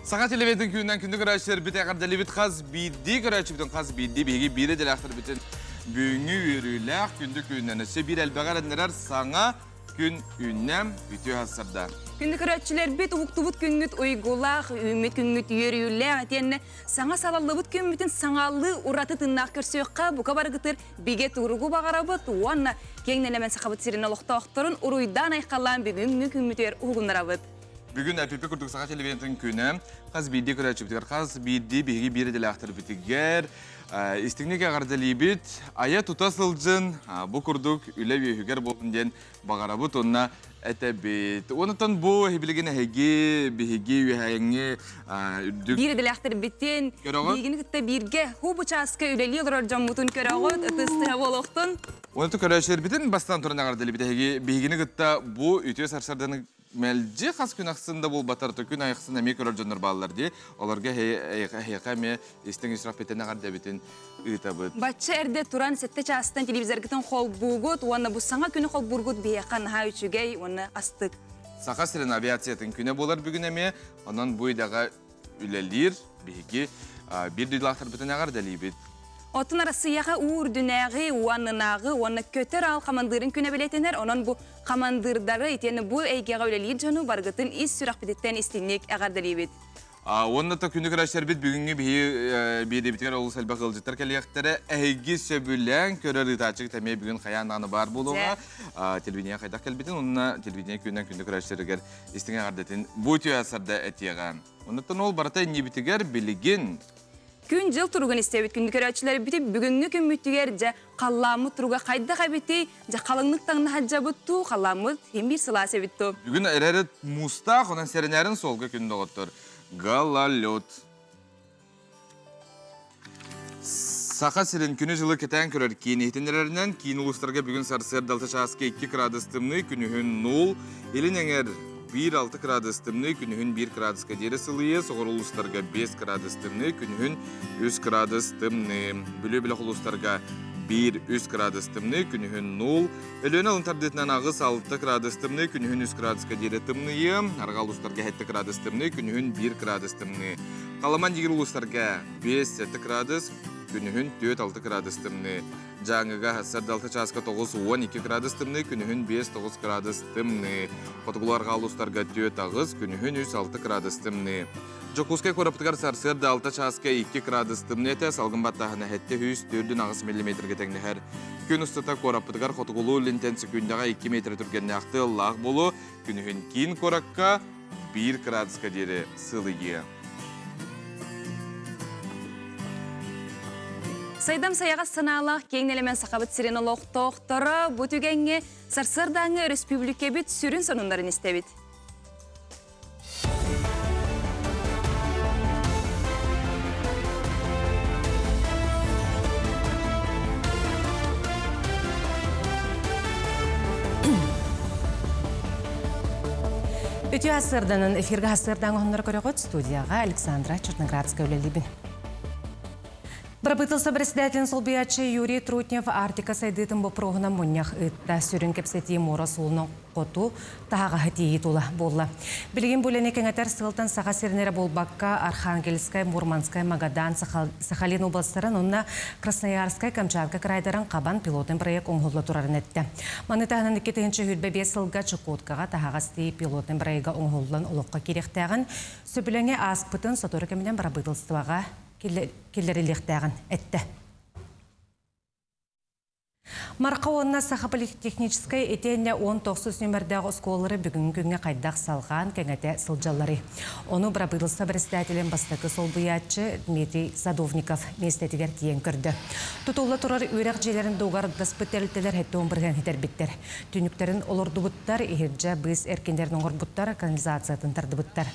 Саха телевизиятын күнүнэн күндү көрөөччүлэрбит эҕэрдэлиибит хас биирдии көрөөччүбүтүн хас биирдии биһиги биир идэлээхтэрбитин бүгүҥҥү үөрүүлээх күндү күнүнэн өссө биир элбэҕи эрэннэрэр саҥа күн үүннэ үтүө сарсыарда. Күндү көрөөччүлэрбит уһуктубут күҥҥүт уйгулаах, үүммүт күҥҥүт үөрүүлээх итиэннэ саҥа салаллыбыт күммүтүн саҥалыы ураты тыыннаах көрсүөххэ бука барыгытыр бигэ туругу баҕарабыт уонна киэҥ нэлэмэн Сахабыт сирин олохтоохторун уруйдаан-айхаллаан бүгүҥҥү күммүтүгэр уһугуннарабыт. Бүгүн эпипи курдук саха телевидениетын күнэ хас биирдии көрөөччүбүтүгэр, хас биирдии биһиги биир идэлээхтэрбитигэр истиҥник эҕэрдэлиибит. Айа тута сылдьын, бу курдук үлэ үөһүгэр буолун диэн баҕарабыт уонна этэбит. Онтон бу билигин эһиги биһиги үөһээҥҥи үрдүк Биир идэлээхтэрбитин көрөҕүт. биһигини кытта бииргэ хуу чааска үлэлии олорор дьоммутун көрөҕүт, ытыс тыһа буолуохтун. Онтон көрөөччүлэрбитин бастаан туран эҕэрдэлиибит. Эһиги биһигини кытта бу үтүө сарсыарданы мэлдьи хас күн ахсын да буолбатар, то күн ахсын эмиэ көрөр дьоннор бааллар дии. Олорго эһиэхэ эмиэ истиҥ исрафпитин эҕэрдэбитин ыытабыт. Бачча эрдэ туран сэттэ чаастан телевизоргытын холбуугут уонна бу саҥа күнү холбуургут биһиэхэ наһаа үчүгэй уонна астык. Саха сирин авиациятын күнэ буолар бүгүн эмиэ. Онон бу идэҕэ үлэлиир биһиги биир дойдулаахтарбытын эҕэрдэлиибит. Оттон Арассыыйаҕа уу үрдүнээҕи, уу аннынааҕы уонна көтөр аал хамандыырын күнэ бэлиэтэнэр. Онон бу хамандыырдары итиэннэ бу эйгэҕэ үлэлиир дьону барыгытын ис сүрэхпититтэн истиҥник эҕэрдэлиибит. Уонна да күнү көрөөччүлэрбит бүгүҥҥү биһи биэриибитигэр олус элбэх ыалдьыттар кэлиэхтэрэ. Эһиги сөбүлээн көрөр ыытааччыгыт эмиэ бүгүн хайаан даҕаны баар буолуоҕа. Телевидение хайдах кэлбитин уонна телевидение күнүнэн күндү көрөөччүлэригэр истиҥ эҕэрдэтин бу үтүө сарда этиэҕэ. Оннуттан ол барыта иннибитигэр билигин Күн-дьыл туругун истэбит күндү көрөөччүлэрбит бүгүҥҥү күммүтүгэр дьэ халлааммыт туруга хайдах эбитий, дьэ халыҥнык таҥна сылдьабыт дуу, халлааммыт син биир сылаас эбит дуу. Бүгүн эрэри муустаах, онон сэрэнээрин суолга күн доҕоттор. Гололед. Саха сирин күнү-дьылы кэтээн көрөр киин иһитиннэрэринэн, киин улуустарга бүгүн сарсыарда 6 чааска 2 градус тымныы, күнүһүн 0, илин эҥэр 1-6 градус тымныы, күнүһүн 1 градуска диэри сылыйыа, соҕуруу улуустарга 5 градус тымныы, күнүһүн 3 градус тымныы. Бүлүү бөлөх улуустарга 1-3 градус тымныы, күнүһүн 0, Өлүөнэ алын тардыытынан 8-6 градус тымныы, күнүһүн 3 градуска диэри тымныйыа, арҕаа улуустарга 7 градус тымныы, күнүһүн 1 градус тымныы. Халыман дигир улуустарга 5-7 градус, күнүһүн 4-6 градус тымныы. Дьааҥыга сарда 6 чааска 9-12 градус тымныы, күнүһүн 5-9 градус тымныы. Хотугулуу арҕаа улуустарга 4-8, күнүһүн 3-6 градус тымныы. Дьокуускай куораппытыгар сарсыарда 6 чааска 2 градус тымныы этэ, салгын баттааһына 704 миллиметргэ тэҥнэһэр. Күн устата куораппытыгар хотугулуу илинтэн секундаҕа 2 метр түргэннээх тыаллаах буолуо, күнүһүн киин куоракка 1 градуска диэри сылыйыа. Сайдам сайаҕас санаалаах киэҥ нэлэмэн Сахабыт сирин олохтоохторо бу түгэҥҥэ сарсыардааҥҥы өрөспүүбүлүкэбит сүрүн сонуннарын истэбит. Үтүө сарсыарданан эфиргэ сарсыардаҥ оһоннор көрөҕүт студияҕа Александра Черноградская үлэлиибин. Бырабыыталыстыба председателин солбуйааччы Юрий Трутнев Арктика сайдыытын боппуруоһунан мунньах ыытта. Сүрүн кэпсэтии муора суолунан хоту таһаҕаһы тиийии тула буолла. Билигин бу үлэни кэҥэтэр сыалтан Саха сирин эрэ буолбакка, Архангельскай, Мурманскай, Магадан, Сахалин областарын уонна Красноярскай, Камчатка крайдарын хабан пилотный проект оҥоһулла турарын эттэ. Маны таһынан 2025 сылга Чукоткаҕа таһаҕас тиийии пилотный проега оҥоһуллан олоххо киириэхтээҕин, сөбүлэҥи ааспытын сотору кэминэн бырабыыталыстыбаҕа киллэриллиэхтээҕин эттэ. Марха уонна Саха политехническай итиэннэ 19 нүмердээх оскуолалары бүгүҥҥү күҥҥэ хайдах салҕаан кэҥэтэ сылдьалларый? Ону бырабыыталыстыба председателин бастакы солбуйааччы Дмитрий Садовников миэстэтигэр тиийэн көрдө. Тутулла турар үөрэх дьиэлэрин дуогарддаспыт тэрилтэлэр 70 бырыһыан хитэрбиттэр. Түннүктэрин олордубуттар, иһирдьэ быыс эркиннэрин оҥорбуттар, канализациятын тардыбыттар.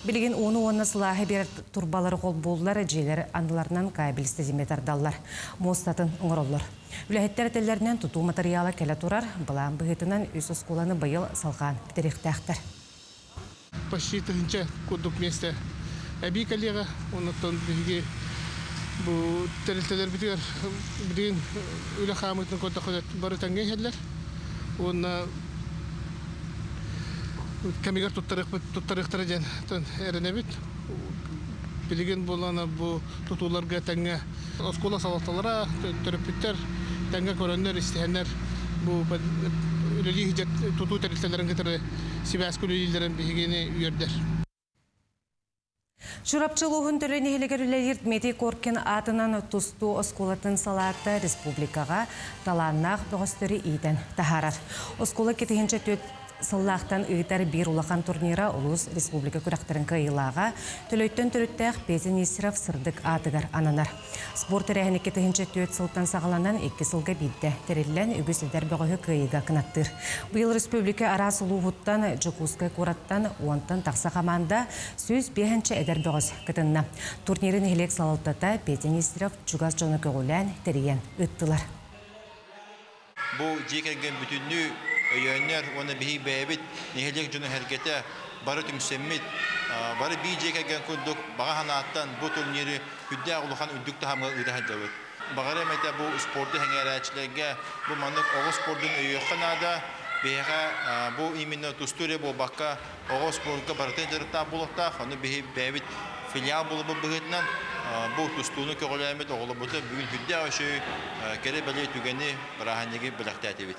Билигин ууну уонна сылааһы биэрэр турбалары холбууллар, дьиэлэр анныларынан кабель ситимэ тардаллар, муостатын оҥороллор. Үлэһиттэр этэллэринэн тутуу матырыйаала кэлэ турар, былаан быһыытынан үс оскуоланы быйыл салҕаан бүтэриэхтээхтэр. Почти тыһыынча курдук миэстэ эбии кэлиэҕэ. Оннуттан биһиги бу тэрилтэлэрбитигэр билигин үлэ хаамыытын көрдөххө бары тэҥҥэ иһэллэр. Уонна кэмигэр туттарыахпыт туттарыахтара диэн эрэнэбит. Билигин буоллаҕына бу тутууларга тэҥҥэ оскуола салалталара, төрөппүттэр тэҥҥэ көрөннөр, истиһэннэр бу үлэлии сылдьар тутуу тэрилтэлэрин кытары сибээскэ үлэлииллэрин биһигини үөрдэр. Чурапчы улууһун Төлөй нэһилиэгэр үлэлиир Дмитрий Коркин аатынан тустуу оскуолатын салаата республикаҕа талааннаах бөҕөстөрү иитэн таһаарар. Оскуола 204 сыллаахтан ыытар биир улахан турнира улуус республика күрэхтэрин кыайыылааҕа Төлөйтөн төрүттээх Петя Нестеров сырдык аатыгар ананар. Спорт тэрээһин 2004 сылтан саҕаланан икки сылга биирдэ тэриллэн үгүс эдэр бөҕөһү кыайыыга кынаттыыр. Быйыл республика араас улууһуттан, Дьокуускай куораттан уонтан тахса хамаанда 105 эдэр бөҕөс кытынна. Турниры нэһилиэк салалтата Петя Нестеров чугас дьону көҕүлээн тэрийэн ыыттылар. Бу дьиэ кэргэн бүтүннүү өйөөннөр уонна биһиги бэйэбит нэһилиэк дьоно-сэргэтэ бары түмсэммит, бары биир дьиэ кэргэн курдук баҕа санааттан бу турниры сүрдээх улахан үрдүк таһымҥа ыыта сылдьабыт. Баҕарыам этэ бу спорду сэҥээрээччилэргэ бу маннык оҕо спордун өйүөххэ наада. Биһиэхэ бу именно тустуу эрэ буолбакка оҕо спорка барытын дьарыктаах буолуохтаах. Ону биһи бэйэбит филиал буоларбыт быһыытынан бу тустууну көҕүлээммит оҕолорбутун бүгүн сүрдээх үчүгэй кэрэ-бэлиэ түгэни, бырааһынньыгы бэлэхтээтибит.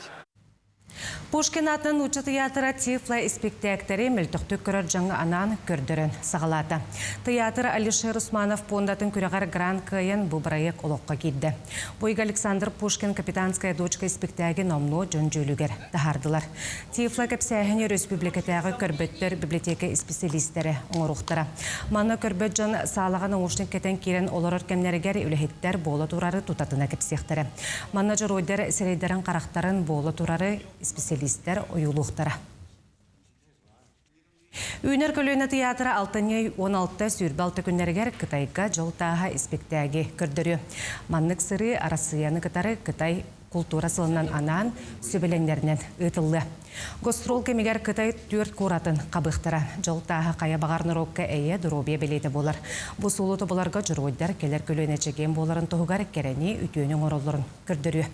Пушкин аатынан нуучча тыйаатыра Тифло испиктээктэри мөлтөхтүк көрөр дьоҥҥо анаан көрдөрөн саҕалаата. Тыйаатыр Алишер Усманов пуондатын күрэҕэр грант кыайан бу бырайыак олоххо киирдэ. Бу ыйга Александр Пушкин «Капитанская дочка» испиктээги номнуо дьон дьүүлүгэр таһаардылар. Тифло кэпсээһини өрөспүүбүлүкэтээҕи көрбөттөр библиотека исписэлиистэрэ оҥоруохтара. Манна көрбөт дьон саалаҕа наушник кэтэн киирэн олорор кэмнэригэр үлэһиттэр буола турары тутатына кэпсиэхтэрэ. Манна дьоруойдар сирэйдэрин-харахтарын буола турары исписэлиистэр ойуулуохтара. Үүнэр көлүөнэ тыйаатыра алтынньы 16 26 күннэригэр Кытайга дьол тааһа испиктээги көрдөрүө. Маннык сырыы Арассыыйаны кытары Кытай култуура сылынан анаан сүбэлэҥнэринэн ыытыллыа. Гастрол кэмигэр Кытай түөрт куоратын хабыахтара. Дьол тааһа хайа баҕар норуокка эйэ, доруобуйа бэлиэтэ буолар. Бу суолу тобуларга дьоруойдар кэлэр көлүөнэ чэгиэн буоларын туһугар кэрэни, үтүөнү оҥороллорун көрдөрүө.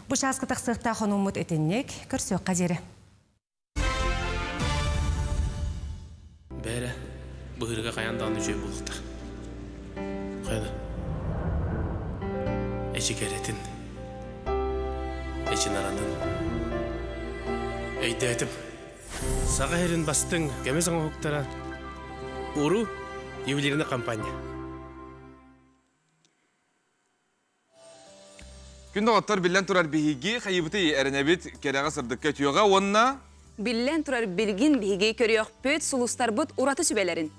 Бу чааска тахсыахтаах хонууммут итинник, көрсүөххэ диэри. Бээрэ, быһыырга хайаан даҕаны үчүгэй буолуохтаах. Хайана? Эчи кэрэтин, эчи наратын. Өйдөөтүм. Саха сирин бастыҥ көмүс оҥоһуктара Уру ювелирная компания. Күн доҕоттор биллэн турар биһиги хайыбытый эрэнэбит кэрэҕэ сырдыкка үтүөҕэ уонна Биллэн турар билгин биһиги көрүөхпүт сулустарбыт ураты сүбэлэрин.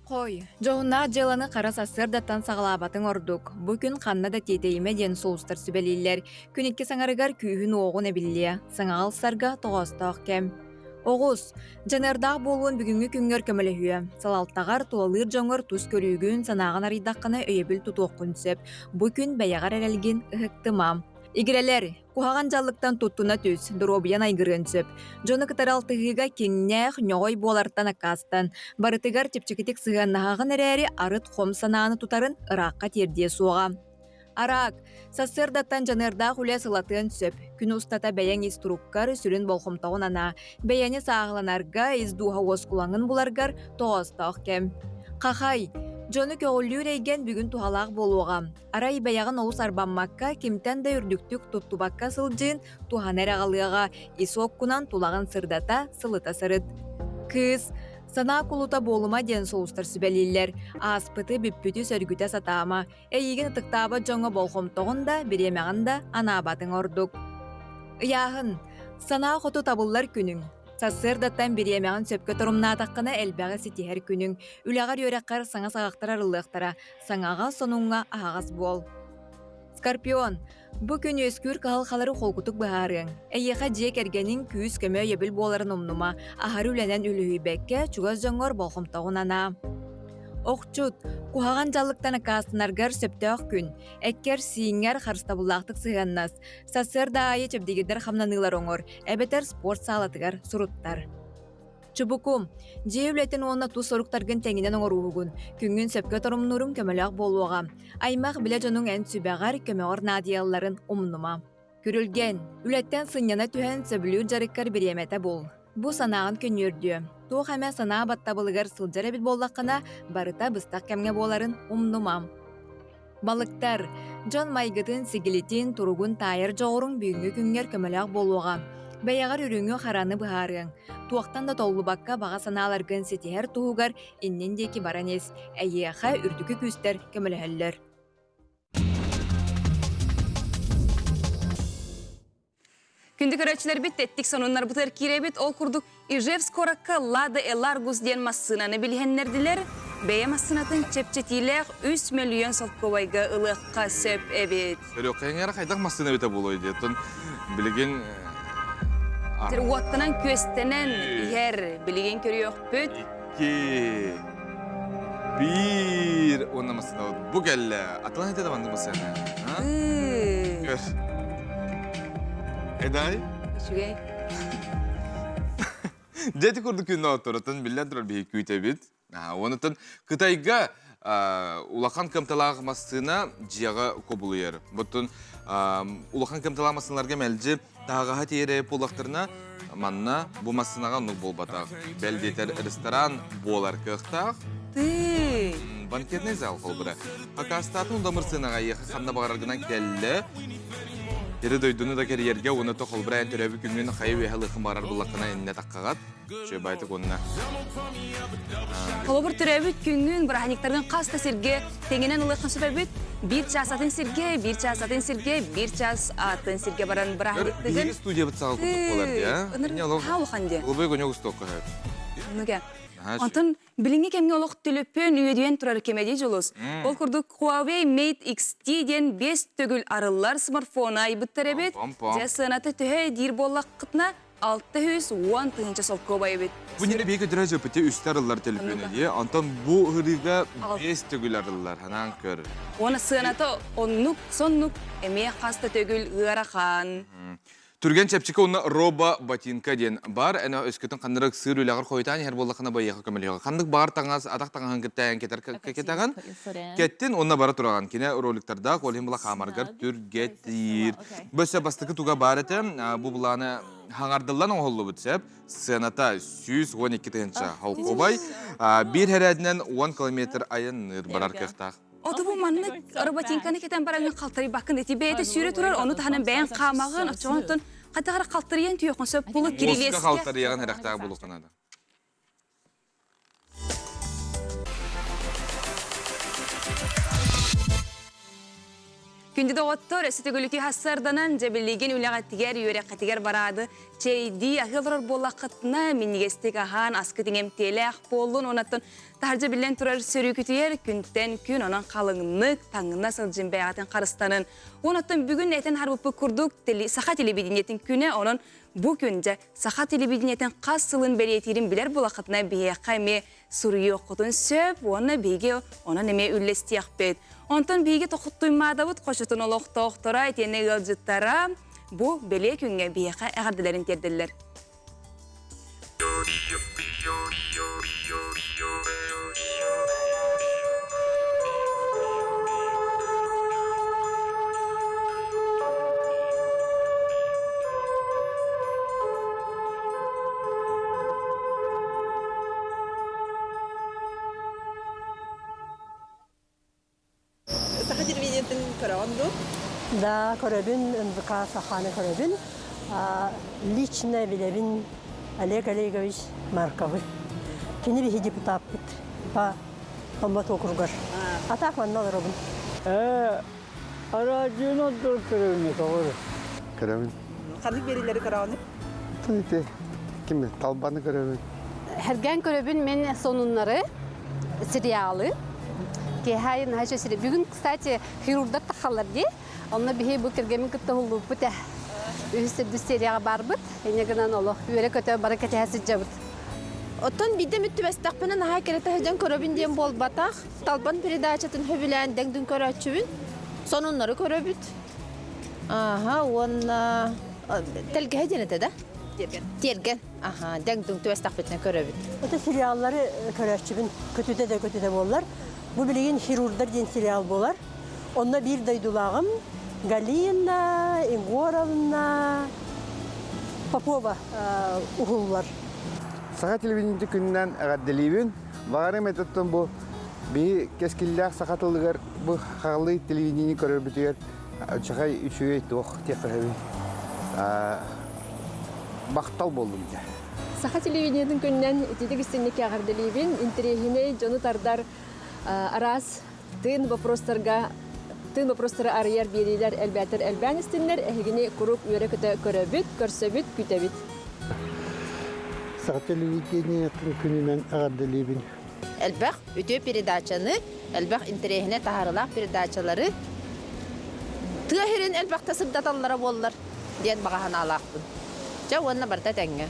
Хой, дьоһуннаах дьыаланы хара сарсыардаттан саҕалаабатыҥ ордук. Бу күн ханна да тиэтэйимэ диэн сулустар сүбэлииллэр. Күн икки саҥарыгар күүһүн-уоҕун эбиллиэ. Саҥаҕа ылсарга тоҕоостоох кэм. Оҕус, дьаныардаах буолуон бүгүҥҥү күҥҥэр көмөлөһүө. Салалтаҕар, тулалыыр дьоҥҥор тус көрүүгүн, санааҕын арыйдаххына өйөбүл тутуоххун сөп. Бу күн бэйэҕэр эрэлгин ыһыктыма. Игирэлэр, куһаҕан дьаллыктан туттуна түс, доруобуйан айгырыан сөп. Дьону кытары алтыһыыга киҥнээх, ньоҕой буолартан аккаастан. Барытыгар чэпчэкитик сыһыаннаһаҕын эрээри, арыт хом санааны тутарын ыраахха тиэрдиэ суоҕа. Араак, сарсыардаттан дьаныардаах үлэ сылатыан сөп. Күн устата бэйэҥ ис туруккар сүрүн болҕомтоҕун анаа. Бэйэни сааһыланарга, ис дууһа уоскулаҥын буларгар тоҕоостоох кэм. Хахай, дьону көҕүлүүр эйгэн бүгүн туһалаах буолуоҕа. Арай бэйэҕин олус арбаммакка, кимтэн да үрдүктүк туттубакка сылдьыын туһана эрэ аҕалыаҕа. Ис уоккунан тулаҕын сырдата, сылыта сырыт. Кыыс, санаа кулута буолума диэн сулустар сүбэлииллэр. Ааспыты, бүппүтү сөргүтэ сатаама. Эйигин ытыктаабат дьоҥҥо болҕомтоҕун да, бириэмэҕин да анаабатыҥ ордук. Ыйааһын. Санаа хоту табыллар күнүҥ. Сарсыардаттан бириэмэҕин сөпкө торумнаатаххына элбэҕи ситиһэр күнүҥ. Үлэҕэр-үөрэххэр саҥа саҕахтар арыллыахтара. Саҥаҕа, сонуҥҥа аһаҕас буол. Скорпион. Бу күн үөскүүр кыһалҕалары холкутук быһаарыаҥ. Эйиэхэ дьиэ кэргэниҥ күүс-көмө өйөбүл буоларын умнума. Аһары үлэнэн үлүһүйбэккэ, чугас дьоҥҥор болҕомтоҕун анаа. Охчут, куһаҕан дьаллыктан аккаастанаргар сөптөөх күн. Эккэр-сииҥҥэр харыстабыллаахтык сыһыаннас. Сарсыарда аайы чэбдигирдэр хамнаныылар оҥор, эбэтэр спорт саалатыгар суруттар. Чубуку, дьиэ үлэтин уонна тус соруктаргын тэҥинэн оҥорууһугун, күҥҥүн сөпкө торумнууруҥ көмөлөөх буолуоҕа. Аймах билэ дьонуҥ эн сүбэҕэр, көмөҕөр наадыйалларын умнума. Күрүлгэн, үлэттэн сынньана түһэн сөбүлүүр дьарыккар бириэмэтэ бул. Бу санааҕын көнньүөрдүө. Туох эмэ санаа баттабылыгар сылдьар эбит буоллаххына, барыта быстах кэмҥэ буоларын умнума. Балыктар, дьон майгытын-сигилитин, туругун таайар дьоҕуруҥ бүгүҥҥү күҥҥэр көмөлөөх буолуоҕа. Бэйэҕэр үрүҥү-хараны быһаарыаҥ. Туохтан да толлубакка баҕа санааларгын ситиһэр туһугар иннин диэки баран ис, эйиэхэ үрдүкү күүстэр көмөлөһөллөр. Күндү көрөөччүлэрбит тэттик сонуннарбытыгар киирэбит. Ол курдук Ижевск куоракка Лада Эларгус диэн массыынаны билиһиннэрдилэр. Бэйэ массыынатын чэпчэтиилээх 3 мөлүйүөн солкуобайга ылыахха сөп эбит. Көрүөххэ эҥээр хайдах массыына эбитэ буолуой диэтин билигин Уоттанан күөстэнэн иһэр билигин көрүөхпүт. Икки, биир уонна массыынабыт бу кэллэ. Атылан этэ да маннык массыына. Көр. Эдай? Үчүгэй. Дьэ ити курдук күннэ отторутун биллэн турар биһи күүтэбит. Онутун Кытайга улахан кымталаах массыына дьиэҕэ кубулуйар. Буттун улахан кымталаах массыыналарга мэлдьи таһаҕаһа тиэрэ буоллахтарына, манна бу массыынаҕа оннук буолбатах. Бэл диэтэр ресторан буолар кыахтаах. Ты! Банкетный зал холбура. Акаастаатын удамыр сыанаҕа эйиэхэ ханна баҕараргынан кэллэ. Ири дойдуну да кэрийэргэ уонна то холбура эн төрөөбүт күҥҥүн хайа үөһэ лыхын баҕарар буллаххына иннэ таххаҕат. Үчүгэй уонна Холобур төрөөбүт күҥҥүн бырааһынньыктаргын хас да сиргэ тэҥинэн ылыаххын сөп эбит. Биир чаас атын сиргэ, биир чаас атын сиргэ, биир чаас атын сиргэ баран бырааһынньыктыгын. Биһиги студиябыт саҕа курдук буолар дии, а? Ынырык улахан дии. Голубой огонек устуохха сөп. Нуга. Онтон билиҥҥи кэмҥэ олох төлөпүөн үөдүйэн турар кэмэ дии Дьулус. Ол курдук Huawei Mate XT диэн биэс төгүл арыллар смартфону айбыттар эбит. Дьэ сыаната төһө диир буоллаххытына 610 тыһыынча солкуобай эбит. Бу ньири биһиги көтөрө сөпүтэ үстэ арыллар төлөпүөнэ дии. Онтон бу ырыыга биэс төгүл арыллар. Ханаан көр. Уонна сыаната оннук, соннук эмиэ хас да төгүл ыарахан. Түргэн чэпчэки уонна робо ботинка диэн бар. Эн өскөтүн ханнырык сыыр үлэҕэр хойутаан иһэр буоллаххына байыаха көмөлөһүөҕэ. Ханнык баар таҥас, атах таҥаһын кытта эн кэтэр кэтэҕин. Кэттин уонна бара тураҕын. Кинэ роликтардаах, ол иһин була хаамаргар түргэтиир. Бөсө бастакы туга баар этэ, бу былааны хаҥардыллан оҥоһуллубут сөп. Сыаната 112 тыһыынча холкуобай. Биир хэрээдинэн 10 километр айанныыр барар кыахтаах. Ото бу маннык роботинканы кетен бараҥын халтарыйбаккын ити бэйэтэ сүүрэ турар, ону таһынан бэйэҥ хаамаҕын, оччоҕонтон хатыгар халтарыйан түйөххүн сөп булу кирилиэскэ. халтарыйаҕын эрэхтээх булуохха наада. Күндү доҕоттор, өссө төгүлүтүү хассарданан, дьэбилигин үлэҕитигэр, үөрэххитигэр бараады чэйдии аһыы олорор буоллаххытына, минньигэстик аһаан, аскыт иҥэмтиэлээх буоллун, онаттан таһырдьа биллэн турар сөрүүкүтүйэр күнтэн күн онон халыҥнык, таҥна сылдьын бэйэҕитин харыстанын. Онаттан бүгүн этэн харбыппыт курдук саха телевидениетин күнэ, онон бу күн дьэ саха телевидениетин хас сылын бэлиэтиирин билэр буолаххытына биһиэхэ эмиэ суруйуоххутун сөп уонна биһиги онон эмиэ үллэстиэхпит. Онтон биһиги тохтуймаадабыт хочотун олохтоохторо итиэннэ ыалдьыттара бу бэлиэ күҥҥэ биһиэхэ эҕэрдэлэрин тиэрдэллэр. Саха телевидениетын көрөҕүн дуу? Да, көрөбүн, НВК Саханы көрөбүн. Лично билэбин Олег Олегович Марковы. Кини биһи депутаппыт по Томмот округар. А так манна олоробун. Э, араадьыйаны ордорон көрөбүн тоҕо Көрөбүн. Ханнык биэриилэри көрөҕүнүй? Ити ким талбаны көрөбүн. Хэргээн көрөбүн мен сонуннары, сериалы. Киэһэ наһаа сири. Бүгүн, кстати, хирурдар тахаллар дии. Онно биһи бу кэргэмин кытта уһуллубуппут ээ. Үһүс төрдүс серияҕа барбыт. Инньэ гынан олох үөрэ-көтө бары кэтэһэ сылдьабыт. Оттон биирдэ эмит түбэстэхпинэ наһаа кэрэтэ сылдьан көрөбүн диэн буолбатах. Талбан передачатын сөбүлээн дэҥ-дүҥ көрөөччүбүн. Сонуннары көрөбүт. Ааһа уонна тэлгэһэ диэн этэ да? Тиэргэн. Тиэргэн. Аха, дэҥ-дүҥ түбэстэхпитинэ көрөбүт. Это сериаллары көрөөччүбүн көтүтэ да көтүтэ буоллар. Бу билигин «Хирурдар» диэн сериал буолар. Онно биир дойдулааҕым Галина Егоровна Попова уһуллар. Саха телевидениетин күнүнэн эҕэрдэлиибин. Баҕарым этиттэн бу биһи кэскиллээх саха тылыгар бу хаҕылыы телевидение көрөрбүтүгэр чахай үчүгэй туох диэххэ махтал буоллум дьэ. Саха телевидениетин күнүнэн ититик истинник эҕэрдэлиибин. Интэриэһинэй дьону тардар араас тыын вопростарга тыын вопростары арыйар биэриилэр элбээтэр элбээн истиннэр эһигини куруук үөрэ-көтө көрөбүт, көрсөбүт, күтэбит. Саха телевидениетин күнүнэн эҕэрдэлиибин. Элбэх үтүө передачаны, элбэх интэриэһинэй таһаарыылаах передачалары тыа сирин элбэхтэ сырдаталлара буоллар диэн баҕа санаалаахпын. Дьэ уонна барыта тэҥҥэ.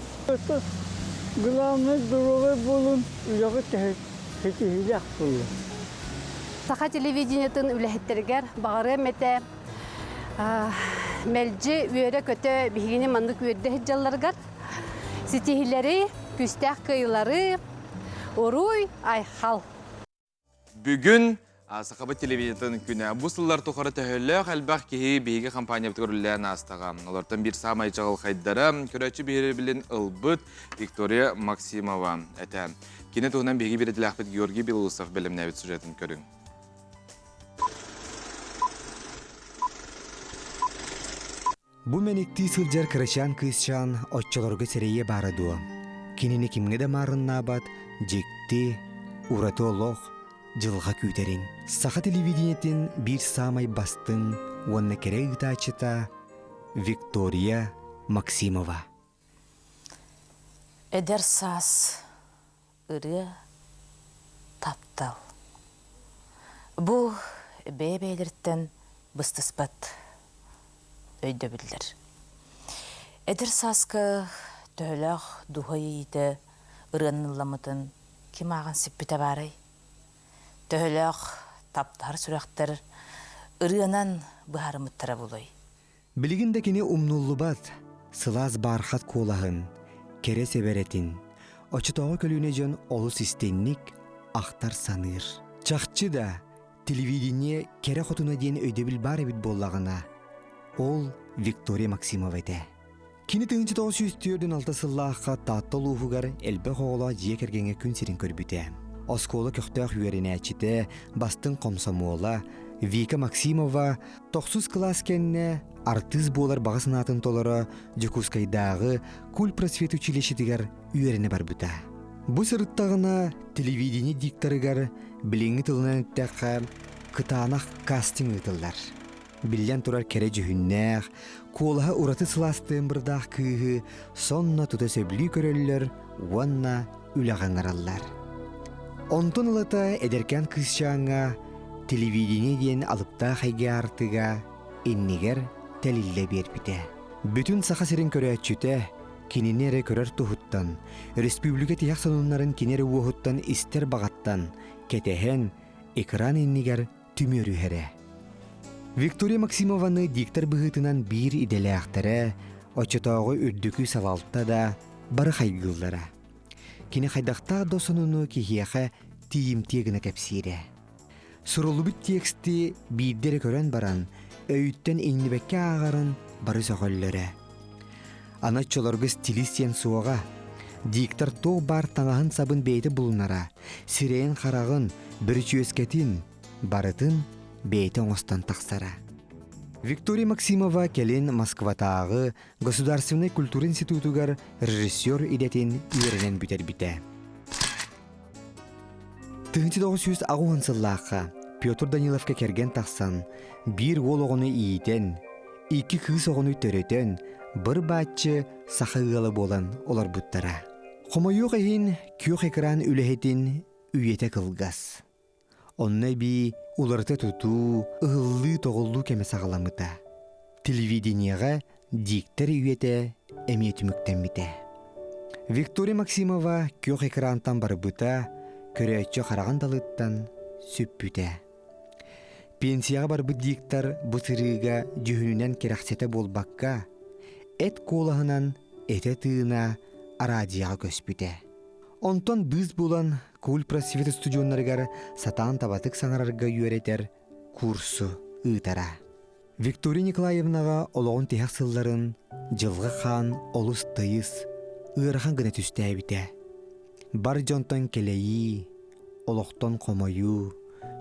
Главное здоровый буолун, үлэҕит ситиһиилээх буолун. Саха телевидениетын үлэһиттэригэр баҕарыам этэ мэлдьи үөрэ-көтө биһигини маннык үөрдэ сылдьалларыгар ситиһиилэри, күүстээх кыайыылары, уруй, айхал! Бүгүн Сахабыт телевидениетын күнэ. Бу сыллар тухары төһөлөөх элбэх киһи биһиги компаниябытыгар үлэлээн аастаҕа. Олортон биир саамай чаҕылхайдара көрөөччү биһирэбилин ылбыт Виктория Максимова этэ. Кини туһунан биһиги биирдэлээхпит Георгий Белоусов бэлэмнээбит сюжетын көрүҥ. Бу мэниктии сылдьар кырачаан кыысчаан оччолорго сэрэйиэ баара дуо? Кинини кимҥэ да маарыннаабат дьикти, ураты олох, дьылҕа күүтэрин. Саха телевидениетин биир саамай бастыҥ уонна кэрэ ыытааччыта Виктория Максимова. Эдэр саас ырыа, таптал. Бу бэйэ-бэйэлэриттэн быстыспат өйдөбүллэр. Эдэр сааска төһөлөөх дууһа иэйиитэ ырыанан ылламмытын ким ааҕан сиппитэ баарай? Төһөлөөх таптаһар сүрэхтэр ырыанан быһаарыммыттара буолуой? Билигин да кини умнуллубат сылаас баархат куолаһын, кэрэ сэбэрэтин, оччотооҕу көлүөнэ дьон олус истинник ахтар-саныыр. Чахчы да, телевидение кэрэ хотуна диэн өйдөбүл баар эбит буоллаҕына, ол Виктория Максимова этэ. Кини 1946 сыллаахха Таатта улууһугар элбэх оҕолоох дьиэ кэргэҥҥэ күн сирин көрбүтэ. Оскуола көхтөөх үөрэнээччитэ, бастыҥ хомсомуола Вика Максимова тохсус кылаас кэннэ артыыс буолар баҕа санаатын толоро Дьокуускайдааҕы кульпросвет училищетыгар үөрэнэ барбыта. Бу сырыттаҕына телевидение дикторыгар билиҥҥи тылынан эттэххэ кытаанах кастинг ыытыллар. Биллэн турар кэрэ дьүһүннээх, куолаһа ураты сылаас тыамбырдаах кыыһы сонно тута сөбүлүү көрөллөр уонна үлэҕэ ыҥыраллар. Онтон ылата эдэркээн кыысчааҥҥа телевидение диэн алыптаах эйгэ аартыга иннигэр тэлиллэ биэрбитэ. Бүтүн Саха сирин көрөөччүтэ кинини эрэ көрөр туһуттан, республика тиһэх сонуннарын кини эрэ уоһуттан истэр баҕаттан кэтэһэн, экран иннигэр түмүөрүһэрэ. Виктория Максимованы диктор быһыытынан биир идэлээхтэрэ, оччотооҕу үрдүкү салалта да бары хайгыыллара. Кини хайдахтаах да сонуну киһиэхэ тиийимтиэ гына кэпсиирэ. Суруллубут тексти биирдэ эрэ көрөн баран, өйүттэн иҥнибэккэ ааҕарын бары сөҕөллөрө. Аны оччолорго стилист диэн суоҕа. Диктор туох баар таҥаһын-сабын бэйэтэ булунара, сирэйин-хараҕын, бүрүчүөскэтин барытын бэйэтэ оҥостон тахсара. Виктория Максимова кэлин Москватааҕы Государственнай культура институтугар режиссер идэтин үөрэнэн бүтэрбитэ. 1980 сыллаахха Петр Даниловка кэргэн тахсан, биир уол оҕону иитэн, икки кыыс оҕону төрөтөн, быр-бааччы саха ыала буолан олорбуттара. Хомойуох иһин, күөх экран үлэһитин үйэтэ кылгас. Онно эбии уларыта тутуу, ыһыллыы-тоҕуллуу кэмэ саҕаламмыта. Телевидениеҕэ диктор үйэтэ эмиэ түмүктэммитэ. Виктория Максимова күөх экрантан барбыта, көрөөччү хараҕын далыттан сүппүтэ. Пенсияҕа барбыт диктор бу сырыыга дьүһүнүнэн кэрэхсэтэ буолбакка, эт куолаһынан этэ-тыына араадьыйаҕа көспүтэ. Онтон быыс булан кульпросвет устудьуоннарыгар сатаан табатык саҥарарга үөрэтэр курсу ыытара. Виктория Николаевнаҕа олоҕун тиһэх сылларын Дьылҕа Хаан олус тыйыс, ыарахан гына түстээбитэ. Бар дьонтон кэлэйии, олохтон хомойуу,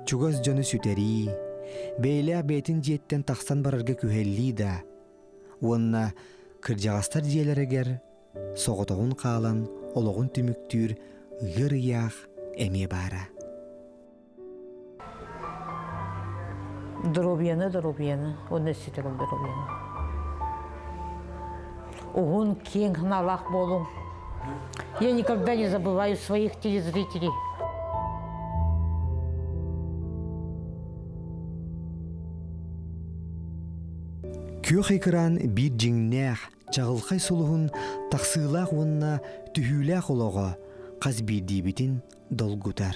чугас дьону сүтэрии, бэйэлээх бэйэтин дьиэттэн тахсан барарга күһэллии да уонна кырдьаҕастар дьиэлэригэр соҕотоҕун хаалан олоҕун түмүктүүр ыар ыйаах эмиэ баара. Доруобуйаны, доруобуйаны, уонна өссө доруобуйаны. Уһун, киэҥ санаалаах буолуҥ. Я никогда не забываю своих телезрителей. Күөх экран биир дьиҥнээх, чаҕылхай сулуһун тахсыылаах уонна түһүүлээх олоҕо хас биирдиибитин долгутар.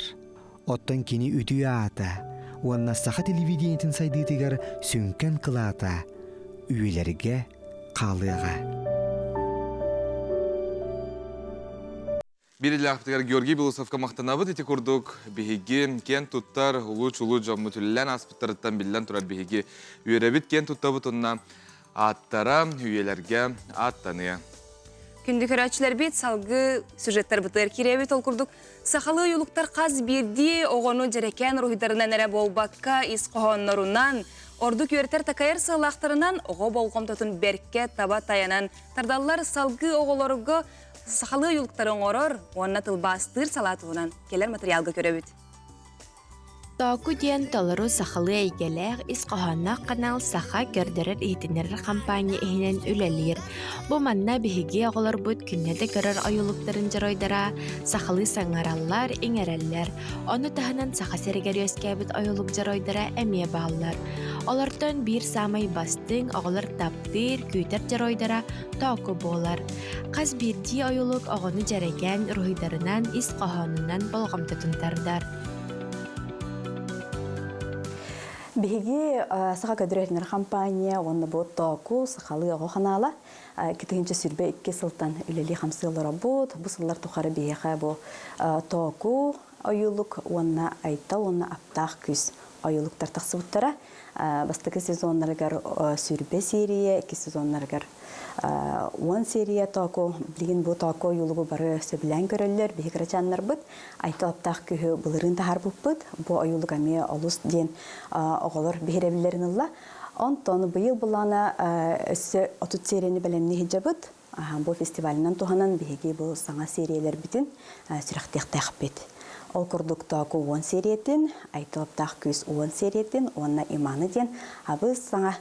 Оттон кини үтүө аата уонна саха телевидениетин сайдыытыгар сүҥкэн кылаата үйэлэргэ хаалыаҕа. Биир иллээхпитигэр Георгий Белоусовка махтанабыт ити курдук биһиги киэн туттар улуу-чулуу дьоммут үлэлээн ааспыттарыттан биллэн турар биһиги үөрэбит киэн туттабыт уонна ааттара үйэлэргэ ааттаныа. Күндү көрөөччүлэрбит салгыы сюжеттарбытыгар киирэбит ол курдук сахалыы ойуулуктар хас биирдии оҕону дьэрэкээн уруһуйдарынан эрэ буолбакка ис хоһооннорунан ордук үөрэтэр-такайар сыаллаахтарынан оҕо болҕомтотун бэркэ таба тайанан тардаллар салгыы оҕолорго сахалыы ойуулуктары оҥорор уонна тылбаастыыр салаа туһунан кэлэр материалга көрөбүт. Тооку диэн толору сахалыы эйгэлээх, ис хоһоонноох канал Саха көрдөрөр-иһитиннэрэр хампаанньа иһинэн үлэлиир. Бу манна биһиги оҕолорбут күннэтэ көрөр ойуулуктарын дьоруойдара сахалыы саҥараллар, иҥэрэллэр. Ону таһынан Саха сиригэр үөскээбит ойуулук дьоруойдара эмиэ бааллар. Олортон биир саамай бастыҥ, оҕолор таптыыр, күүтэр дьоруойдара Тооку буолар. Хас биирдии ойуулук оҕону дьэрэкээн уруһуйдарынан, ис хоһоонунан болҕомтотун тардар. Биһиги Саха көдүрэтинэр компания уонна бу Тооку сахалыы оҕо ханаала 2022 сылтан үлэлии-хамсыы олоробут. Бу сыллар тухары биһиэхэ бу Тооку ойуулук уонна Айтал уонна Аптаах күүс ойуулуктар тахсыбыттара. Бастакы сезоннарыгар сүүрбэ серия, иккис сезоннарыгар 10 серия тооку, билигин бу тооку ойуулугу бары сөбүлээн көрөллөр, биһи кырачааннарбыт. Айталаптаах күһү былырыын таһаарбыппыт. Бу ойуулук эмиэ олус диэн оҕолор биһирэбиллэрин ылла. Онтон быйыл булаана өссө 30 серияны бэлэмнии сылдьабыт. Бу фестивалынан туһанан биһиги бу саҥа сериялэрбитин сүрэхтиэхтээхпит. Ол курдук Тооку уон сериятин, Айтылаптаах күүс уон сериятин уонна Иманы диэн абыс саҥа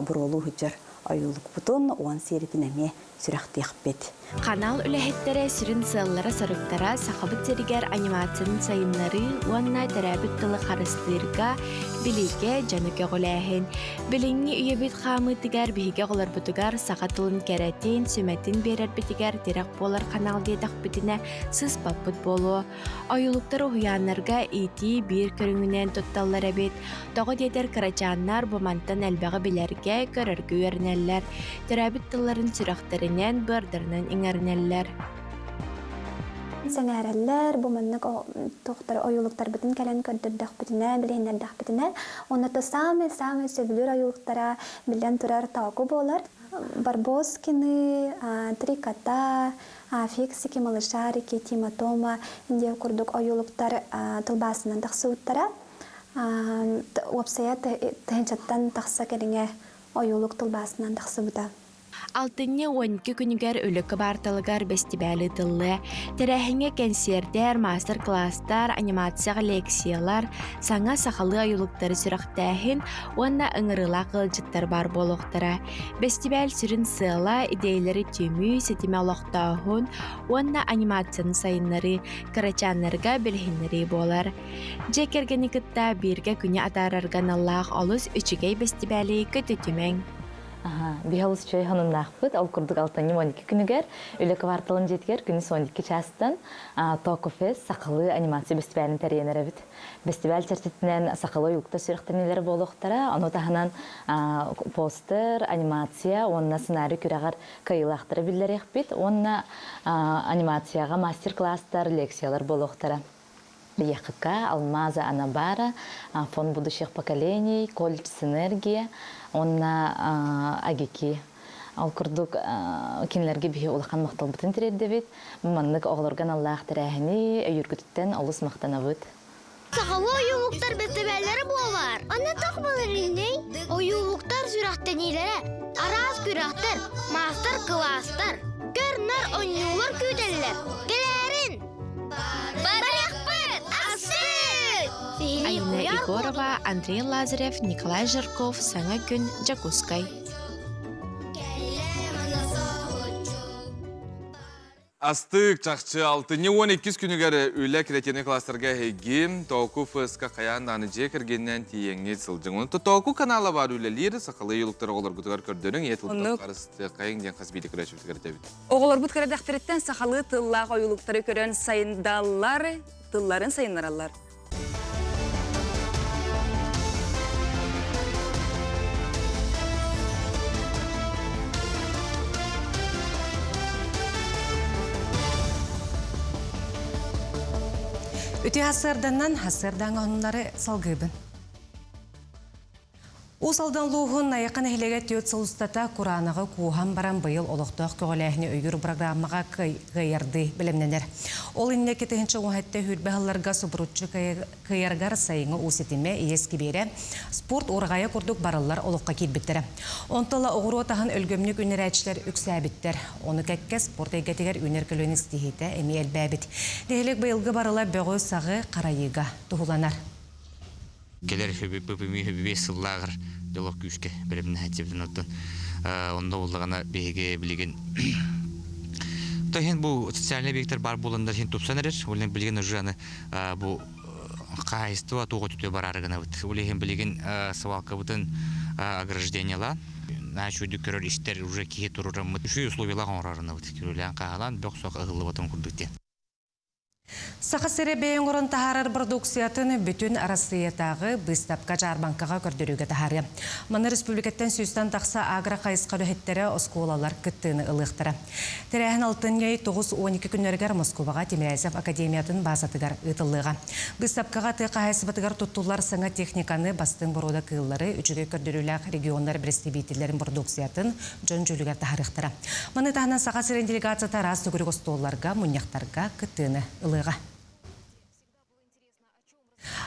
буруолуу сылдьар ойуулукпутун уон сериятин эмиэ сүрэхтиэхпит. Канал үлэһиттэрэ сүрүн сыаллара-соруктара Сахабыт сиригэр анимацияны сайыннарыы уонна төрөөбүт тылы харыстыырга, билиигэ дьону көҕүлээһин. Билиҥҥи үйэбит хаамыытыгар биһиги оҕолорбутугар саха тылын кэрэтин, сүмэтин биэрэрбитигэр тирэх буолар канал диэтэхпитинэ сыыспаппыт буолуо. Ойуулуктар уһуйааннарга иитии биир көрүҥүнэн тутталлар эбит. Тоҕо диэтэр кырачааннар бу мантан элбэҕи билэргэ, көрөргө үөрэнэллэр, төрөөбүт тылларын сүрэхтэринэн, быардарынан иҥэринэллэр. Сэҥээрэллэр, бу маннык туохтар ойуулуктарбытын кэлэн көрдөрдөхпүтүнэ, билиһиннэрдэхпитинэ, уонна то самый-самый сөбүлүүр ойуулуктара биллэн турар тооку буолар. Барбоскины, Три кота, Фиксики, Малышарики, Тима Тома диэн курдук ойуулуктар тылбаасынан тахсыбыттара. Уопсайа тыһыынчаттан тахса кэриҥэ ойуулук тылбаасынан тахсыбыта. Алтынньы 12 күнүгэр Үлэ кыбаарталыгар бэстибээл ыытыллыа. Тэрээһиҥҥэ кэнсиэрдэр, маастар-кылаастар, анимацияҕа лекциялар, саҥа сахалыы ойуулуктары сүрэхтээһин уонна ыҥырыылаах ыалдьыттар баар буолуохтара. Бэстибээл сүрүн сыала идиэйэлэри түмүү, ситими олохтооһун уонна анимацияны сайыннарыы, кырачааннарга билиһиннэрии буолар. Дьиэ кэргэни кытта бииргэ күнү атаарарга аналлаах олус үчүгэй бэстибээли көтүтүмэҥ. Биһи олус үчүгэй хонуннаахпыт. Ол курдук алтынньы 12 күнүгэр Үлэ кварталын дьиэтигэр күнүс 12 чаастан Токофест сахалыы анимация бэстибээлин тэрийэн эрэбит. Бэстибээл чэрчитинэн сахалыы ойууктар сүрэхтэниилэрэ буолуохтара. Ону таһынан постер, анимация уонна сценарий күрэҕэр кыайыылаахтары биллэриэхпит уонна анимацияҕа мастер-класстар, лекциялар буолуохтара. ЕХК, Алмаза Анабара, Фонд будущих поколений, колледж Синергия уонна АГИКИ. Ол курдук кинилэргэ биһи улахан махталбытын тириэрдэбит. Маннык оҕолорго аналлаах тэрээһини өйүүргүтүттэн олус махтанабыт. Сахалыы ойуулуктар бэстибээллэрэ буолар. Аны тох баларыыный? Ойуулуктар сүрэхтэниилэрэ, араас күрэхтэр, маастар-кылаастар, көр-нар оонньуулар күүтэллэр. Кэлээрин! Барыахпыт! Астык! Айна Егорова, Андрей Лазарев, Николай Жирков, Саҥа күн, Дьокуускай. Астык, чахчы алтынньы 12 күнүгэр үлэ креативный кластерга эһиги Тооку ФСК хайаан даҕаны дьиэ кэргэнинэн тиийэҥҥит сылдьыҥ. Онон Тооку канала баар үлэлиир, сахалыы юлуктар оҕолоргутугар көрдөрүҥ, ийэ тылтан харыстыаххайыҥ диэн хас биирдии көрөөччүбүтүгэр этэбит. Оҕолорбут кырадэхтэриттэн сахалыы тыллаах ойуулуктары көрөн сайындаллар, тылларын сайыннараллар. Үтүө хасыарданан хасыардаҥа оннулары салгыыбын. Уус Алдан улууһун Найахы нэһилиэгэ түөрт сыл устата кураанаҕы кууһан баран быйыл олохтоох көҕүлээһини өйүүр программаҕа кыайардыы бэлэмнэнэр. Ол иннинэ 2017 сүүрбэ сылларга субуруччу кыайарыгар сайыҥҥы уу ситимэ, иэс кибиэрэ, спорт уораҕайа курдук барыллар олоххо киирбиттэрэ. Онтон ыла оҕуруот аһын өлгөмнүк үүннэрээччилэр үксээбиттэр. Ону кэккэ спорт эйгэтигэр үүнэр көлүөнэ ситиһиитэ эмиэ элбээбит. Нэһилиэк быйылгы барыла бөҕү-саҕы харайыыга туһуланар. Кэлэр хөбү сыллааҕар дьолох күүскэ бэлэмнэһээччибитин оттон онно буллаҕына биһиги билигин то иһин бу социальный объектар баар буоланнар иһин тупсан эрэр ол иһин билигин уже аны бу хаһаайыстыба туох өтүтүө бараары гынабыт ол иһин билигин свалкабытын ограждениелаан наһаа үчүгэйдик көрөр истэр уже киһи турураммыт үчүгэй условиялаах оҥорорунабыт күрүөлээн хаалан бөх сох ыһыллыбатын курдук диэн. Саха сирэ бэйэ оҥорон таһаарар продукциятын бүтүн Арассыыйатааҕы быыстапка-дьаарбаҥкаҕа көрдөрүүгэ таһаарыа. Манна республикаттан сүүстэн тахса агро-хайысха үлэһиттэрэ оскуолалар кыттыыны ылыахтара. Тэрээһин алтынньы 9-12 күннэригэр Москубаҕа Тимирязев академиятын баазатыгар ыытыллыаҕа. Быыстапкаҕа тыа хаһаайыстыбатыгар туттуллар саҥа техниканы, бастыҥ боруода кыыллары, үчүгэй көрдөрүүлээх регионнар бэрэстэбиитэллэрин продукциятын дьон дьүүлүгэр таһаарыахтара. Маны таһынан Саха сирин делегацията араас төгүрүк остуолларга, мунньахтарга кыттыыны ылыаҕа.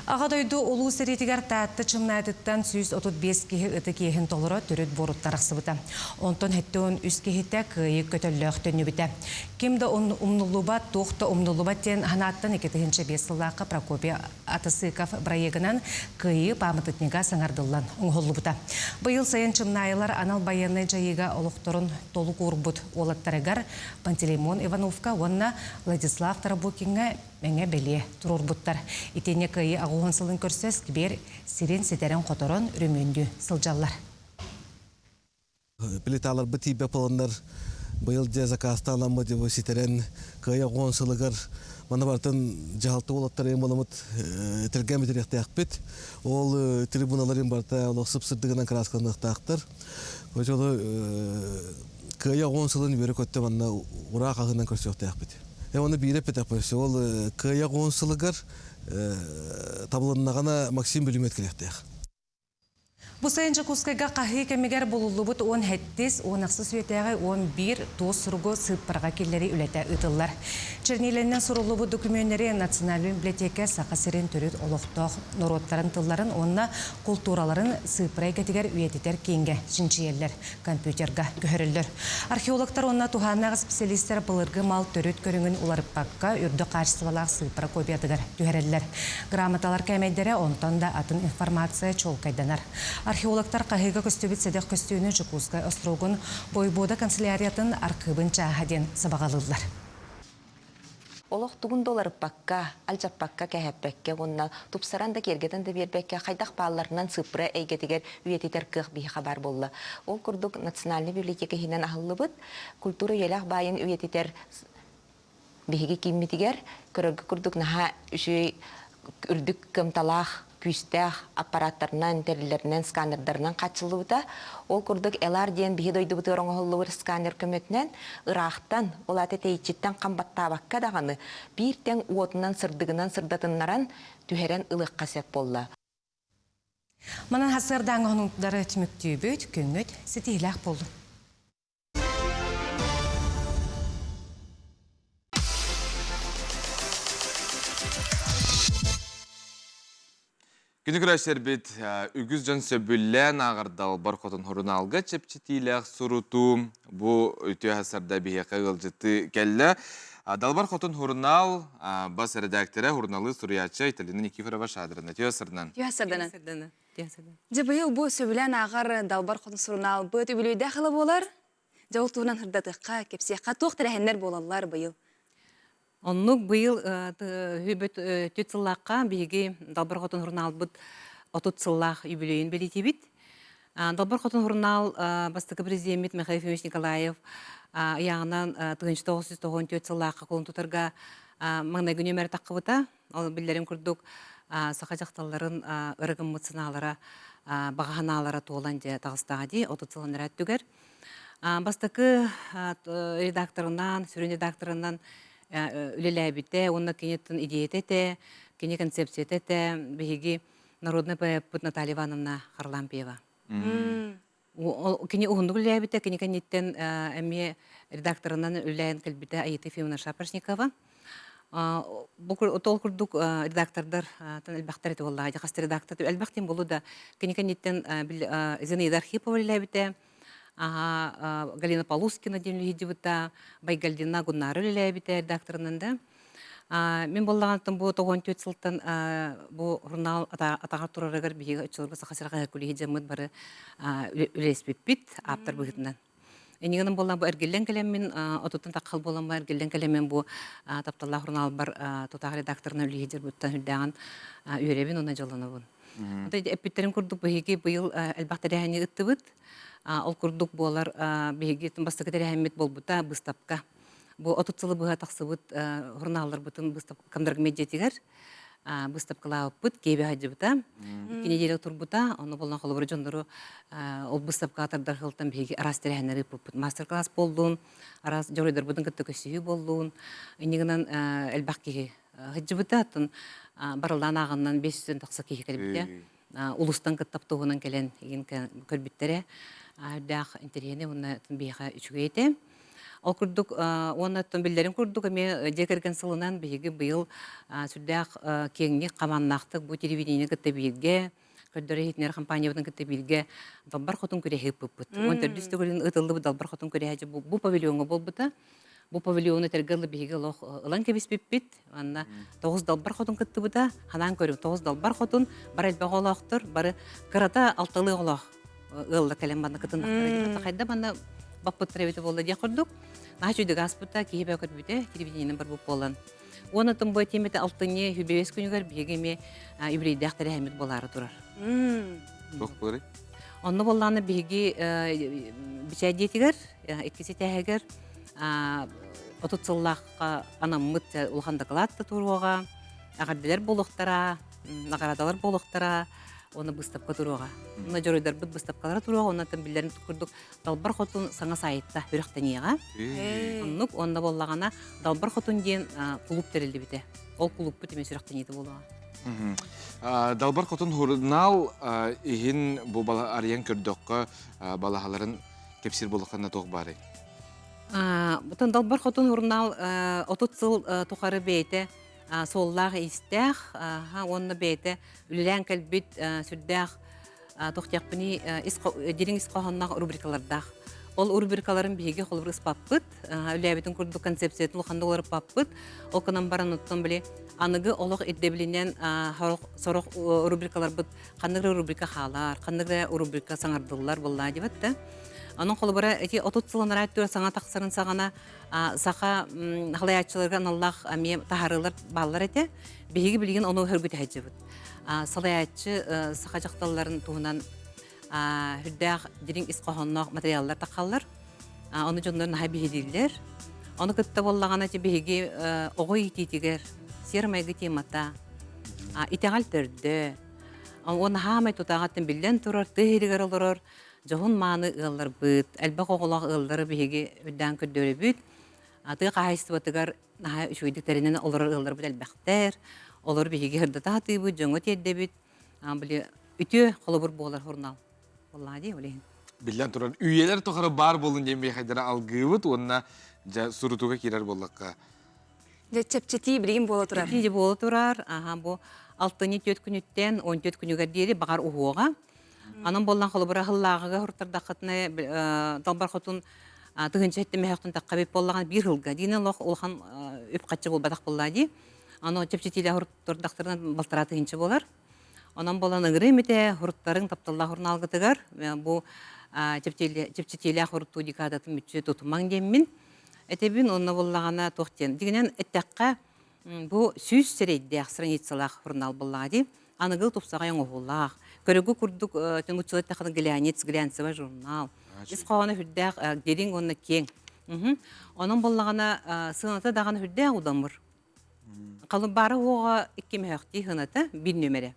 Аҕа дойду Улуу сэриитигэр Таатта Чымнаатыттан 135 киһи ытык иэһин толоро төрүт буоруттан арахсыбыта. Онтон 73 киһитэ кыайыы көтөллөөх төннүбүтэ. Ким да умнуллубат, туох да умнуллубат диэн санааттан 2005 сыллаахха Прокопий Атасыков бырайыагынан Кыайыы пааматынньыга саҥардыллан оҥоһуллубута. Быйыл сайын Чымнаайылар анал байыаннай дьайыыга олохторун толук уурбут уолаттарыгар Пантелеймон Ивановка уонна Владислав Тарабукиҥҥа мэҥэ бэлиэ туруорбуттар. Итиэннэ Кыайыы аҕыс уон сылын көрсө сквер сирин ситэрэн-хоторон өрөмүөннүү сылдьаллар. Плиталарбыт тиийбэт буоланнар быйыл дьэ заказтааламмыт дьэ ситэрэн кыайа оҕон сылыгар маны барытын дьаһалта уолаттар буоламмыт тиргээн бүтэриэхтээхпит. Ол трибуналарын барыта олох сып-сырдыгынан кырааскаланыахтаахтар. Очолу кыайа оҕон сылын үөрэ көттө манна ураа хаһыынан көрсүөхтээхпит. Оны биирэ эппэтэхпит. Ол кыайа оҕон сылыгар табылыннаҕына Максим бүлүмүөт кэлиэхтээх. Бу сайын Дьокуускайга хаһыы кэмигэр булуллубут уон сэттис, уон ахсыс үйэтээҕи уон биир туос суругу сыыппараҕа киллэрии үлэтэ ыытыллар. Черниилэннэн суруллубут докумүөннэри Национальнай библиотека Саха сирин төрүт олохтоох норуоттарын тылларын уонна култуураларын сыыппара эйгэтигэр үйэтитэр кииҥҥэ чинчийэллэр, компьютерга көһөрөллөр. Археологтар уонна туһааннаах специалистар былыргы мал төрүт көрүҥүн уларыппакка үрдүк хаачыстыбалаах сыыппара копиятыгар түһэрэллэр. Грамоталар кээмэйдэрэ онтон да атын информация чуолкайданар. Археологтар хаһыыга көстүбүт сэдэх көстүүнү Дьокуускай остроугун Бойбуода канцеляриятын архыыбын чааһа диэн сабаҕалыыллар. Олох тугун да уларыппакка, алдьаппакка, кэһэппэккэ уонна тупсаран да киэргэтэн да биэрбэккэ хайдах баалларынан сыыппара эйгэтигэр үйэтитэр кыах биһиэхэ баар буолла. Ол курдук Национальнай библиотека иһинэн аһыллыбыт культура үйэлээх баайын үйэтитэр биһиги кииммитигэр көрөргө курдук наһаа үчүгэй үрдүк кыамталаах, күүстээх аппараттарынан, тэриллэринэн, сканердарынан хааччыллыбыта. Ол курдук ЛР диэн биһи дойдубутугар оҥоһуллубут сканер көмөтүнэн ыраахтан, ол аата тэйиччиттэн хам баттаабакка даҕаны биир тэҥ уотунан сырдыгынан сырдатыннаран түһэрэн ылыахха сөп буолла. Манан хасыардааҥы хонуктары түмүктүүбүт, күҥҥүт ситиһиилээх буоллун. Күнү көрөөччүлэрбит үгүс дьон сөбүлээн ааҕар Далбар Хотун сурунаалга чэпчэтиилээх сурутуу бу үтүө сарда биһиэхэ ыалдьыттыы кэллэ. Далбар Хотун сурунаал бас эрэдээктэрэ, суруналыыс суруйааччы Айталина Никифорова Шадрина. Үтүө сарданан. Үтүө сарданан. Дьэ быйыл бу сөбүлээн ааҕар Далбар Хотун сурунаалбыт үбүлүөйдээх ыла буолар. Дьэ ол туһунан сырдатыахха, кэпсиэххэ туох тэрээһиннэр буолаллар быйыл? Оннук быйыл үбүт түт сыллаахха биһиги Далбар Хотун сурунаалбыт 30 сыллаах юбилейин бэлиэтиибит. Далбар Хотун сурунаал бастакы президеммит Михаил Ефимович Николаев ыйааҕынан 1994 сыллаахха кулун тутарга маҥнайгы нүөмэр таххыбыта. Ол биллэрин курдук саха дьахталларын ырыгыммыт санаалара, баҕа санаалара туолан дьэ таҕыстаҕа дии 30 сыл анараа өттүгэр. Бастакы редакторынан, сүрүн редакторынан үлэлээбитэ уонна киниттэн идеята этэ, кини концепцията этэ биһиги народный поэппыт Наталья Ивановна Харлампьева. Кини уһуннук үлэлээбитэ, кини кэнниттэн эмиэ редакторынан үлэлээн кэлбитэ Аита Ефимовна Шапошникова. Бу ол курдук редактордар элбэхтэр этэ буоллаҕа. Хас редактор элбэх диэн буолу да кини кэнниттэн Зинаида Архипова үлэлээбитэ, Галина Полускина диэн үлэһитибыта, Байгальдина Гуннара үлэлээбитэ редакторынан да. Мин буоллаҕантан бу 94 сылтан бу журнал атаҕар турарыгар биһиги оччолорго Саха сирэ хаһыакка үлэһит дьоммут бары үлэлэспиппит ааптар быһыытынан. Иннигинэн буолла бу эргиллэн кэлэммин отуттан таххал буолан бу эргиллэн кэлэммин бу тапталлаах журналбар тутаах редакторынан үлэһит дьарбыттан үрдээҕин үөрэбин уонна дьоллонобун. Эппиттэрин курдук биһиги быйыл элбэх тэрээһини ыттыбыт. Ол курдук буолар биһиги бастакы тэрээһиммит буолбута быыстапка. Бу 30 сылы быһа тахсыбыт журналларбытын быыстапка Комдрагмедиатигэр быыстапкалаабыппыт, киэбэ сылдьыбыта. Икки неделя турбута, ону боллон холобур дьоннору ол быыстапкаҕа тардар сылтан биһиги араас тэрээһиннэри ыыппыппыт. Мастер-класс буоллун, араас дьоруойдарбытын кытта көрсүһүү буоллун. Иннигинэн элбэх киһи сылдьыбыта, оттон барыллаан ааҕыннан 500 тахса киһи кэлбитэ. Улустан кытта туһунан кэлэн игин көрбүттэрэ. Үрдээх интэриэһинэй уонна биһиэхэ үчүгэй этэ. Ол курдук уонна оттон биллэрин курдук эмиэ дьиэ кэргэн сылынан биһиги быйыл сүрдээх киэҥник хамааннаахтык бу телевидениени кытта бииргэ көрдөрө иһитиннэрэр компаниябытын кытта бииргэ Далбар Хотун күрэһи ыыппыппыт. Уон төрдүс төгүлүн ыытыллыбыт Далбар Хотун күрэһэ бу павильоҥҥа буолбута. Бу павильону этэргэ дылы биһиги олох ылан кэбиспиппит. Манна тоҕус далбар хотун кыттыбыта. Ханаан көрүҥ, тоҕус далбар хотун, бары элбэх оҕолоохтор, бары кырата алталыы оҕолоох ыаллар кэлэн манна кытыннахтара диэн. Хайда манна баппыттар эбитэ буолла диэх курдук. Наһаа үчүгэй ааспыта, киһи бөҕө көрбүтэ, телевидениенэн барбыт буолан. Уонна бу этиэмэтэ алтынньы үбүлүөйэс күнүгэр биһиги эмиэ юбилейдээх тэрээһиммит буолаары турар. Туох буоларый? Онно буоллаҕына биһиги бичээт дьиэтигэр иккис этээһигэр 30 сыллаахха анаммыт улахан дакылаат да туруоҕа, эҕэрдэлэр буолуохтара, наҕараадалар буолуохтара, уонна быыстапка туруоҕа. Онно дьоруойдарбыт быыстапкалара туруоҕа, онно биллэрин курдук Далбар Хотун саҥа саайтта үрэхтэниэҕэ. Оннук уонна буоллаҕына Далбар Хотун диэн кулууп тэриллибитэ. Ол кулууппут эмиэ сүрэхтэниитэ буолуоҕа. Далбар Хотун сурунаал иһин бу арыйан көрдөххө балаһаларын кэпсиир буоллаххына туох баарый? Бутун Далбар Хотун сурунаал 30 сыл тухары бэйэтэ суоллаах-иистээх уонна бэйэтэ үлэлээн кэлбит сүрдээх туох диэхпиний дириҥ ис хоһоонноох рубрикалардаах. Ол рубрикаларын биһиги холобур ыспаппыт, үлээбитин курдук концепциятын улаханнык уларыппаппыт. Ол гынан баран оттон били аныгы олох ирдэбилинэн сорох рубрикаларбыт ханнык эрэ рубрика хаалар, ханнык эрэ рубрика саҥардыллар буоллаа диэбэт да. Онон холобура ити 30 сыл анараа өттүгэр саҥа тахсарын саҕана саха халайааччыларга аналлаах эмиэ таһаарыылар бааллар этэ. Биһиги билигин ону хөргүтэ сылдьабыт. Салайааччы саха дьахталларын туһунан үрдээх дириҥ ис хоһоонноох материаллар тахаллар. Ону дьоннор наһаа биһирииллэр. Ону кытта буоллаҕына биһиги оҕо иитиитигэр сиэр-майгы темата, итэҕэл төрдө, уонна хаамай тутааҕыттан биллэн турар, тыа иһигэр олорор дьоһун-мааны ыалларбыт, элбэх оҕолоох ыаллары биһиги үрдээн көрдөрөбүт. Тыа хаһаайыстыбатыгар наһаа үчүгэйдик тэринэн олорор ыалларбыт элбэхтэр. Олору биһиги сырдата сатыыбыт, дьоҥҥо тиэрдэбит. Били үтүө холобур буолар журнал. Буоллаҕа дии, ол иһин. Биллэн турар, үйэлэр тухары баар буолун диэн биһиэхэйдэрэ алгыыбыт уонна дьэ сурутууга киирэр буоллахха. Дьэ чэпчэтии билигин буола турар. Чэпчэтии буола турар. Аха бу Алтынньы түөрт күнүттэн 14 күнүгэр диэри баҕар уһуоҕа. Анан буоллан холобура аһыллааҕыга хуртардаххытына Далбар Хотун тыһыынча сэттэмэһэхтэн тахха эбит буоллаҕына биир сылга диин олох улахан үп-харчы буолбатах буоллаа дии. Аны чэпчэтиилээх хуртардахтарына балтараа тыһыынча буолар. Онон буолан ыҥырыы эмитэ хуруттарыҥ тапталлаах сурунаалгытыгар бу чэпчэтиилээх хуруттуу декадатын мүччү тутумаҥ диэммин этэбин. Онно буоллаҕына туох диэн. Дигинэн эттэххэ бу сүүс сирэйдээх страницалаах журнал буоллаҕа дии. Аныгы тупсаҕай оҥоһуулаах. Көрөгү курдук нууччалыы эттэххинэ глянец, глянцевый журнал. Ис хоһооно сүрдээх дириҥ уонна киэҥ. Онон буоллаҕына сыаната даҕаны сүрдээх удамыр. Халымбаара уоҕа икки мөһөхтии сыаната биир нүөмэрэ.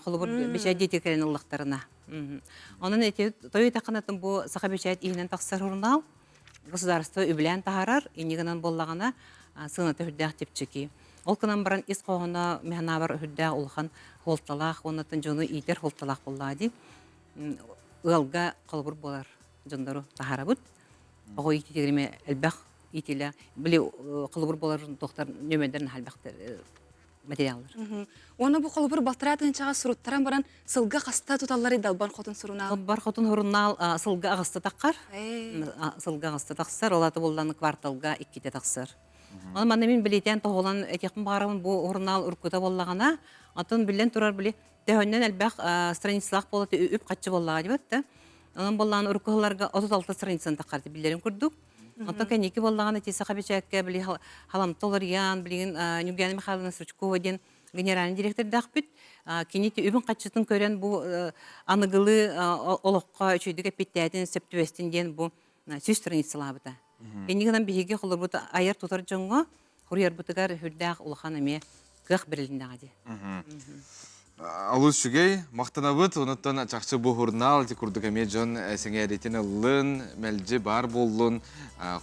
Холобур, бэчээт диэти кэлэн ыллахтарына. Онон эти той таханатын бу саха бэчээт иһинэн тахсар журнал государство үбүлээн таһаарар, инньэ гынан буоллаҕына сыаната үрдээх чэпчэки. Ол гынан баран ис хоһооно механабар үрдээх улахан суолталаах уонна дьону иитэр суолталаах буоллаҕа дии. Ыалга холобур буолар дьоннору таһаарабыт. Оҕо иитиитигэр эмиэ элбэх иитиилээх, били холобур буолар туохтар нөмердэр наһаа элбэхтэр материаллар. Уонна бу холобур балтараа тыһыынчаҕа суруттаран баран сылга хаста туталларый Далбар Хотун сурунаал? Далбар Хотун сурунаал сылга аҕыста таххар. Сылга аҕыста тахсар, ол аты буллан кварталга иккитэ тахсар. Оны манна мин билиитэн тоһолон этиэхпин баҕарабын бу журнал уруккута буоллаҕына, атын биллэн турар били төһөннөн элбэх страницалаах буолла үп хаччы буоллаҕа дибэт да. Онон буоллаҕына урукку сылларга 36 страницаны таххар биллэрин курдук. Онтон кэнники буоллаҕына ити саха бэчээккэ били халамта уларыйан, билигин Нюргияна Михайловна Стручкова диэн генеральный директордаахпыт. Кини үбүн хаччытын көрөн бу аныгылыы олоххо үчүгэйдик эппиттээтин, сөп түбэстин диэн бу сүүс страницалаабыта. Инньэ гынан биһиги холобурбут айар тутар дьоҥҥо хуруйарбытыгар сүрдээх улахан эмиэ кыах бэрилиннэҕэ дии. Олус үчүгэй, махтанабыт. Онуттан чахчы бу журнал ити курдук эмиэ дьон сэҥээритин ыллын, мэлдьи баар буоллун.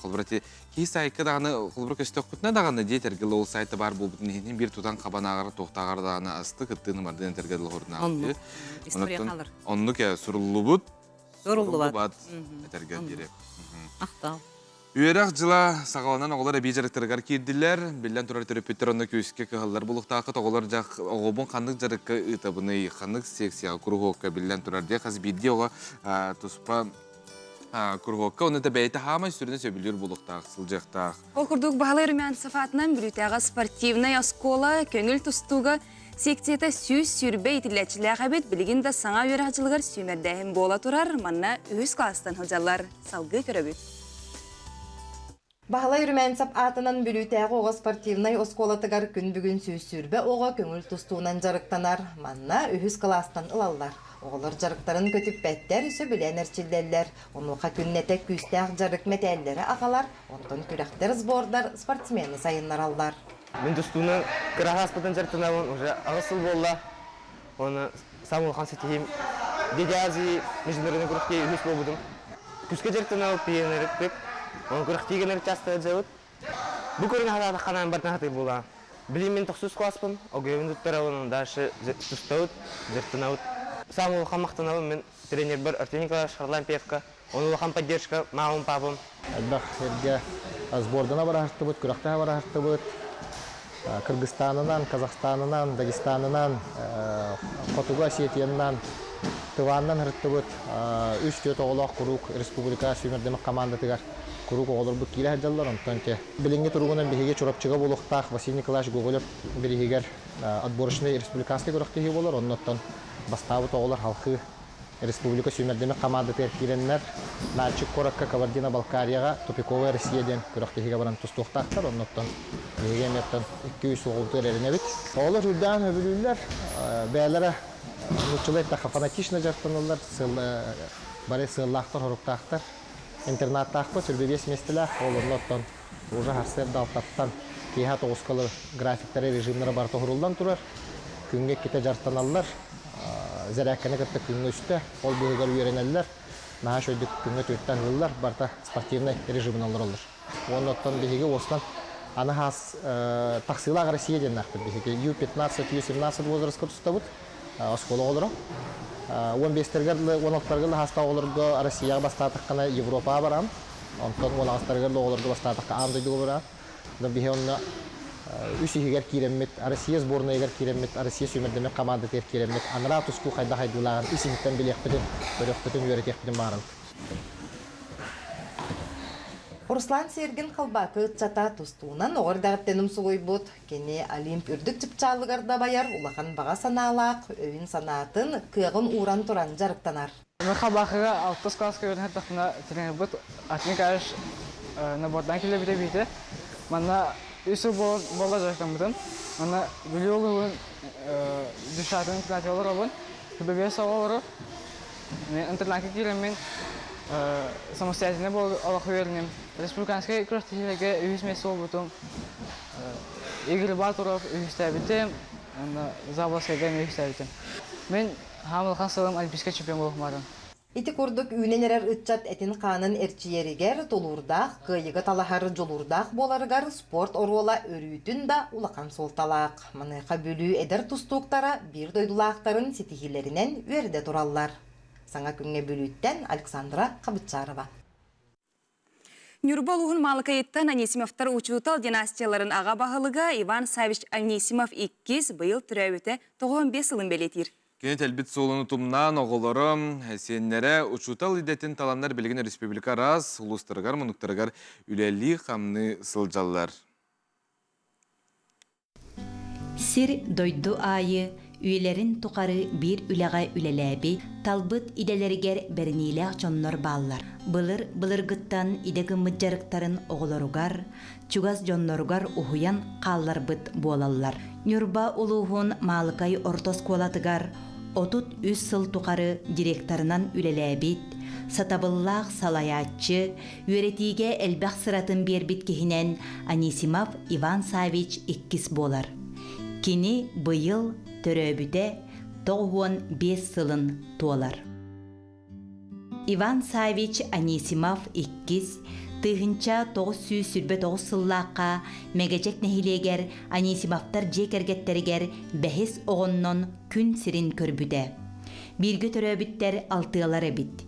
Холобура ити киһи сайтка даҕаны холобура көстөххүтүнэ даҕаны диэтэргэ ол сайта баар буолбутун иһин биир тутан хабан ааҕар туохтааҕар даҕаны астык ыттыын ымардыын этэргэ дылы журнал. Оннук. История хаалар. Оннук суруллубут. Суруллубат. Этэргэ диэри. Махтал. Үөрэх дьыла саҕаланан оҕолор эбии дьарыктарыгар киирдилэр. Биллэн турар төрөппүттэр онно күүскэ кыһаллар булуктааххыт. Оҕолор дьах оҕобун ханнык дьарыкка ыытабыный, ханнык секцияҕа, куруһуокка биллэн турар диye хас биирдии оҕо туспа куруһуокка оны да бэйэтэ хаамай сүрүнэ сөбүлүүр булуктаах сылдьыахтаах. Ол курдук Баһылай Румянцев аатынан Бүлүүтээҕи спортивнай оскуола көҥүл тустууга секцията 120 итиллээччилээх эбит. Билигин да саҥа үөрэх дьылыгар сүүмэрдээһин буола турар. Манна үһүс класстан сылдьаллар. Салгыы көрөбүт. Баһылай Румянцев аатынан Бүлүүтээҕи оҕо спортивнай оскуолатыгар күн бүгүн 120 оҕо көҥүл тустуунан дьарыктанар. Манна үһүс кылаастан ылаллар. Оҕолор дьарыктарын көтүппэттэр, сөбүлээн эрчиллэллэр. Онуоха күннэтэ күүстээх дьарык мэтээллэри аҕалар, онтон күрэхтэр, сбордар спортсмены сайыннараллар. Мин тустуунан кыра ааспытын дьарыктанабын уже аҕыс сыл буолла. Уонна саамай улахан ситиһиим Дети Азии международный күрэхтии үһүс буолбутум. Күүскэ дьарыктанабыт, пионерыттык. Онон күрэхтии гынар часто сылдьабыт. Бу көрүҥ хатаатаххына барытын хатыыр буолаҕын. Билигин мин тохсус класспын, ОГЭ-бин туттарабын, дальше тустабыт, дьарыктанабыт. Саамай улахан махтанабын мин тренербэр Артем Николаевич Харлампьевка, он улахан поддержка мамам, папам. Элбэх сиргэ сбордана бараһартыбыт, күрэхтэһэ бараһартыбыт. Кыргызстанынан, Казахстанынан, Дагестанынан, Хотугу Осетиянан, Тываннан ырыттыбыт. Үс-түөрт оҕолоох куруук республика сүүмэрдэмэх командатыгар куруук оҕолорбут киирэ сылдьаллар. Онтон те билиҥҥи туругунан биһиги Чурапчыга буолуохтаах Василий Николаевич Гоголев бирииһигэр отборочный республиканскай күрэхтэһии буолар. Оннуттан бастаабыт оҕолор халқыы Республика сүүмэрдэмэх хамаандатыгар киирэннэр, Нальчик куоракка Кабардино-Балкарияҕа Тупиковая Россия диэн күрэхтэһиигэ баран тустуохтаахтар. Оннуттан биһиги эмиэттэн икки-үс оҕобутугар эрэнэбит. Оҕолор үрдээн сөбүлүүллэр. Бэйэлэрэ нууччалыы эттэххэ фанатично дьарыктаналлар, бары сыаллаахтар-соруктаахтар. Интернаттаахпыт, сүрбэ миэстэлээх. Ол онно оттон уже сарсыарда алтаттан киэһэ тоҕуска графиктара, режимнара барыта уһуруллан турар. Күҥҥэ иккитэ дьарыктаналлар. Зарядканы кытта күҥҥэ үстэ, ол быыһыгар үөрэнэллэр. Наһаа үчүгэйдик күҥҥэ түөртэ аһыыллар, барыта спортивнай режимин олороллор. Уонна оттон биһиги уостан аны хаас тахсыылаах Россия диэннээхпит биһиги. Ю-15, Ю-17 возрастка тустабыт оскуола оҕолоро. 15-тэргэр, 16-таргар хаастаах оҕолорго Россияҕа бастаатаххына Европаҕа бараҕын. Онтон 18-тарыгар оҕолорго бастаатахха аан дойдуга бараҕын. Биһи онно Үс иһигэр киирэммит, Россия сборнайыгар киирэммит, Россия сүүмэрдэммит командатыгар киирэммит, анараа тускуу хайдах айдыылааҕын ис иһиттэн билиэхпитин, көрүөхпүтүн, үөрэтиэхпитин баҕарабыт. Руслан Сергин Халбаакы ыччата тустуунан оҕо эрдэҕиттэн умсугуйбут. Кини Олимп үрдүк чыпчаалыгар дабайар улахан баҕа санаалаах, өйүн-санаатын, кыаҕын ууран туран дьарыктанар. Мен Халбаакыга алтыс класска үөрэнэ сырыттахпына тренербит Атын Николаевич набордаан киллэрбитэ биитэ. Манна үс сыл буолла дьарыктаммытым. Манна Бүлүү улууһун дюшатын интернатыгар олоробун. Бэбиэс оҕолору интернакка киирэммин самостоятельно олох үөрэним. Республиканскай күрэхтэһиилэргэ үһүс миэстэ буолбутум. Игорь Батуров үһүстээбитим, уонна Заболоцкайга эмиэ үһүстээбитим. Мин хаам улахан сылым олимпийскай чемпион буолуохмаарым. Ити курдук үүнэн эрэр ыччат этин-хаанын эрчийэригэр, тулуурдаах, кыайыыга талаһар дьулуурдаах буоларыгар спорт оруола өрүүтүн да улахан суолталаах. Маныаха Бүлүү эдэр тустууктара биир дойдулаахтарын ситиһиилэринэн үөрдэ тураллар. Саҥа күҥҥэ Бүлүүттэн Александра Хабытчарова. Ньурба улууһун Маалыкайыттан Анисимовтар учуутал династияларын аҕа баһылыга Иван Савич Анисимов иккис быйыл төрөөбүтэ 95 сылын бэлиэтиир. Кини тэлбит суолун утумнаан оҕолоро, сиэннэрэ учуутал идэтин таланнар билигин республика араас улуустарыгар, муннуктарыгар үлэлии-хамныы сылдьаллар. Сир дойду аайы үйэлэрин тухары биир үлэҕэ үлэлээбит, талбыт идэлэригэр бэриниилээх дьоннор бааллар. Былыр былыргыттан идэ гыммыт дьарыктарын оҕолоругар, чугас дьонноругар уһуйан хаалларбыт буолаллар. Ньурба улууһун Маалыкай орто оскуолатыгар 33 сыл тухары директорынан үлэлээбит, сатабыллаах салайааччы, Үөрэтиигэ элбэх сыратын биэрбит киһинэн Анисимов Иван Савич иккис буолар. Кини быйыл төрөөбүтэ 95 сылын туолар. Иван Савич Анисимов иккис 1929 сыллаахха Мэгэдьэк нэһилиэгэр Анисимовтар дьиэ кэргэттэригэр бэһис оҕоннон күн сирин көрбүтэ. Бииргэ төрөөбүттэр алтыалар эбит.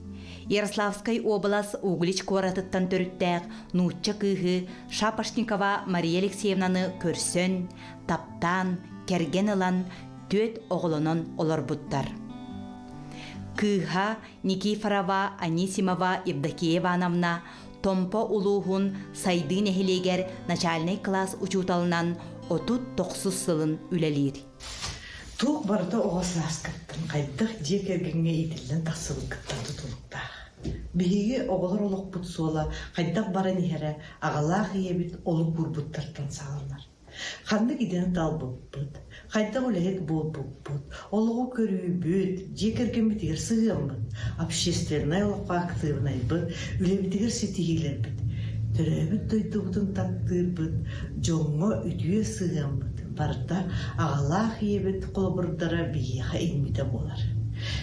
Ярославскай уобалас Углич куоратыттан төрүттээх нуучча кыыһы Шапошникова Мария Алексеевнаны көрсөн, таптаан, кэргэн ылан, түөрт оҕолонон олорбуттар. Кыыһа Никифорова Анисимова Евдокия Ивановна Томпо улууһун Сайдыы нэһилиэгэр начальнай кылаас учууталынан 39 сылын үлэлиир. Туох барыта оҕо сааскыттан хайдах дьиэ кэргэҥҥэ иитиллэн тахсыбыккыттан тутулуктаах. Биһиги оҕолор олохпут суола хайдах баран иһэрэ аҕалаах ийэбит олук уурбуттартан саҕаланар. Ханнык идэни талбыппыт, хайдах үлэһит буолбуппут, олоҕу көрүүбүт, дьиэ кэргэммитигэр сыһыаммыт, общественнай олоххо актыыбынайбыт, үлэбитигэр ситиһиилэрбит, төрөөбүт дойдубутун таптыырбыт, дьоҥҥо үтүө сыһыаммыт барыта аҕалаах ийэбит холобурдара биһиэхэ иҥмитэ буолар.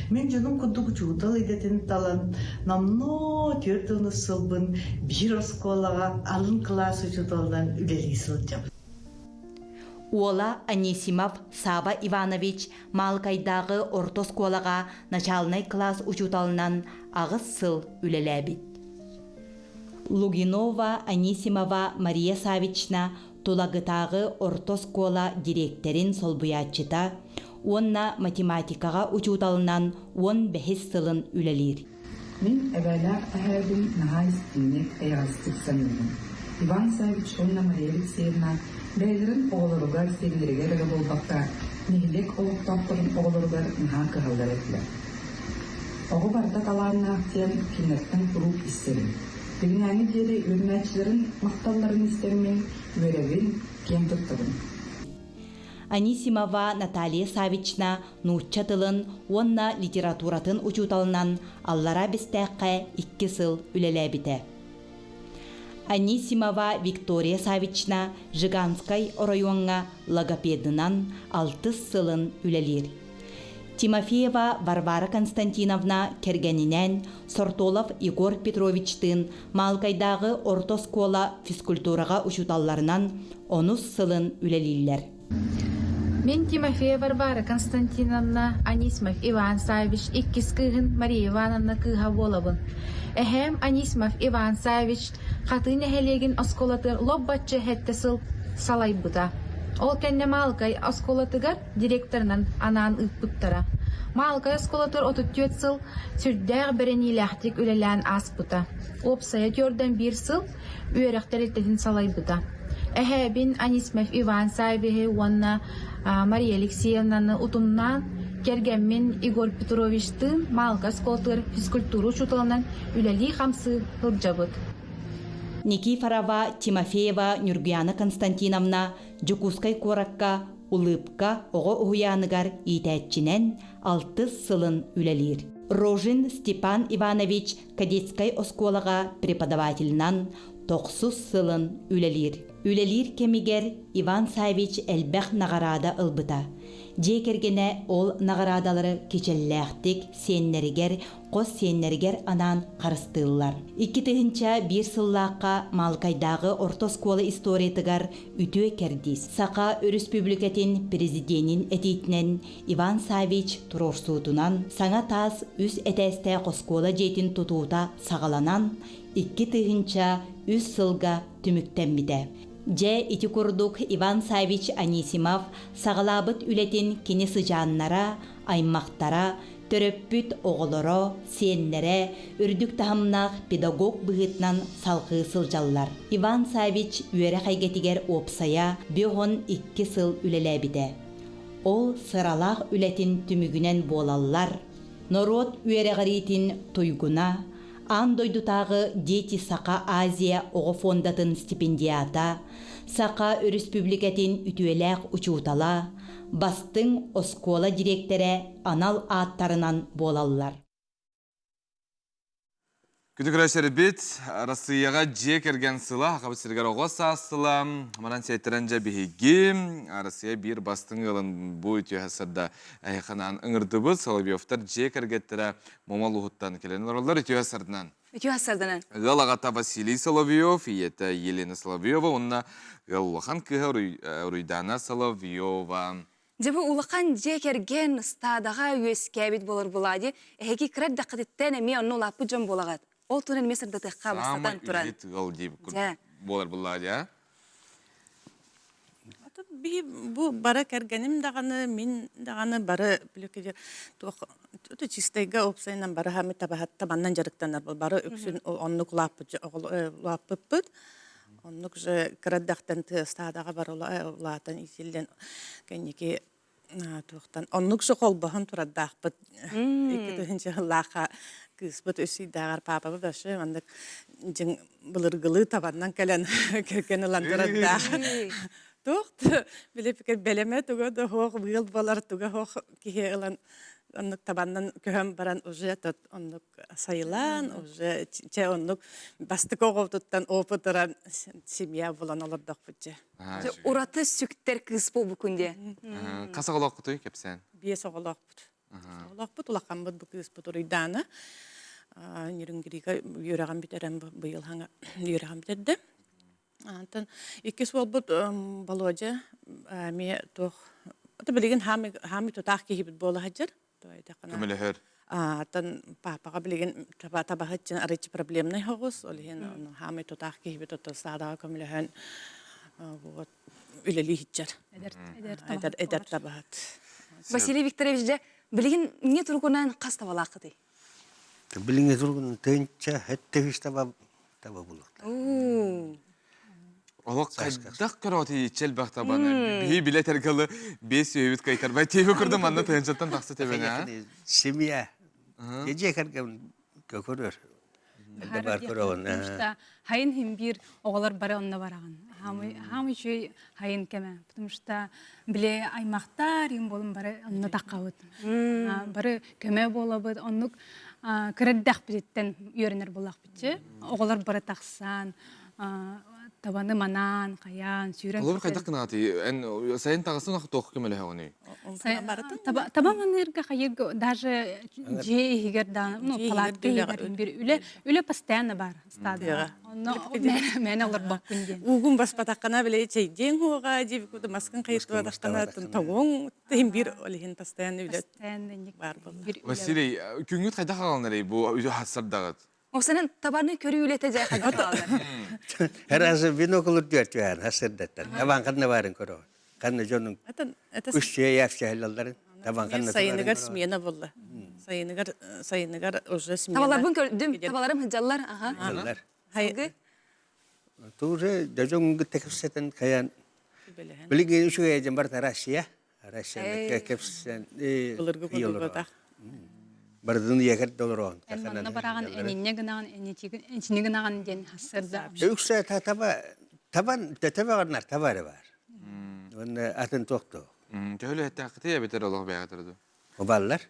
Мин дьонум курдук учуутал идэтин талан, номнуо 40 сылбын биир оскуолаҕа алын кылаас учууталынан үлэлии сылдьабын. Уола Анисимов Сава Иванович Маалыкайдааҕы орто оскуолаҕа начаалынай кылаас учууталынан аҕыс сыл үлэлээбит. Лугинова Анисимова Мария Савична Тулагытааҕы орто оскуола дириэктэрин солбуйааччыта уонна математикаҕа учууталынан уон бэһис сылын үлэлиир. Мин эбээлээх эһээбин наһаа истиҥник, эйэҕэстик саныыбын. Иван Саввич уонна Мария Алексеевна бэйэлэрин оҕолоругар, сиэннэригэр эрэ буолбакка, нэһилиэк олохтоохторун оҕолоругар наһаа кыһаллар этилэр. Оҕо барыта талааннаах диэн кинилэртэн куруук истэбин. Билиҥҥээҥҥи диэри үөрэнээччилэрин махталларын истэммин үөрэбин, киэн туттабын. Анисимова Наталья Савична нуучча тылын уонна литературатын учууталынан Аллараа Бэстээххэ икки сыл үлэлээбитэ. Анисимова Виктория Савична Жиганскай оройуоҥҥа логопедынан алтыс сылын үлэлиир. Тимофеева Варвара Константиновна кэргэнинээн Сортолов Егор Петровичтыын Маалыкайдааҕы орто оскуола физкультураҕа учууталларынан онус сылын үлэлииллэр. Мин Тимофеева Варвара Константиновна Анисимов Иван Саввич иккис кыыһын Мария Ивановна кыыһа буолабын. Эһээм Анисимов Иван Саввич Хатыы нэһилиэгин оскуолатыгар лоп-бачча сэттэ сыл салайбыта. Ол кэннэ Маалыкай оскуолатыгар директорынан анаан ыыппыттара. Маалыкай оскуолатыгар 34 сыл сүрдээх бэриниилээхтик үлэлээн ааспыта. Уопсайа 41 сыл үөрэх тэрилтэтин салайбыта. Эһээбин Анисимов Иван Саввиһы уонна Мария Алексеевнаны утумнаан, кэргэммин Егор Петровичтыын Маалыкай оскуолатыгар физкультура учууталынан үлэлии-хамсыы сылдьабыт. Никифорова Тимофеева Нюргуяна Константиновна Дьокуускай куоракка Улыбка оҕо уһуйааныгар иитээччинэн алтыс сылын үлэлиир. Рожин Степан Иванович кадетскай оскуолаҕа преподавателинэн тохсус сылын үлэлиир. Үлэлиир кэмигэр Иван Савич элбэх наҕараада ылбыта. Дьиэ кэргэнэ ол наҕараадалары кичэллээхтик сиэннэригэр хос сиэннэригэр анаан харыстыыллар. 2001 сыллаахха Маалыкайдааҕы орто оскуола историятыгар үтүө кэрдиис Саха Өрөспүүбүлүкэтин Президенин этиитинэн Иван Савич туруорсуутунан саҥа таас үс этээстээх оскуола дьиэтин тутуута саҕаланан 2003 сылга түмүктэммитэ. Дьэ, ити курдук Иван Савич Анисимов саҕалаабыт үлэтин кини сыдьааннара, аймахтара, төрөппүт оҕолоро, сиэннэрэ үрдүк таһымнаах педагог быһыытынан салҕыы сылдьаллар. Иван Савич үөрэх эйгэтигэр уопсайа 52 сыл үлэлээбитэ. Ол сыралаах үлэтин түмүгүнэн буолаллар норуот үөрэҕириитин туйгуна, аан дойдутааҕы Дети Саха Азия оҕо фондатын стипендиата, Саха Өрөспүүбүлүкэтин үтүөлээх учуутала, бастыҥ оскуола дириэктэрэ анал ааттарынан буолаллар. Күндү көрөөччүлэрбит, Арассыыйаҕа дьиэ кэргэн сыла, Сахабыт сиригэр оҕо саас сыла. Манан сиэттэрэн дьэ биһиги Арассыыйа биир бастыҥ ыалын бу үтүө сырда эһиэхэ ыҥырдыбыт. Соловьевтар дьиэ кэргэттэрэ Момол уһуттан кэлэн олороллор. Үтүө сырдынан. Үтүө сарданан. Ыал аҕата Василий Соловьев, ийэтэ Елена Соловьева уонна ыал улахан кыыһа Уруйдаана Соловьева. Дьэ бу улахан дьиэ кэргэн ыстаадаҕа үөскээбит буолар буолаа Эһиги кыра эрдэххититтэн эмиэ онно улааппыт дьон буолаҕыт. Ол туһунан эмиэ сырдатыахха бастатан туран. Самый ыал дии буолар буоллаа дии, Би бу бары кэргэним даҕаны, мин даҕаны бары туох чистайга уопсайынан бары хами табаннан дьарыктанар бары үксүн оннук улааппыппыт. Оннук же кырадахтан тыастаадаҕа бары улаатан итиллэн кэнники туохтан оннук же холбоһон турардаахпыт. 2000 сыллаахха кыыспыт үс ыйдааҕар паапабыт вообще маннык дьиҥ былыргылыы табаннан кэлэн кэргэн ылан турардаах. Туох били бэлэмэ туга да суох быыл буолар туга суох киһи ылан оннук табаннан көһөн баран уже тот оннук сайылаан уже чэ оннук бастакы оҕобутуттан опыт ыран семья булан олордохпут дьэ. Ураты сүктэр кыыс буолбуккун диэ. Хас оҕолооххутуй кэпсээн? Биэс оҕолоохпут. Оҕолоохпут улахаммыт бу кыыспыт Уруйдаана Нерюнгрига үөрэҕин бүтэрэн быйыл хаҥа үөрэҕин бүтэрдэ. Антон иккис уолбут Володя эмиэ туох билигин хаамый тутаах киһибит буола сылдьар. Көмөлөһөр. Атын папаҕа билигин табаһыт арыйчы проблемнай соҕус, ол иһин хаамый тутаах киһибит ото саадаҕа көмөлөһөн вот үлэлии сылдьар. Эдэр эдэр табаһыт. Василий Викторович дьэ билигин не туругунан хас табалааххытый? Билиҥҥи туругунан тыынча хэттэ таба таба булуохтаах. Олох хайдах көрөөтүй иччэл табаны. Биһи билэ тергалы бес сүйөбүт кайтарбай тиэбэ көрдüm манна тыынчаттан тахса тебене. Семья. Дьиэ кэргэн көрөр. Бар көрөҕүн. Потому что хайын хим бир оҕолор бары онно бараҕын. Хаамый үчүгэй хайын кэмэ. Потому что биле аймахтар им болун бары онно таққабыт. Бары көмө буолабыт. Оннук кырырдахпытыттан үөрэнэр буоллахпытчы. Оҕолор бары тахсан табаны манаан, хайаан, сүүрэн. Олор хайдах гынаатый? Эн сайын таҕыстын туох көмөлөһөҕүнүй? Таба маныырга хайырга даже дьиэ иһигэр да ну палатка иһигэр бир үлэ үлэ постоянно бар стадияҕа. Онно мээнэ олорбоккун диэн. Уугун баспатаххына биле чэйдиэҥ хуоҕа дии маскын хайытыбатаххына тоҥуоҥ тыһын бир ол иһин постоянно үлэ бар буолла. Василий, күҥҥүт хайдах аҕалан бу хассардаҕыт? Осанан табаны көрүү үлэтэ дьэ хайдах аҕалар? Разы бинокль түөртүһэн хасырдаттан. Абан ханна барын көрөҕүн. Ханна дьонун күшчүө яфчаһыллалларын табан ханна Сайыныгар смена болла. Сайыныгар сайыныгар уже смена. Табаларбын көрдүм, табаларым хыдьаллар, аха. Хыдьаллар. Тууже дьоҥ кэпсэтэн кайан билигин үчүгэй дьон барыта Россия. Россия кэпсэтэн Былыргы курдук Бардын иэгэр долороон. Манна бараҕын энинне гынаҕын энчини гынаҕын диэн хассырда. Үксэ таба табан табаҕарнар таба эрэ бар. Уонна атын туохту. Төһөлө эттэххитий эбэтэр олох бэйэҕитэр ду? Убаллар.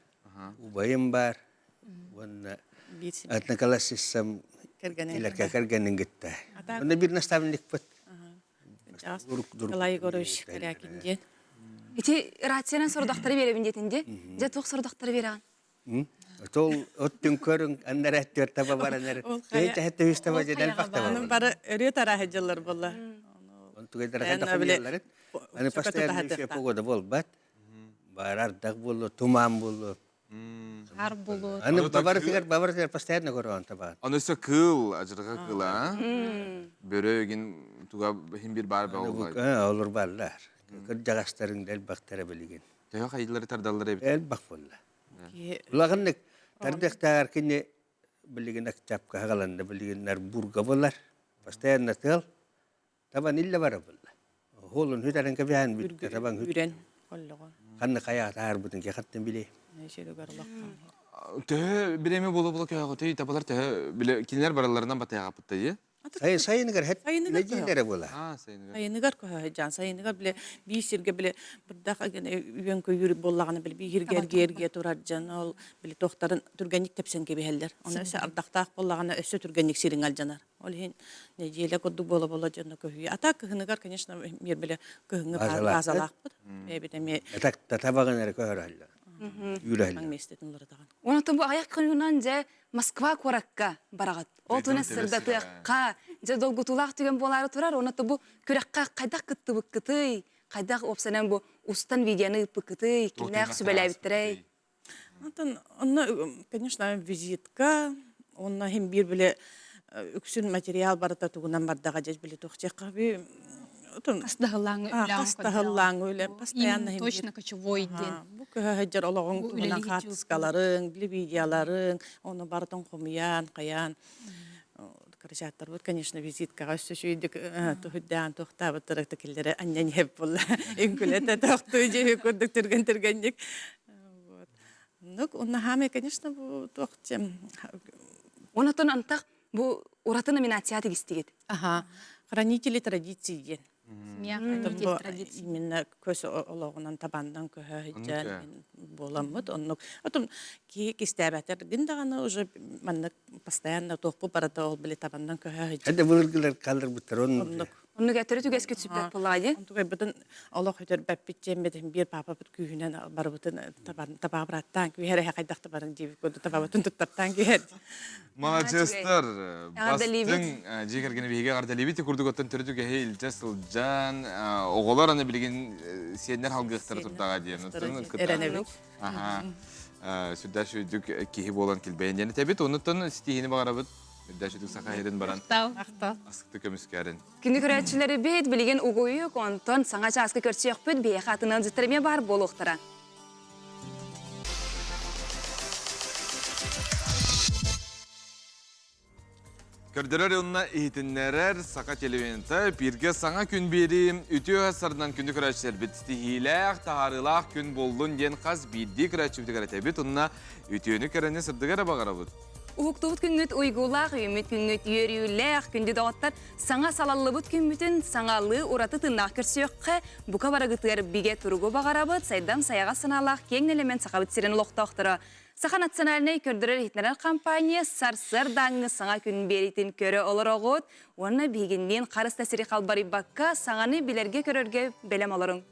Убайым бар. Уонна одноклассницам илэркэ кэргэнин кытта. Уонна бир наставникпыт. Николай Егорович Корякин диэн. Ити рациянан сорудахтары биэрэбин диэтин ди. Дьэ туох сорудахтары биэрэҕин? Отол оттун көрүҥ аннара түөр таба баранар. Тэһэ төһүс таба дьэ элбэх таба. Аны бары өрүө тарааһы дьыллар болла. Онтугайдара хайдах хомуйалларын. Аны постоянно погода болбат. Бар ардах боллу, туман боллу. Хар болу. Аны бабарытыгар бабарытыгар постоянно көрөөн табаан. Аны өссө кыыл, ажырга кыыла, бөрө эгин туга хин бир бар болла. Олор бааллар. Кырдьаҕастарыҥ да элбэхтэрэ билигин. Төһө хайылары тардаллар эбит? Элбэх буолла. Улаханнык тардыахтааҕар кини билигин Октябка хагаланна билигин бурга болар. Постоянно тыал. Табан иллэ бара булла. Холун хүтэрэн кэбиһэн бүттэ табан Үрэн холлоҕо. Ханна хайаа таарбытын кехаттан биле. Төһө биреме боло-боло көһөҕөтүй табалар төһө биле кинилер бараларынан батыйаҕаппытта дии. Сайын сайыныгар хет нэдиилэрэ буола. Аа сайыныгар. Сайыныгар көһө сайыныгар биле биир сиргэ биле бырдах үйөн көйүр буоллаҕына биле бииргэ эргиэ эргиэ турар дьон ол биле туохтарын түргэнник тэпсэн кэбиһэллэр. Оны өссө ардахтаах буоллаҕына өссө түргэнник сириҥ алдьанар. Ол иһин нэдиэлэ курдук буола-буола дьонно көһүйэ. А так кыһыныгар, конечно, мир биле кыһыҥҥы базалаахпыт. Бэйэбит эмиэ Этак табаҕын эрэ көһөрөллөр. Үүрэллэр. миэстэтин уларытаҕын. Онотон бу аяк күнүнэн дьэ Москва куоракка бараҕыт. Ол туна сырдатыахха, дьэ долгутуулаах түгэн буолаары турар. Онотон бу күрэххэ хайдах кыттыбыккытый, хайдах уопсанан бу устан видеоны ыыппыккытый, кимнээх сүбэлээбиттэрэй? Онтон онно, конечно, визитка, онно иһин биир били үксүн материал барыта тугунан бардаҕа дьэ били туох би Хас да һыллааҥы хас да һыллааҥы үлэ постоянно точно кочевой диэн. Бу көһө сылдьар олоҕуҥ туһунан хаартыскаларыҥ, били видеоларыҥ, ону барытын хомуйан, хайаан Кырачааттарбыт, конечно, визиткаҕа өссө үчүгэйдик туһуйдаан туохтаабыттара киллэрэ анньан иһэп буолла. Үҥкүлэтэ тохтуу дьиһи курдук түргэн-түргэнник. Вот. Ну, онно конечно, бу туох Онотон антах бу ураты номинация тигистигит. Аха. Хранители традиций диэн. Семья хранитель традиций. Именно көс олоҕунан табандан көһө сылдьан буоламмыт. Оннук. Отон киһи кистээбэтэргин даҕаны уже маннык постоянно туохпу барыта ол били табандан көһө сылдьан. Эдэ былыргылар калларбыттар оннук. Оннук этери түгэскит сүппэт буоллаҕа Онтугайбытын олох өтөрбөппүт диэммитин биир паапабыт күүһүнэн барыбытын табаабыраттаан күүһэр эһэ хайдах да барын диэбит курдук табабытын туттартаан күүһэр. Маладьыастар, бастыҥ дьиэ кэргэни биһиги эҕэрдэлиибит курдук оттон төрүт үгэһи илдьэ сылдьан оҕолор аны билигин сиэннэр халгыахтара турдаҕа диэн эрэнэбит. Сүрдээх сүрдүк киһи буолан килбэйэн диэн этэбит. Онуттан ситиһиини баҕарабыт. Үрдээх сүрдүк саха иһирин баран. Махтал. Астыкты көмүскээрин. Күнү көрөөччүлэрибит билигин угуйук, онтон саҥа чааска көрсүөхпүт, биһиэхэ атын ыалдьыттар эмиэ баар буолуохтара. Көрдөрөр уонна иһитиннэрэр Саха телевидениета бииргэ саҥа күн биэрии үтүө сарынан күндү көрөөччүлэрбит ситиһиилээх, таһаарыылаах күн буоллун диэн хас биирдии көрөөччүбүтүгэр этэбит уонна үтүөнү кэрэни сырдыгы эрэ баҕарабыт. Уһуктубут күҥҥүт уйгулаах, үүммүт күҥҥүт үөрүүлээх, күндү доҕоттор, саҥа салаллыбыт күммүтүн саҥалыы ураты тыыннаах көрсүөххэ, бука барыгытыгар бигэ туругу баҕарабыт, сайдам сайаҕас санаалаах киэҥ нэлэмэн Сахабыт сирин олохтоохторо. Саха национальнай көрдөрөр-иһитиннэрэр компания сарсыардааҥҥы саҥа күн биэриитин көрө олороҕут уонна биһигинниин харыс да сири халбарыйбакка саҥаны билэргэ-көрөргө бэлэм олоруҥ.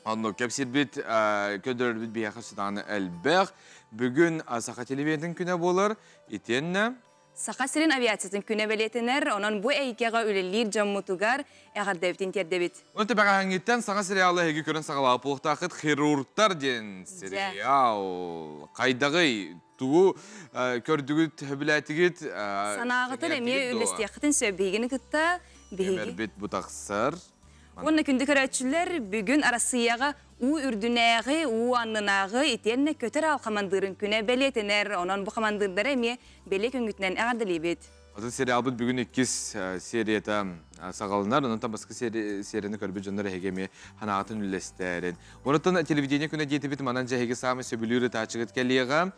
Онно кэпсиирбит, көрдөрөрбүт биһиэхэ сытааны элбэх. Бүгүн Саха телевидениетин күнэ буолар. Итиэннэ Саха сирин авиациятын күнэ бэлиэтэнэр, онон бу эйгэҕэ үлэлиир дьоммутугар эҕэрдэбитин тиэрдэбит. Оны тэбэҕэһэҥҥиттэн саҥа сериалы эһиги көрөн саҕалаабыт буолуохтааххыт «Хирургтар» диэн сериал. Хайдаҕый? Тугу көрдүгүт, сөбүлээтигит? Санааҕытын эмиэ үллэстиэххитин сөп. Биһигини кытта биһиги... Бит бу тахсар. Уонна күндү көрөөччүлэр, бүгүн Арассыыйаҕа уу үрдүнээҕи, уу аннынааҕы итиэннэ көтөр аал хамандыырын күнэ бэлиэтэнэр. Онон бу хамандыырдары эмиэ бэлиэ күҥҥүтүнэн эҕэрдэлиибит. Атын сериалбыт бүгүн иккис серията саҕаланар. Онон бастакы серияны көрбүт дьоннор эһиги эмиэ ханаатын үллэстээрин. Онтон телевидение күнэ диэтибит манан дьэ эһиги саамай сөбүлүүр ытааччыгыт кэлиэҕэ.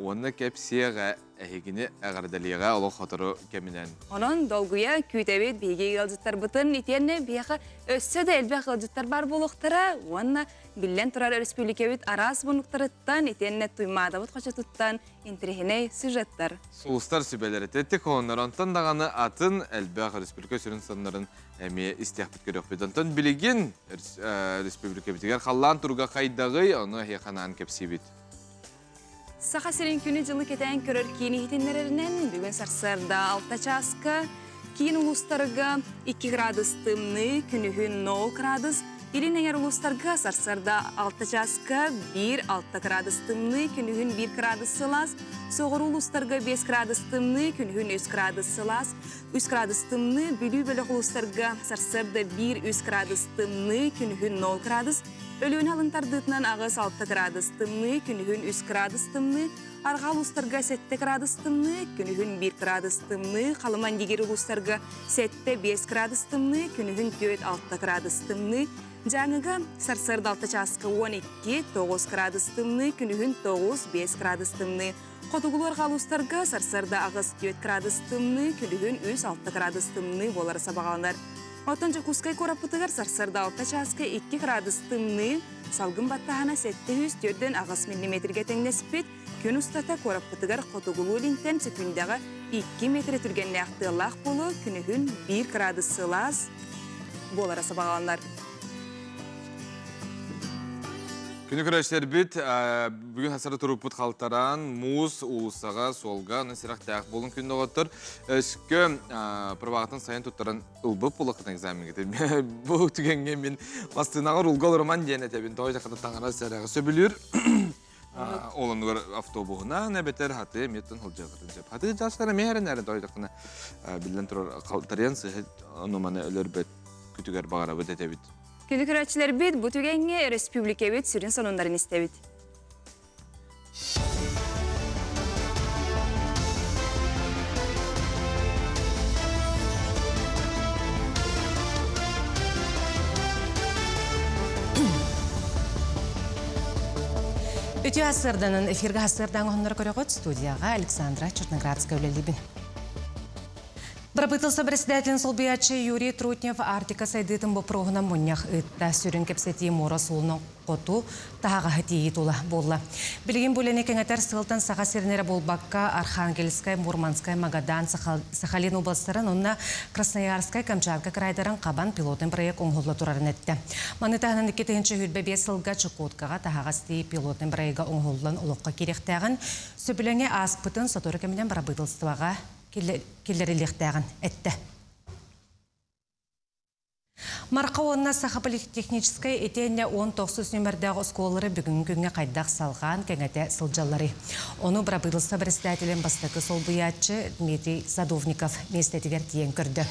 Уонна кэпсиэҕэ эһигини эҕэрдэлиэҕэ олох сотору кэминэн. Онон долгуйа күүтэбит биһиги ыалдьыттарбытын итиэннэ биһиэхэ өссө да элбэх ыалдьыттар баар буолуохтара уонна биллэн турар өрөспүүбүлүкэбит араас муннуктарыттан итиэннэ Туймаадабыт хочотуттан интэриэһинэй сюжеттар. Сулустар сүбэлэрэ тэттик хоһооннор онтон даҕаны атын элбэх республика сүрүн соннорун эмиэ истиэхпит көрүөхпүт. Онтон билигин республикабытыгар халлаан туруга хайдаҕый, ону эһиэхэ анаан кэпсиибит. Саха сирин күнү-дьылы кэтээн көрөр киин иһитиннэрэринэн, бүгүн сарсыарда 6 чааска киин улуустарга 2 градус тымныы, күнүһүн 0 градус, илин эҥэр улуустарга сарсыарда 6 чааска 1-6 градус тымныы, күнүһүн 1 градус сылаас, соҕуруу улуустарга 5 градус тымныы, күнүһүн 3 градус сылаас, 3 градус тымныы, Бүлүү бөлөх улуустарга сарсыарда 1-3 градус тымныы, күнүһүн 0 градус, Өлүөнэ алын тардыытынан 6-6 градус тымныы, күнүһүн 3 градус тымныы, арҕаа улуустарга 7 градус тымныы, күнүһүн 1 градус тымныы, Халыман-Дигир улуустарга 7-5 градус тымныы, күнүһүн 4-6 градус тымныы, Дьааҥыга сарсыарда 6 чааска 12-9 градус тымныы, күнүһүн 9-5 градус тымныы, Хотугулуу арҕаа улуустарга сарсыарда 8-4 градус тымныы, күнүһүн 3-6 градус тымныы буолара сабаҕаланар. Оттон Дьокуускай куораппытыгар сарсыарда 6 чааска 2 градус тымныы, салгын баттааһына 748 миллиметргэ тэҥнэспит. Күн устата куораппытыгар хотугулуу-илинтэн сөкүүндэҕэ 2 метр түргэннээх тыаллаах буолуо, күнүһүн 1 градус сылаас буолара сабаҕаланар. Күнү көрөөччүлэрбит бүгүн хасары туруппут халтараан, муус, уулуссаҕа, суолга, онон сирэхтээх буолун күн доҕоттор. Өскө праваҕытын сайын туттаран ылбыт буоллаххытына экзамеҥҥытын бу түгэҥҥэ мин массыынаҕа рулга олоруман диэн этэбин. Тоҕо диэтэххэ таҥара сэрэҕи сөбүлүүр. Ол оннугар автобуһунан эбэтэр хатыы эмиэттэн сылдьыаххытын сөп. Хатыы дьаастара эмиэ эрэнээрин тоҕо диэтэххинэ биллэн турар халтарыйан сыһы ону-маны өлөрбөт күтүгэр баҕарабыт этэбит. Күнү көрөөччүлэрбит бу түгэҥҥэ өрөспүүбүлүкэбит сүрүн сонуннарын истэбит. Үтүө сарсыарданан эфиргэ сарсыардаҥ оһоннор көрөҕүт студияҕа Александра Черноградская үлэлиибин. Бырабыыталыстыба председателин солбуйааччы Юрий Трутнев Арктика сайдыытын боппуруоһунан мунньах ыытта. Сүрүн кэпсэтии муора суолунан хоту таһаҕаһы тиийии тула буолла. Билигин бу үлэни кэҥэтэр сыалтан Саха сирин эрэ буолбакка, Архангельскай, Мурманскай, Магадан, Сахалин областарын уонна Красноярскай, Камчатка крайдарын хабан пилотный проект оҥоһулла турарын эттэ. Маны таһынан 2025 сылга Чукоткаҕа таһаҕас тиийии пилотный проега оҥоһуллан олоххо киириэхтээҕин, сөбүлэҥи ааспытын сотору кэминэн бырабыыталыстыбаҕа киллэриллиэхтээҕин эттэ. Марха уонна Саха политехническай итиэннэ 19 нүмердээх оскуолалары бүгүҥҥү күҥҥэ хайдах салҕаан кэҥэтэ сылдьалларый? Ону бырабыыталыстыба председателин бастакы солбуйааччы Дмитрий Садовников миэстэтигэр тиийэн көрдө.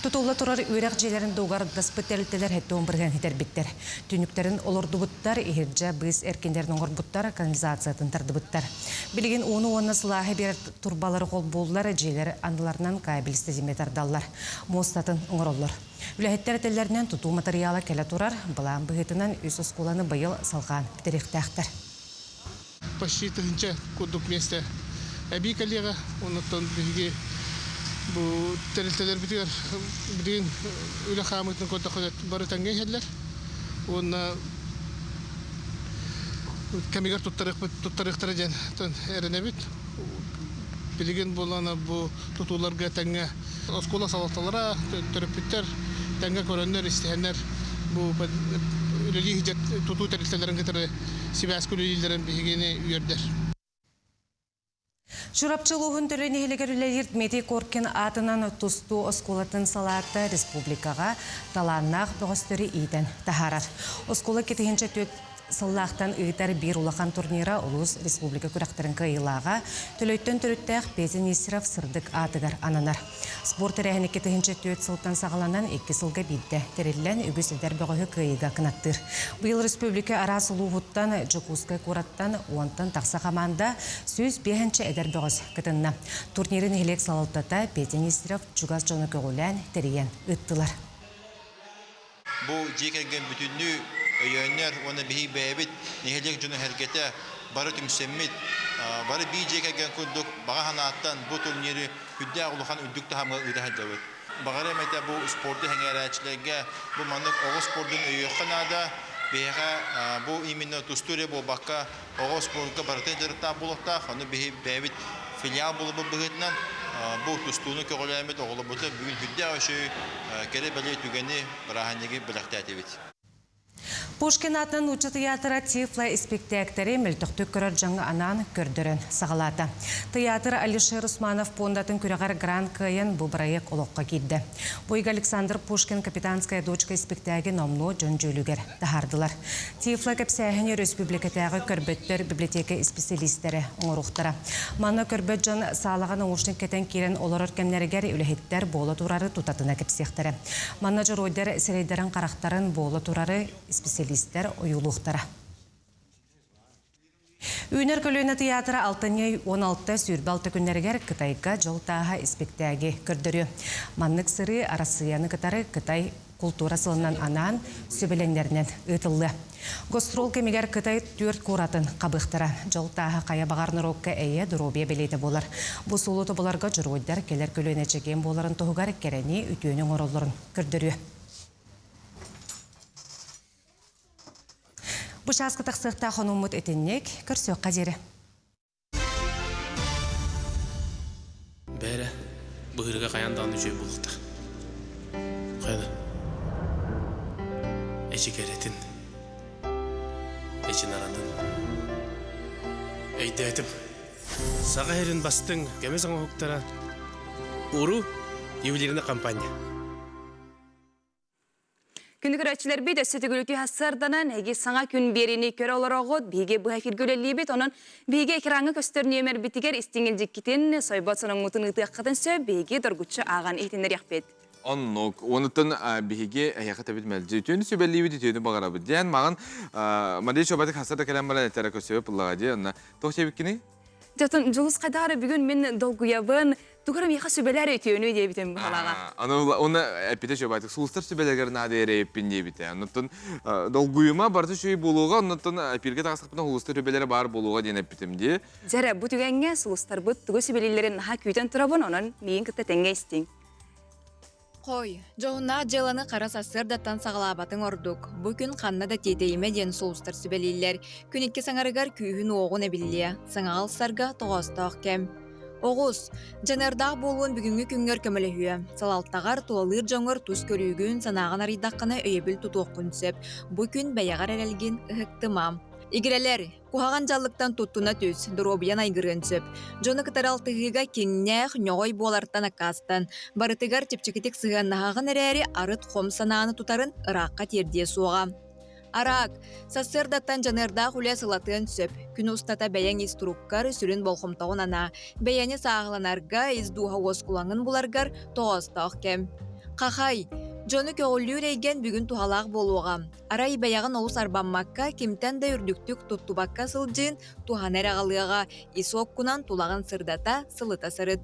Тутулла турар үөрэх дьиэлэрин дуогарддаспыт тэрилтэлэр 70% хитэрбиттэр. Түннүктэрин олордубуттар, иһирдьэ быыс эркиннэрин оҥорбуттар, канализациятын тардыбыттар. Билигин ууну уонна сылааһы биэрэр турбалары холбууллар, дьиэлэр анныларынан кабель ситимэ тардаллар, муостатын оҥороллор. Үлэһиттэр этэллэринэн тутуу матырыйаала кэлэ турар, былаан быһыытынан үс оскуоланы быйыл салҕаан бүтэриэхтээхтэр. Почти тыһыынча курдук миэстэ эбии кэлиэҕэ. Оннуттан биһиги бу тэрилтэлэрбитигэр билигин үлэ хаамыытын көрдөххө бары тэҥҥэ иһэллэр. Уонна кэмигэр туттарыахтара диэн эрэнэбит. Билигин буоллаҕына бу тутууларга тэҥҥэ оскуола салалталара, төрөппүттэр тэҥҥэ көрөннөр, истиһэннэр бу үлэлии сылдьар тутуу тэрилтэлэрин кытары сибээскэ үлэлииллэрин биһигини үөрдэр. Чурапчы улууһун Төлөй нэһилиэгэр үлэлиир Дмитрий Коркин аатынан тустуу оскуолатын салаата республикаҕа талааннаах бөҕөстөрү иитэн таһаарар. Оскуола 2 4 сыллаахтан ыытар биир улахан турнира улуус республика күрэхтэрин кыайыылааҕа Төлөйтөн төрүттээх Петя Нестеров сырдык аатыгар ананар. Спорт тэрээһин 2004 сылтан саҕаланан икки сылга биирдэ тэриллэн үгүс эдэр бөҕөһү кыайыыга кынаттыыр. Быйыл республика араас улууһуттан, Дьокуускай куораттан уонтан тахса хамаанда 105 эдэр бөҕөс кытынна. Турниры нэһилиэк салалтата Петя Нестеров чугас дьону көҕүлээн тэрийэн ыыттылар. Бу дьиэ кэргэн бүтүннүү өйөөннөр уонна биһиги бэйэбит нэһилиэк дьоно-сэргэтэ бары түмсэммит, бары биир дьиэ кэргэн курдук баҕа санааттан бу турниры үрдээх улахан үрдүк таһымҥа ыыта сылдьабыт. Баҕарыам этэ бу спорду сэҥээрээччилэргэ бу маннык оҕо спордун өйүөххэ наада. Биһиэхэ бу именно тустуу эрэ буолбакка оҕо спорка барыта дьарыктаах буолуохтаах. Ону биһи бэйэбит филиал буоларбыт быһыытынан бу тустууну көҕүлээммит оҕолорбутун бүгүн сүрдээх үчүгэй кэрэ-бэлиэ түгэни, бырааһынньыгы бэлэхтээтибит. Пушкин аатынан нуучча тыйаатыра Тифло испиктээктэри мөлтөхтүк көрөр дьоҥҥо анаан көрдөрөн саҕалаата. Тыйаатыр Алишер Усманов пуондатын күрэҕэр грант кыайан бу бырайыак олоххо киирдэ. Бу ыйга Александр Пушкин «Капитанская дочка» испиктээги номнуо дьон дьүүлүгэр таһаардылар. Тифло кэпсээһини өрөспүүбүлүкэтээҕи көрбөттөр библиотека исписэлиистэрэ оҥоруохтара. Манна көрбөт дьон саалаҕа наушник кэтэн киирэн олорор кэмнэригэр үлэһиттэр буола турары тутатына кэпсиэхтэрэ. Манна дьоруойдар сирэйдэрин-харахтарын буола турары исписэлиистэр ойуулуохтара. Үүнэр көлүөнэ тыйаатыра алтынньы 16 26 күннэригэр Кытайга дьол тааһа испиктээги көрдөрүө. Маннык сырыы Арассыыйаны кытары Кытай култуура сылынан анаан сүбэлэҥнэринэн ыытыллыа. Гастрол кэмигэр Кытай түөрт куоратын хабыахтара. Дьол тааһа хайа баҕар норуокка эйэ, доруобуйа бэлиэтэ буолар. Бу суолу тобуларга дьоруойдар кэлэр көлүөнэ чэгиэн буоларын туһугар кэрэни, үтүөнү оҥороллорун көрдөрүө. Бу чааска тахсыахтаах хонууммут итинник, көрсүөххэ диэри. Бээрэ, быһыырга хайаан даҕаны үчүгэй буолуохтаах. Хайана? Эчи кэрэтин, эчи наратын. Өйдөөтүм. Саха сирин бастыҥ көмүс оҥоһуктара Уру ювелирная компания. Күнү көрөөччүлэрбит өссө төгүлүтүү сарданан эги саҥа күн биэриини көрө олороҕут биһиги быһа эфиргэ үлэлиибит онон биһиги экраҥҥа көстөр нүөмэрбитигэр истиҥ илдьиккитин сойбот соноҥҥутун ыытыаххытын сөп биһиги доргуччу ааҕан иһитиннэриэхпит. Оннук. Онуттан биһиги эһиэхэ тэбит мэлдьи үтүөнү сүбэлиибит, үтүөнү баҕарабыт диэн маған Мария Чобатык хаса да кэлэн баран этэрэ көсөбө пыллаҕа дии онно туох диэбиккиний? Дьотун Дьулус хайдары бүгүн мин долгуйабын, тугар миэхэ сүбэлэр үтүөнү диэбитим баһалаҕа. Аны уна эппитэ чобатык сулустар сүбэлэргэр наада эрэйиппин диэбитэ. Оннуттан долгуйума барыта үчүгэй буолуоҕа, оннуттан эпиргэ таҕыстахпына сулустар сүбэлэрэ баар буолуоҕа диэн эппитим дии. Дьэрэ, бу түгэҥҥэ сулустарбыт тугу сүбэлииллэрин наһаа күүтэн турабын, онон миигин кытта тэҥҥэ истиҥ. Хой, дьоһуннаах дьыаланы хара сарсыардаттан саҕалаабатыҥ ордук. Бу күн ханна да тиэтэйимэ диэн сулустар сүбэлииллэр. Күн иккис аҥарыгар күүһүн-уоҕун эбиллиэ. Саҥаҕа ылсарга тоҕоостоох кэм. Оҕус, дьаныардаах буолуон бүгүҥҥү күҥҥэр көмөлөһүө. Салалтаҕар, тулалыыр дьоҥҥор тус көрүүгүн, санааҕын арыйдаххына өйөбүл тутуоххун сөп. Бу күн бэйэҕэр эрэлгин ыһыктыма. Игирэлэр, Куһаҕан дьаллыктан туттуна түс, доруобуйан айгырыан сөп. Дьону кытары алтыһыыга киҥнээх, ньоҕой буолартан аккаастан. Барытыгар чэпчэкитик сыһыаннаһаҕын эрээри, арыт хом санааны тутарын ыраахха тиэрдиэ суоҕа. Араак. Сарсыардаттан дьаныардаах үлэ сылатыан сөп. Күн устата бэйэҥ ис туруккар сүрүн болҕомтоҕун анаа. Бэйэни сааһыланарга, ис дууһа уоскулаҥын буларгар тоҕоостоох кэм. Хахай. Дьону көҕүлүүр эйгэн бүгүн туһалаах буолуоҕа. Арай бэйэҕин олус арбаммакка, кимтэн да үрдүктүк туттубакка сылдьыын туһана эрэ аҕалыаҕа, ис уоккунан тулаҕын сырдата, сылыта сырыт.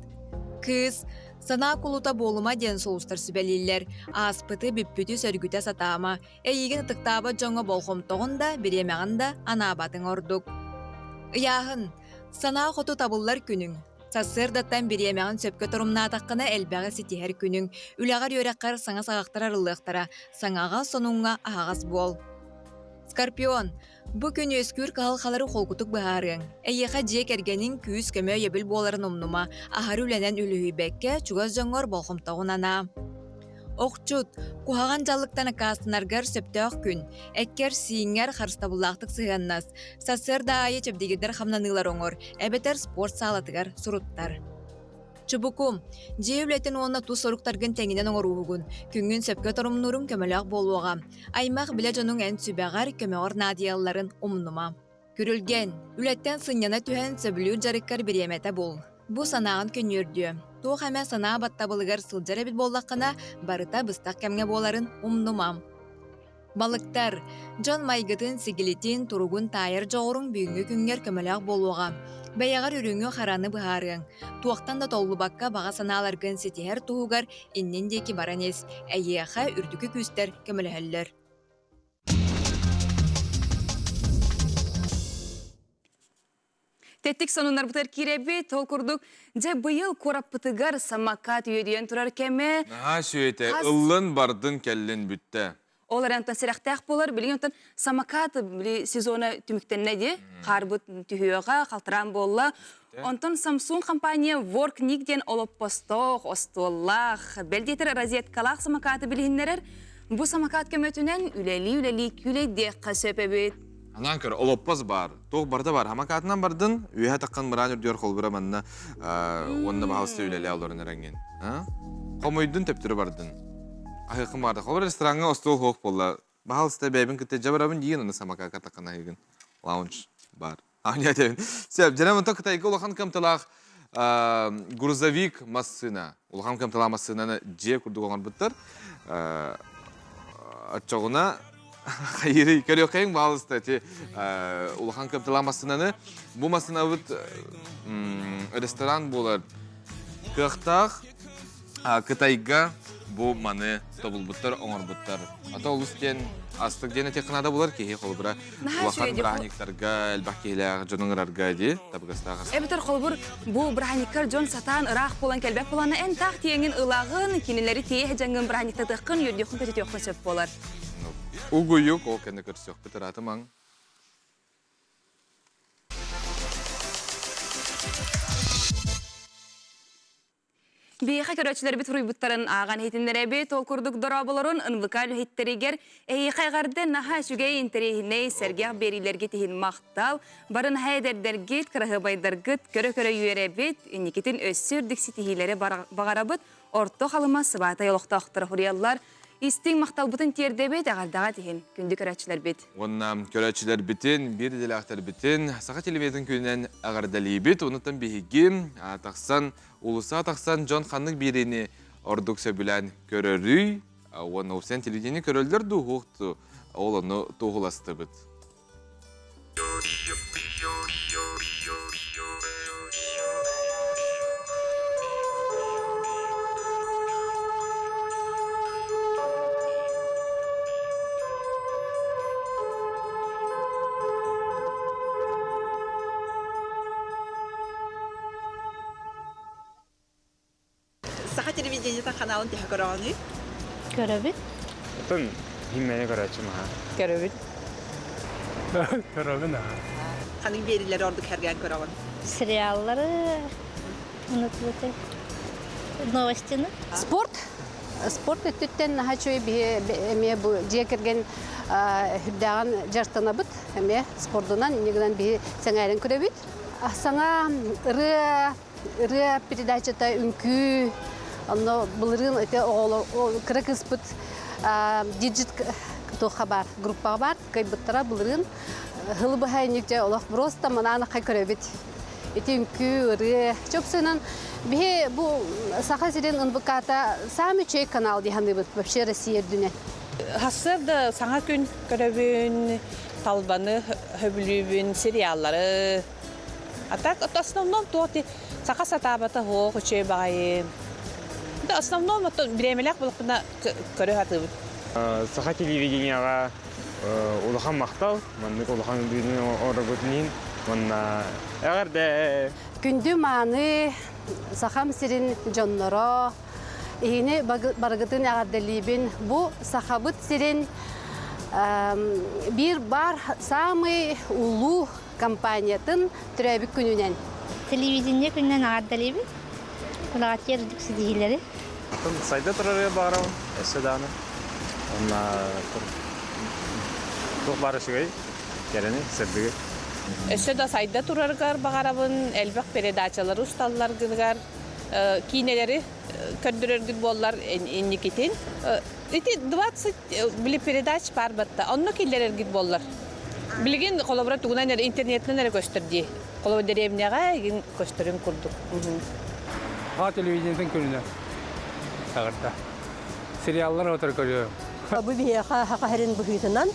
Кыыс, санаа кулута буолума диэн сулустар сүбэлииллэр. Ааспыты, бүппүтү сөргүтэ сатаама. Эйигин ытыктаабат дьоҥҥо болҕомтоҕун да, бириэмэҕин да анаабатыҥ ордук. Ыйааһын. Санаа хоту табыллар күнүҥ. Сарсыардаттан бириэмэҕин сөпкө торумнаатаххына элбэҕи ситиһэр күнүҥ. Үлэҕэр-үөрэххэр саҥа саҕахтар арыллыахтара. Саҥаҕа, сонуҥҥа аһаҕас буол. Скорпион. Бу күн үөскүүр кыһалҕалары холкутук быһаарыаҥ. Эйиэхэ дьиэ кэргэниҥ күүс-көмө өйөбүл буоларын умнума. Аһары үлэнэн үлүһүйбэккэ, чугас дьоҥҥор болҕомтоҕун анаа. Охчут, куһаҕан дьаллыктан аккаастанаргар сөптөөх күн. Эккэр-сииҥҥэр харыстабыллаахтык сыһыаннас. Сарсыарда аайы чэбдигирдэр хамнаныылар оҥор, эбэтэр спорт саалатыгар суруттар. Чубуку, дьиэ үлэтин уонна тус соруктаргын тэҥинэн оҥорууһугун, күҥҥүн сөпкө торумнууруҥ көмөлөөх буолуоҕа. Аймах билэ дьонуҥ эн сүбэҕэр, көмөҕөр наадыйалларын умнума. Күрүлгэн, үлэттэн сынньана түһэн сөбүлүүр дьарыккар бириэмэтэ бул. Бу санааҕын көнньүөрдүө. Туох эмэ санаа баттабылыгар сылдьар эбит буоллаххына, барыта быстах кэмҥэ буоларын умнума. Балыктар, дьон майгытын-сигилитин, туругун таайар дьоҕуруҥ бүгүҥҥү күҥҥэр көмөлөөх буолуоҕа. Бэйэҕэр үрүҥү-хараны быһаарыаҥ. Туохтан да толлубакка баҕа санааларгын ситиһэр туһугар иннин диэки баран ис, эйиэхэ үрдүкү күүстэр көмөлөһөллөр. Тэттик сонуннарбытыгар киирэбит. Ол курдук, дьэ быйыл куораппытыгар самокат үөдүйэн турар кэмэ. Наһаа сүөтэ, ыллын, бардын, кэллин, бүттэ. Ол эрэн онтон сэрэхтээх буолар. Билигин онтон самокат били сезона түмүктэннэ дии. Хаарбыт түһүөҕэ, халтараан буолла. Онтон Samsung компания Worknik диэн олоппостоох, остуоллаах, бэл диэтэр розеткалаах самокаты билиһиннэрэр. Бу самокат көмөтүнэн үлэлии-үлэлии күүлэйдиэххэ сөп эбит. Анаан көр, олоппос баар. Туох барыта бар. Хамакаатынан бардын, үөһэ таххан мыраан үрдүгэр холбура манна уонна баһалыста үлэлээ олорон эрэҥҥин. Хомуйдун төптөрү бардын. Аһыаххын баарда. Холбура рестораҥҥа остуол суох буолла. Баһалыста бэйэбин кытта дьэ барабын диин, аны самокакка таххан аһыыгын. Лаунж бар. Аня диэбин. Сөп, дьэ онтон Кытайга улахан кыамталаах грузовик массыына, улахан кыамталаах массыынаны дьиэ курдук оҥорбуттар. Оччоҕуна хайырый көрүөххэйиҥ баалыста ити улахан кыамталаах массыынаны. Бу массыынабыт ресторан буолар кыахтаах. Кытайга бу маны тобулбуттар, оҥорбуттар. Ата олус диэн астык диэн этиэххэ наада булар киһи холобура улахан бырааһынньыктарга элбэх киһилээх дьону ыҥырарга дии табыгастаах ас. Эбэтэр холобур бу бырааһынньыккар дьон сатаан ыраах буолан кэлбэт буолана эн таах тиэҥин ылаҕын, кинилэри тиэһэ дьаҥҥын бырааһынньыктатыаххын, үөрдүөххүн, көтүтүөххүн сөп буолар. Угуйук ол кэннэ көрсүөхпүт ыраатымаҥ. Биһиэхэ көрөөччүлэрбит суруйбуттарын ааҕан иһитиннэрэбит. Ол курдук дорооболорун НВК үлэһиттэригэр эһиэхэ эҕэрдэ наһаа үчүгэй, интэриэһинэй, сэргэх биэриилэргит иһин махтал. Бары наһаа эдэрдэргит, кыраһыабайдаргыт көрө-көрө үөрэбит, инникитин өссө үрдүк ситиһиилэри баҕарабыт. Орто Халыма сыбаатай олохтоохторо суруйаллар. Истиҥ махталбытын тиэрдэбит, эҕэрдэҕит иһин, күндү көрөөччүлэрбит. Уонна көрөөччүлэрбитин, биир идэлээхтэрбитин Саха телевизиятын күнүнэн эҕэрдэлиибит. Онуттан биһиги тахсан, уулуссаҕа тахсан дьон ханнык биэриини ордук сөбүлээн көрөрүй уонна уопсайан телевидение көрөллөр дуу, суох дуу, ол ону туоһуластыбыт. Саха телевидениетын ханаалын төһө көрөҕүнүй? Көрөбүт. Отон химмэни көрөөччүм аха. Көрөбүт. Көрөбүн аха. Ханнык биэриилэри ордук сэргээн көрөҕүн? Сериаллары унутубуту. Новостины. Спорт. Спорт өттүттэн наһаа үчүгэй биһи эмиэ бу дьиэ кэргэн үрдээҕин дьарыктанабыт. Эмиэ спордунан инньэ гынан биһи сэҥээрэн көрөбүт. Саҥа ырыа ырыа передачата үҥкүү онно былырыын ити оҕолор кыра кыыспыт диджит туохха баар группаҕа баар кыайбыттара былырыын һылы быһа инник дьэ олох просто манаанахха көрөбүт ити үҥкүү ырыа чопсуйунан биһи бу Саха сирин НВК-та самый үчүгэй канал дии саныыбын вообще Россия үрдүнэн Сарсыарда саҥа күн көрөбүн, талбаны сөбүлүүбүн, сериаллары А так в основном то ти саха сатаабата суох үчүгэй баҕайы. Да основном ото бириэмэлээх буоллахпына көрө сатыыбын. Саха телевидениеҕа улахан махтал, маннык улахан үбүнү оҥороргутун иһин уонна эҕэрдэ! Күндү мааны Сахам сирин дьонноро, иһини барыгытын эҕэрдэлиибин. Бу Сахабыт сирин биир баар самый улуу компаниятын төрөөбүт күнүнэн. Телевидение күнүнэн аҕардалыыбын. Кулаҕатыйар үрдүк ситиһиилэри. Сайда турарыгар баҕарабын, өссө даҕаны. Уонна туох баар үчүгэй, кэрэни, сырдыгы. Өссө да сайда турарыгар баҕарабын, элбэх передачалары усталларгыныгар. киинэлэри көрдөрөргүт буоллар инникитин. Ити 20 били передач баар батта. Онно киллэрэргит буоллар. Билигин холобура тугунан эрэ интернетинэн эрэ көстөр дии. Холобура дэриэбинэҕэ игин көстөрүн курдук. Ха телевидениетин күнүнэ саҕырда. Сериаллар отор көрүөм. Бу биһиэхэ саха сирин быһыытынан,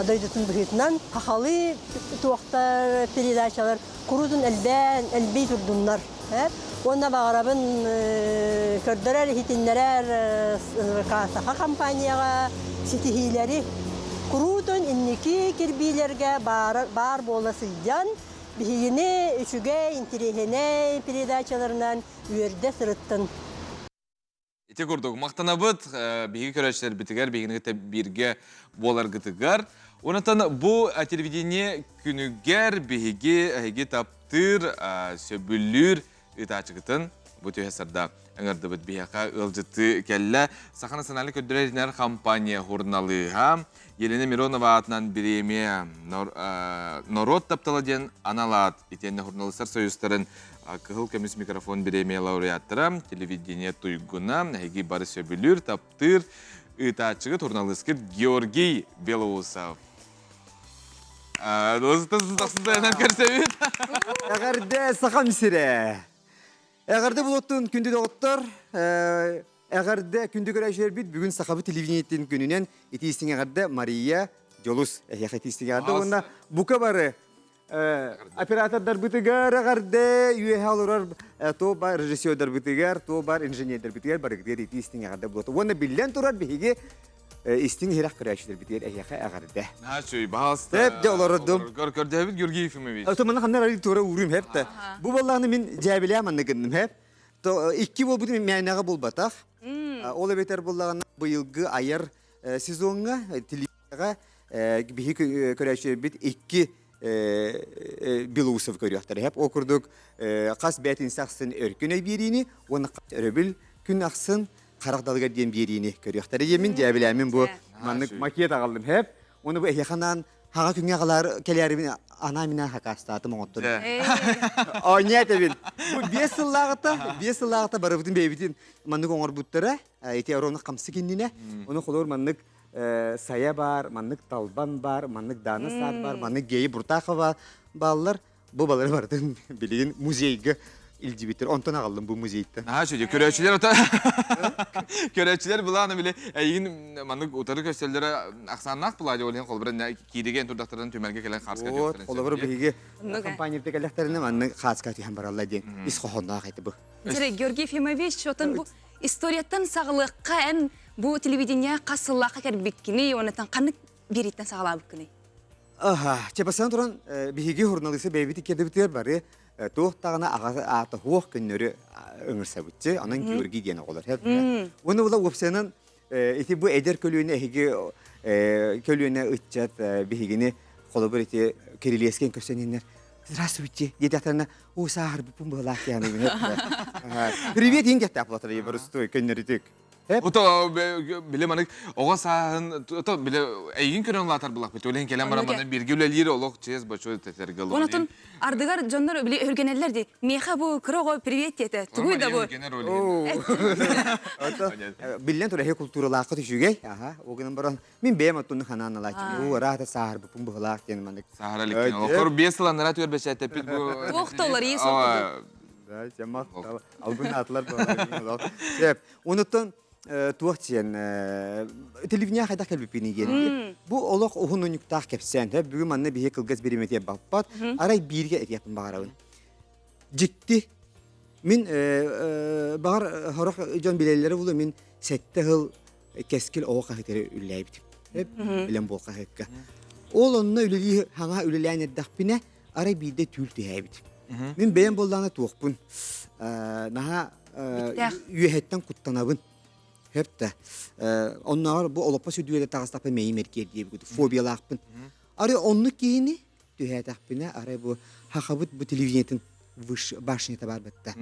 дойдутун быһыытынан сахалыы туохтар передачалар куруутун элбээн, элбии турдуннар. Уонна баҕарабын көрдөрөр, иһитиннэрэр саха компанияҕа ситиһиилэри куруутун инники кирбиилэргэ баар буола сылдьан, биһигини үчүгэй, интириэһинэй передачаларынан үөрдэ сырыттын. Ити курдук махтанабыт биһиги көрөөччүлэрбитигэр биһигини кытта бииргэ буоларгытыгар. Онтон бу телевидение күнүгэр биһиги эһиги таптыыр, сөбүлүүр ыытааччыгытын бу түһэ сарда ыҥырдыбыт биһиэхэ ыалдьыттыы кэллэ. Саха национальнай көрдөрөр компания журналыыһа Елена Миронова аатынан бириэмийэ норуот таптала диэн анал аат итиэннэ журналистар союзтарын Кыһыл көмүс микрофон бириэмийэ лауреаттара, телевидение туйгуна, эһиги бары сөбүлүүр, таптыыр ыытааччыгыт, журналисткыт Георгий Белоусов. Көрсөбүт. Эҕэрдэ сахам сирэ. Эҕэрдэ булуттун күндү доҕоттор. Эҕэрдэ күндү көрөөччүлэрбит бүгүн сахабыт телевидениетин күнүнэн итиистиҥ эҕэрдэ Мария Дьолус эһиэхэ итиистиҥ эҕэрдэ уонна бука бары оператордарбытыгар эҕэрдэ үөһэ олорор то бар режиссердарбытыгар то бар инженердарбытыгар барыгытыгар итиистиҥ эҕэрдэ буолуо уонна биллэн турар биһиги истиҥ иһирэх көрөөччүлэрбитигэр эһиэхэ эҕэрдэ. Наачуй, баһаалыста. Эп дьэ олорордум. Көр көрдөһөбүт Георгий Ефимович. Ото манна ханна арыы туора уурум хэп да. Бу баллааны мин дьээбилээ манна гынным хэп. То икки буолбутум мээнэҕэ буолбатах. Ол эбэтэр буллаҕына быйылгы айар сезоҥҥа телевизорга биһи көрөөччүлэрбит икки Белоусов көрүөхтэрэ. Хэп ол курдук хас бээтинсэ ахсын өркүн өй биэриини уонна хас өрөбүл күн ахсын харах далыгар диэн биэриини көрүөхтэрэ диэммин дьээбилээммин бу маннык макет аҕаллым хэп уонна бу эһиэхэ анаан хаҕа күҥҥэ аҕалаар кэлээрибин анаа минаа хакаастаатым оҥоттон оонньоо этэбин бу биэс сыллааҕыта биэс сыллааҕыта барыбытын бэйэбитин маннык оҥорбуттара ити оруона хамсык иннинэ ону холобур маннык сайа баар маннык талбан баар маннык даана саад баар маннык геи буртахова бааллар Бу балары барытын билигин музейга илдьибиттэр. Онтон аҕаллым бу музейтан. Наһаа үчүгэй. Көрөөччүлэр ото көрөөччүлэр былаана били эйигин маннык утары көстөллөрө ахсааннаах былаа ол иһин холобура кииригэ турдахтарын түмэлгэ кэлэн хааска Вот, холобура биһиги компаниябыта кэллэхтэринэ маннык хааска түһэн бараллар диэн ис хоһоонноох этэ бу. Дьэ, Георгий Ефимович, отон бу историяттан саҕалыахха эн бу телевидение хас сыллаахха кэлбиккиний, онтон ханнык биэрииттэн саҕалаабыккыный? Аха, чэ бастаан туран биһиги журналисы бэйэбит иккиэрдибитигэр бары туох даҕаны аҕа аата суох көннөрү ыҥырсабытчы, онон Георгий диэн оҕолор. Уонна була уопсайынан ити бу эдэр көлүөнэ эһиги көлүөнэ ыччат биһигини холобур ити Кирилиэскин көрсөн иһиннэр Здравствуйте диэтэхтэринэ уу сааһырбыппын быһылаах диэн Привет иин диэхтээх буолатар боростуой көннөрүтүк. Ото биле манык оҕо сааһын ото биле эйигин көрөн улаатар булахпыт. Олен кэлэн баран маны бирге үлэлиир олох чиэс бочуо тетерге Онотун ардыгар дьоннор биле өргенеллер ди. Миэхэ бу кыра оҕо привет диэтэ. Тугуй да бу. Биллэн турар эһи культуралааххыт үчүгэй. Аха, ол гынан баран мин бэйэм оттуну ханаан алааччым. Уу араата сааһырбыппын быһылаах диэн манык. Саһара иликтин. Олохтор биэс сыл анараа түөр бэчээтэппит бу. Туох да олар иес ол. Да, жамак албын атлар Сөп. Онуттан туох диэн телевидение хайдах кэлбиппиний диэн. Бу олох уһун унньуктаах кэпсээн. Бүгүн манна биһи кылгас бириэмэтигэр баппат. Арай бииргэ этиэхпин баҕарабын. Дьикти. Мин баҕар сорох дьон билэллэрэ буолуо мин сэттэ сыл кэскил оҕо хаһыатыгар үлэлээбитим. Билэн буол хаһыакка. Ол онно үлэлии хаҥа үлэлээн эрдэхпинэ арай биирдэ түүл түһээбит. Мин бэйэм буоллаҕына туохпун наһаа үөһэттэн куттанабын. Хөп да. Оннооҕор бу олоппо сүдүөлэ таҕыстахпын мэйим эргиэр диэбит фобиялаахпын. Арай оннук киһини түһээтэхпинэ арай бу хахабыт бу телевидениетин башнята баар батта.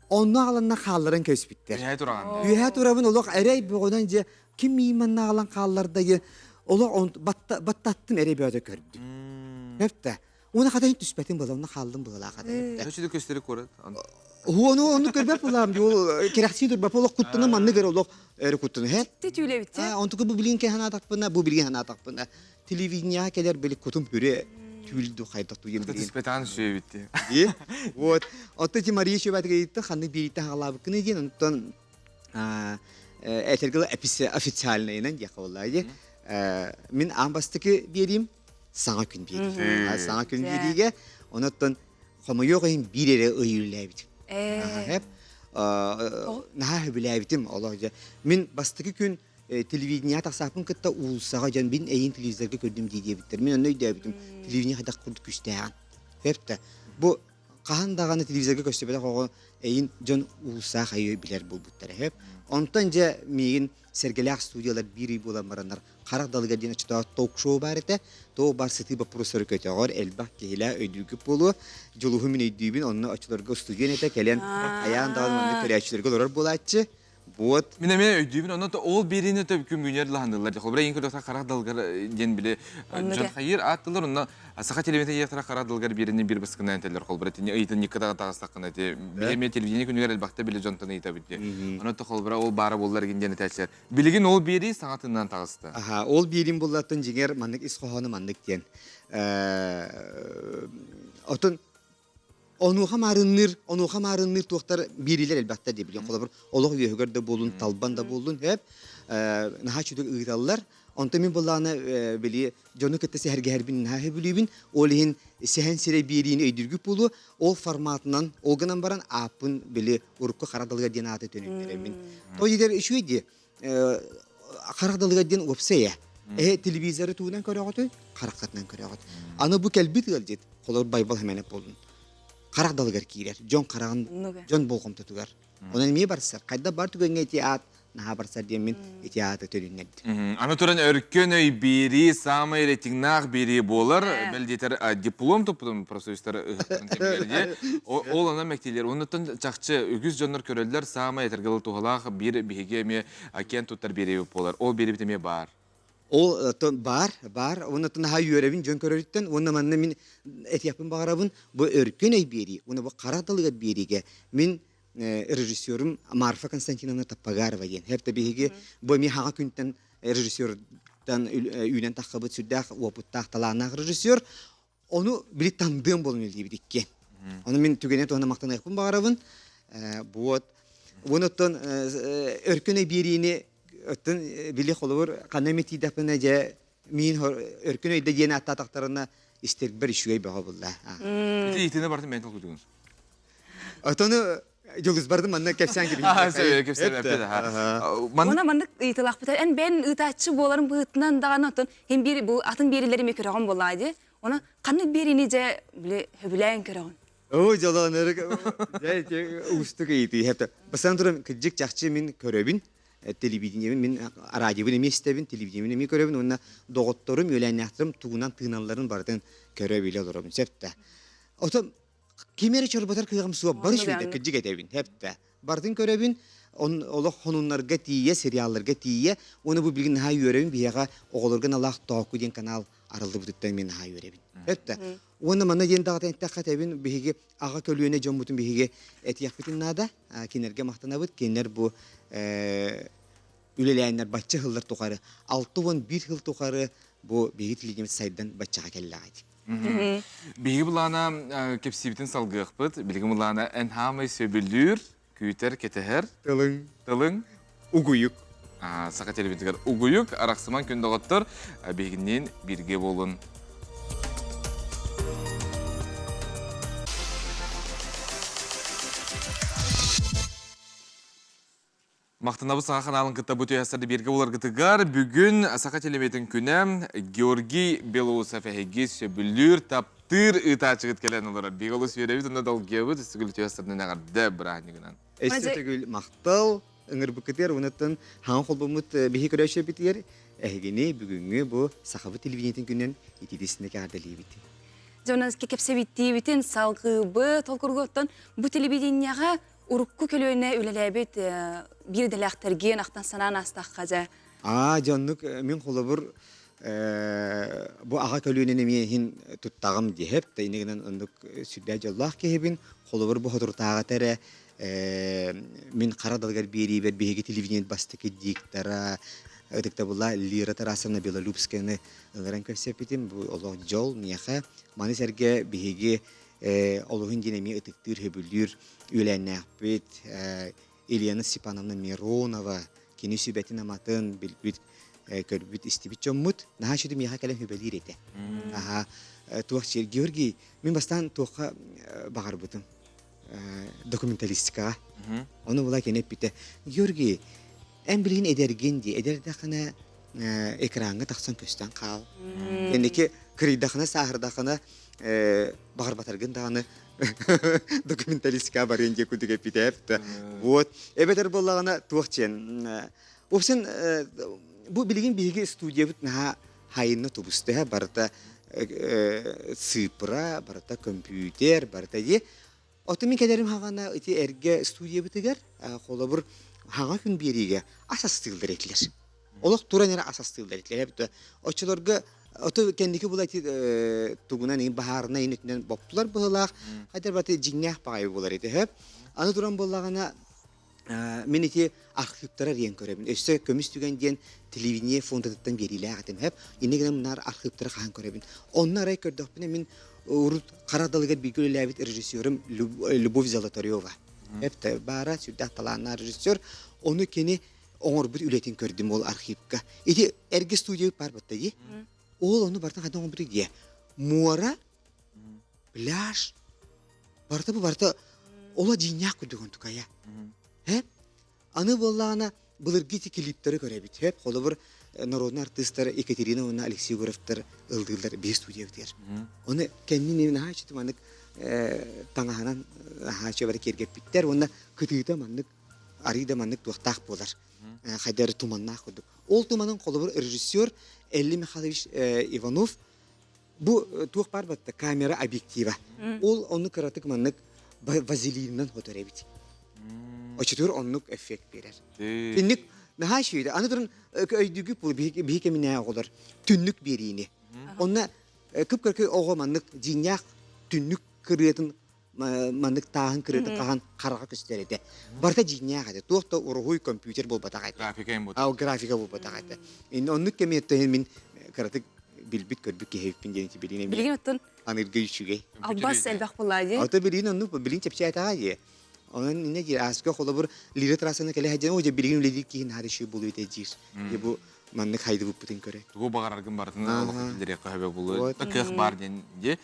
Онно аҕаланна хаалларан кэбиспиттэр. Үөһэ тураҕын. Үөһэ турабын олох эрэй бөҕөнөн дьэ ким мииманна аҕалан хаалларда диэн олох баттаттым эрэй бөҕөтө көрдүм. Хөп да. Уна хата түспэтин была, уна хааллым быһылаах хата. Өчүдү көстөрү куорат. Уону ону көрбөт булаам ди ол кэрэхсии турбап олох куттана маннык эрэ олох эрэ куттана һэ. Ти түүлэбит. Онтуку бу билин кэһэн атахпына, бу билин атахпына. Телевидениеҕа кэлэр били кутум хүрэ түүл ду хайдах туйен билин. Түспэтаан сүөбүт. Ди. Вот. Отто ти Мария Шөбатыга ыйтты ханнык бииритте хагалаабыккыны диэн онтон этергыл официальныйынан диэхэ буоллаа ди. Мин аан бастакы биэриим саҥа күн биэрии. Саҥа күн биэриигэ онуттан хомойуох иһин биир эрэ ый үлэлээбитим. Наһаа наһаа сөбүлээбитим олох дьэ. Мин бастакы күн телевидениеҕа тахсааппын кытта уулуссаҕа дьон мин эйин телевизорга көрдүм дии диэбиттэр. Мин онно өйдөөбүтүм телевидение хайдах курдук күүстээҕин. Сөп Бу хаһан даҕаны телевизорга көстүбэтэх оҕо эйин дьон уулуссаҕа хайыы билэр буолбуттара. Сөп. Онтон дьэ миигин сэргэлээх студиялар биир ый буолан бараннар харах далыгар диэн оччотооҕу ток-шоу баар этэ. Туох баар сытыы боппуруостары көтөҕөр, элбэх киһилээх өйдүүргүт буолуо. Дьулуһу мин өйдүүбүн, онно оччолорго устудьуон этэ, кэлэн хайаан даҕаны маннык көрөөччүлэргэ олорор буолааччы. Вот. Мин эмиэ өйдүүбүн, онно ол биэриини күн лаһанылар. Холобура, ең көрдөхтө харах далгар диэн били дьон хайыр ааттылар, онно саха телевидение харах далгар биэрини бир баскынан этэллэр. Холобура, тини ыйтын никката тағыстаққына ти билеме телевидение күнүгэр элбэхтэ били дьонтон ыйтабыт ди. Онно холобура ол баара боллар гин диэн этээчилэр. Билигин ол биэрии саҥатынан таҕыста. Аха, ол биэриим буллаттан дьиҥэр маннык ис хоһооно маннык диэн. Отон онуоха маарынныыр, онуоха маарынныыр туохтар биэриилэр элбэхтэр дии билин. Холобур, олох үөһүгэр да буоллун, талбан да буоллун, хөп, наһаа чүдүк ыыталлар. Онтон мин буллаҕына били дьону кытта сэһэргэһэрбин наһаа сөбүлүүбүн. Ол иһин сэһэн сирэй биэриини өйдүүргүт буолуо. Ол форматынан, ол гынан баран ааппын били урукку хара далыгар диэн ааты төнүннэрэбин. То дидер үчүгэй дии. Харах далыгар диэн уопсай ээ. Телевизоры туунан көрөҕүтүй, хараххытынан көрөҕүт. Аны бу кэлбит ыалдьыт, холор Байбал Хэмэнэп буоллун. Харах далыгар киирэр, дьон хараҕын, дьон болҕомтотугар. Онон эмиэ барсар. Хайда бар түгэҥҥэ ити аат наһаа барсар диэммин ити ааты төнүннэрдим. Аны туран өркөн өй биэрии саамай рейтингнаах биэрии буолар. Бэл диэтэр диплом туппутун профсоюзтар ыһыктарын кэмигэр дии. Ол онон мэктиилэр. Оннуттан чахчы үгүс дьоннор көрөллөр саамай этэргэ туһалаах биир биһиги эмиэ киэн туттар биэриибит буолар. Ол биэриибит эмиэ баар. Ол баар, баар. Уонна наһаа үөрэбин дьон көрөрүттэн. Уонна манна мин этиэхпин баҕарабын, бу өркөн өй биэрии, уонна бу хара тылыгар биэриигэ мин режиссерум Марфа Константиновна Таппагарова диэн. Хэпте биһиги бу эмиэ хаҥа күнтэн режиссертан үүнэн таххабыт сүрдээх уопуттаах талааннаах режиссер. Ону били тандыам буолан үлэлиибит иккиэн. Ону мин түгэнэ туһана махтаныахпын баҕарабын. Вот. Уон оттон өркөн биэриини оттон били холобур ханна эмэ тиийдэхпинэ дьэ миин өркөн өйдө диэн ааттаатахтарына истэрбэр үчүгэй бөҕө булла. Ити итини бартын бэйэн толкуйдугун. Отону Дьулус бардым манна кэпсээн кэбиһин. Уна маннык ыйытылаахпыта эн бэйэн ыытааччы буоларын быһыытынан даҕаны оттон һин биир бу атын биэрилэри эмиэ көрөҕүн буоллаҕа дии. Оны ханнык биэриини дьэ били сөбүлээн көрөҕүн? Оо дьолоон дьэ уустук ыйытыы хэпте. Бастаан туран кырдьык чахчы мин көрөбүн телевидениебин мин радиобын эмиэ истэбин, телевидениебин эмиэ көрөбүн уонна доҕотторум, үөлээннээхтэрим тугунан тыыналларын барытын көрө-билэ олоробун. Сөп да. Отон ким эрэ чорботор кыаҕым суох бары үчүгэйдик кырдьык этэбин хэптэ бартын көрөбүн он олох хонуннарга тиийэ сериалларга тиийэ уонна бу билигин наһаа үөрэбин биһиэхэ оҕолорго налаах тооку диэн канал арыллыбытыттан мен наһаа үөрэбин хэптэ уонна манна диэн даҕатан эттэххэ этэбин биһиги аҕа көлүөнэ дьоммутун биһиги этиэхпитин наада кинилэргэ махтанабыт кинилэр бу үлэлээннэр бачча сыллар тухары 61 сыл тухары бу биһиги телевидениебит сайдан баччаҕа кэллэҕит Биһиги былаана кэпсиибитин салгыахпыт. Билигин былаана эн хаамай сөбүлүүр, күүтэр, кэтэһэр. Тылыҥ. Тылыҥ. Угуйук. Саха телевизорыгар угуйук, арахсыман күн доҕоттор, биһигинниин бииргэ буолун. Махтанабыт Саха ханаалын кытта бу түһэстерди бииргэ буларгытыгар бүгүн Саха телевизиятын күнэ Георгий Белоусов эһиги сөбүлүүр, таптыыр ыытааччыгыт кэлэн олорор. Биһиги олус үөрэбит уонна долгуйабыт үстүгүл түһэстердин эҕэрдэ бырааһынньыгынан. Өссө төгүл махтал ыҥырбыккытыгар уоннаттан хаҥа холбоммут биһи көрөөччүлэрбитигэр эһигини бүгүҥҥү бу Сахабыт телевидениетин күнүнэн итиитисинэ эҕэрдэлиибит. Дьонос кэпсэбиттиибитин салгыыбыт, ол курдук бу телевидениеҕа урукку көлүөнэ үлэлээбит биир идэлээхтэргин ахтан санаан аастахха дьэ. Аа, дьоннук мин холобур. Бу аҕа көлүөнэн эмиэ иһин туттаҕым диэһэп, да иннигинэн оннук сүрдээх дьоллоох киһибин. Холобур, бу соторутааҕыта эрэ мин хара далыгар биэриибэр биһиги телевидение бастакы диктора ытыктабылла Лира Тарасовна Белолюбскаяны ыларан көрсөппүтүм. Бу олох дьол миэхэ. Маны сэргэ биһиги олуһун диэн эмиэ ытыктыыр, сөбүлүүр үөлээннээхпит Елена Степановна Миронова кини сүбэтин-аматын билбит, көрбүт, истибит дьоммут. Наһаа үчүгэй миэхэ кэлэн сүбэлиир этэ. Аха, туох сир Георгий, мин бастаан туохха баҕарбытым документалистикаҕа. Ону була кини эппитэ, Георгий, эн билигин эдэргин дии, эдэрдэххинэ экраҥҥа тахсан көстөн хаал. Кэнники кырыйдахына, сааһырдахына баҕарбатаргын даҕаны документалистика барыан диэ курдук эппитэ вот эбэтэр буоллаҕына туох диэн общем бу билигин биһиги студиябыт наһаа хайынна тубуста барыта цифра барыта компьютер барыта дии Оттон мин кэлэрим хаҕана ити эргэ студиябытыгар холобур хаҥа күн биэриигэ ас астыыллар этилэр. Олох туран эрэ ас астыыллар этилэр. Эбит оччолорго ото кэнники була ити тугунан ин баһаарына ин өтүнэн боптулар быһылаах хайдар баты дьиҥнээх баҕайы буолар ити хөп. Аны туран буоллаҕына мин ити архыыптара диэн көрөбүн. Өссө көмүс түгэн диэн телевидение фондатыттан биэриилээх этим хөп. Инньэ гынан мунаар архыыптары хаһан көрөбүн. Онно арай көрдөхпүнэ мин урут хара далыгар бииргэ үлэлээбит режиссерым Любовь Золотарева. Эпте баара сүрдээх талааннаах режиссер. Ону кини оҥорбут үлэтин көрдүм ол архивка. Ити эргэ студия бар батта дии. Ол ону бартан хайдах оҥорбута дии. Муора, пляж, барыта бу барыта ола дьиҥнээх курдук онтукайа. Э? Аны буоллаҕына былыргы ити клиптэри көрөбүт. Хөп, холобур, народный артыыстар Екатерина уонна Алексей Егоровтар ыллыыллар биир студиябытыгар. Оны кэннин наһаа үчүгэй маннык таҥаһынан наһаа үчүгэй киэргэппиттэр уонна кытыыта маннык арыы да маннык туохтаах буолар. Хайдары туманнаах курдук. Ол туманын холобур режиссер Элли Михайлович Иванов бу туох баар батта камера объектива. Ол ону кыратык маннык вазелинынан хотор эбит. Очутур оннук эффект берер. Түннүк наһаа үчүгэй. Аны туран өйдүүгү биһи кэминээ оҕолор түннүк биэриини. Онно кып-кыракый оҕо маннык дьиҥнээх түннүк кырыатын маннык тааһын кырыатын хаһан хараҕа көстөр этэ. Барыта дьиҥнээх этэ. Туох да уруһуй компьютер буолбатах этэ. Графика графика буолбатах этэ. Оннук кэми мин кыратык билбит көрбүт киһибиппин диэн билигин Билигин оттон анырга үчүгэй. Албас элбэх буолаа дии. Ото билигин оннук билигин чэпчээтаҕа дии. Онон инне диир ааска холобур Лира трассаны кэлэ сылдьан о дьэ билигин үлэлиир киһи наһаа үчүгэй буолуо этэ диир. Дьэ бу маннык хайдыбыппытын көрө. Тугу баҕараргын барытын олоххо киллэриэххэ сөбө буолуо. Кыах баар диэн дии.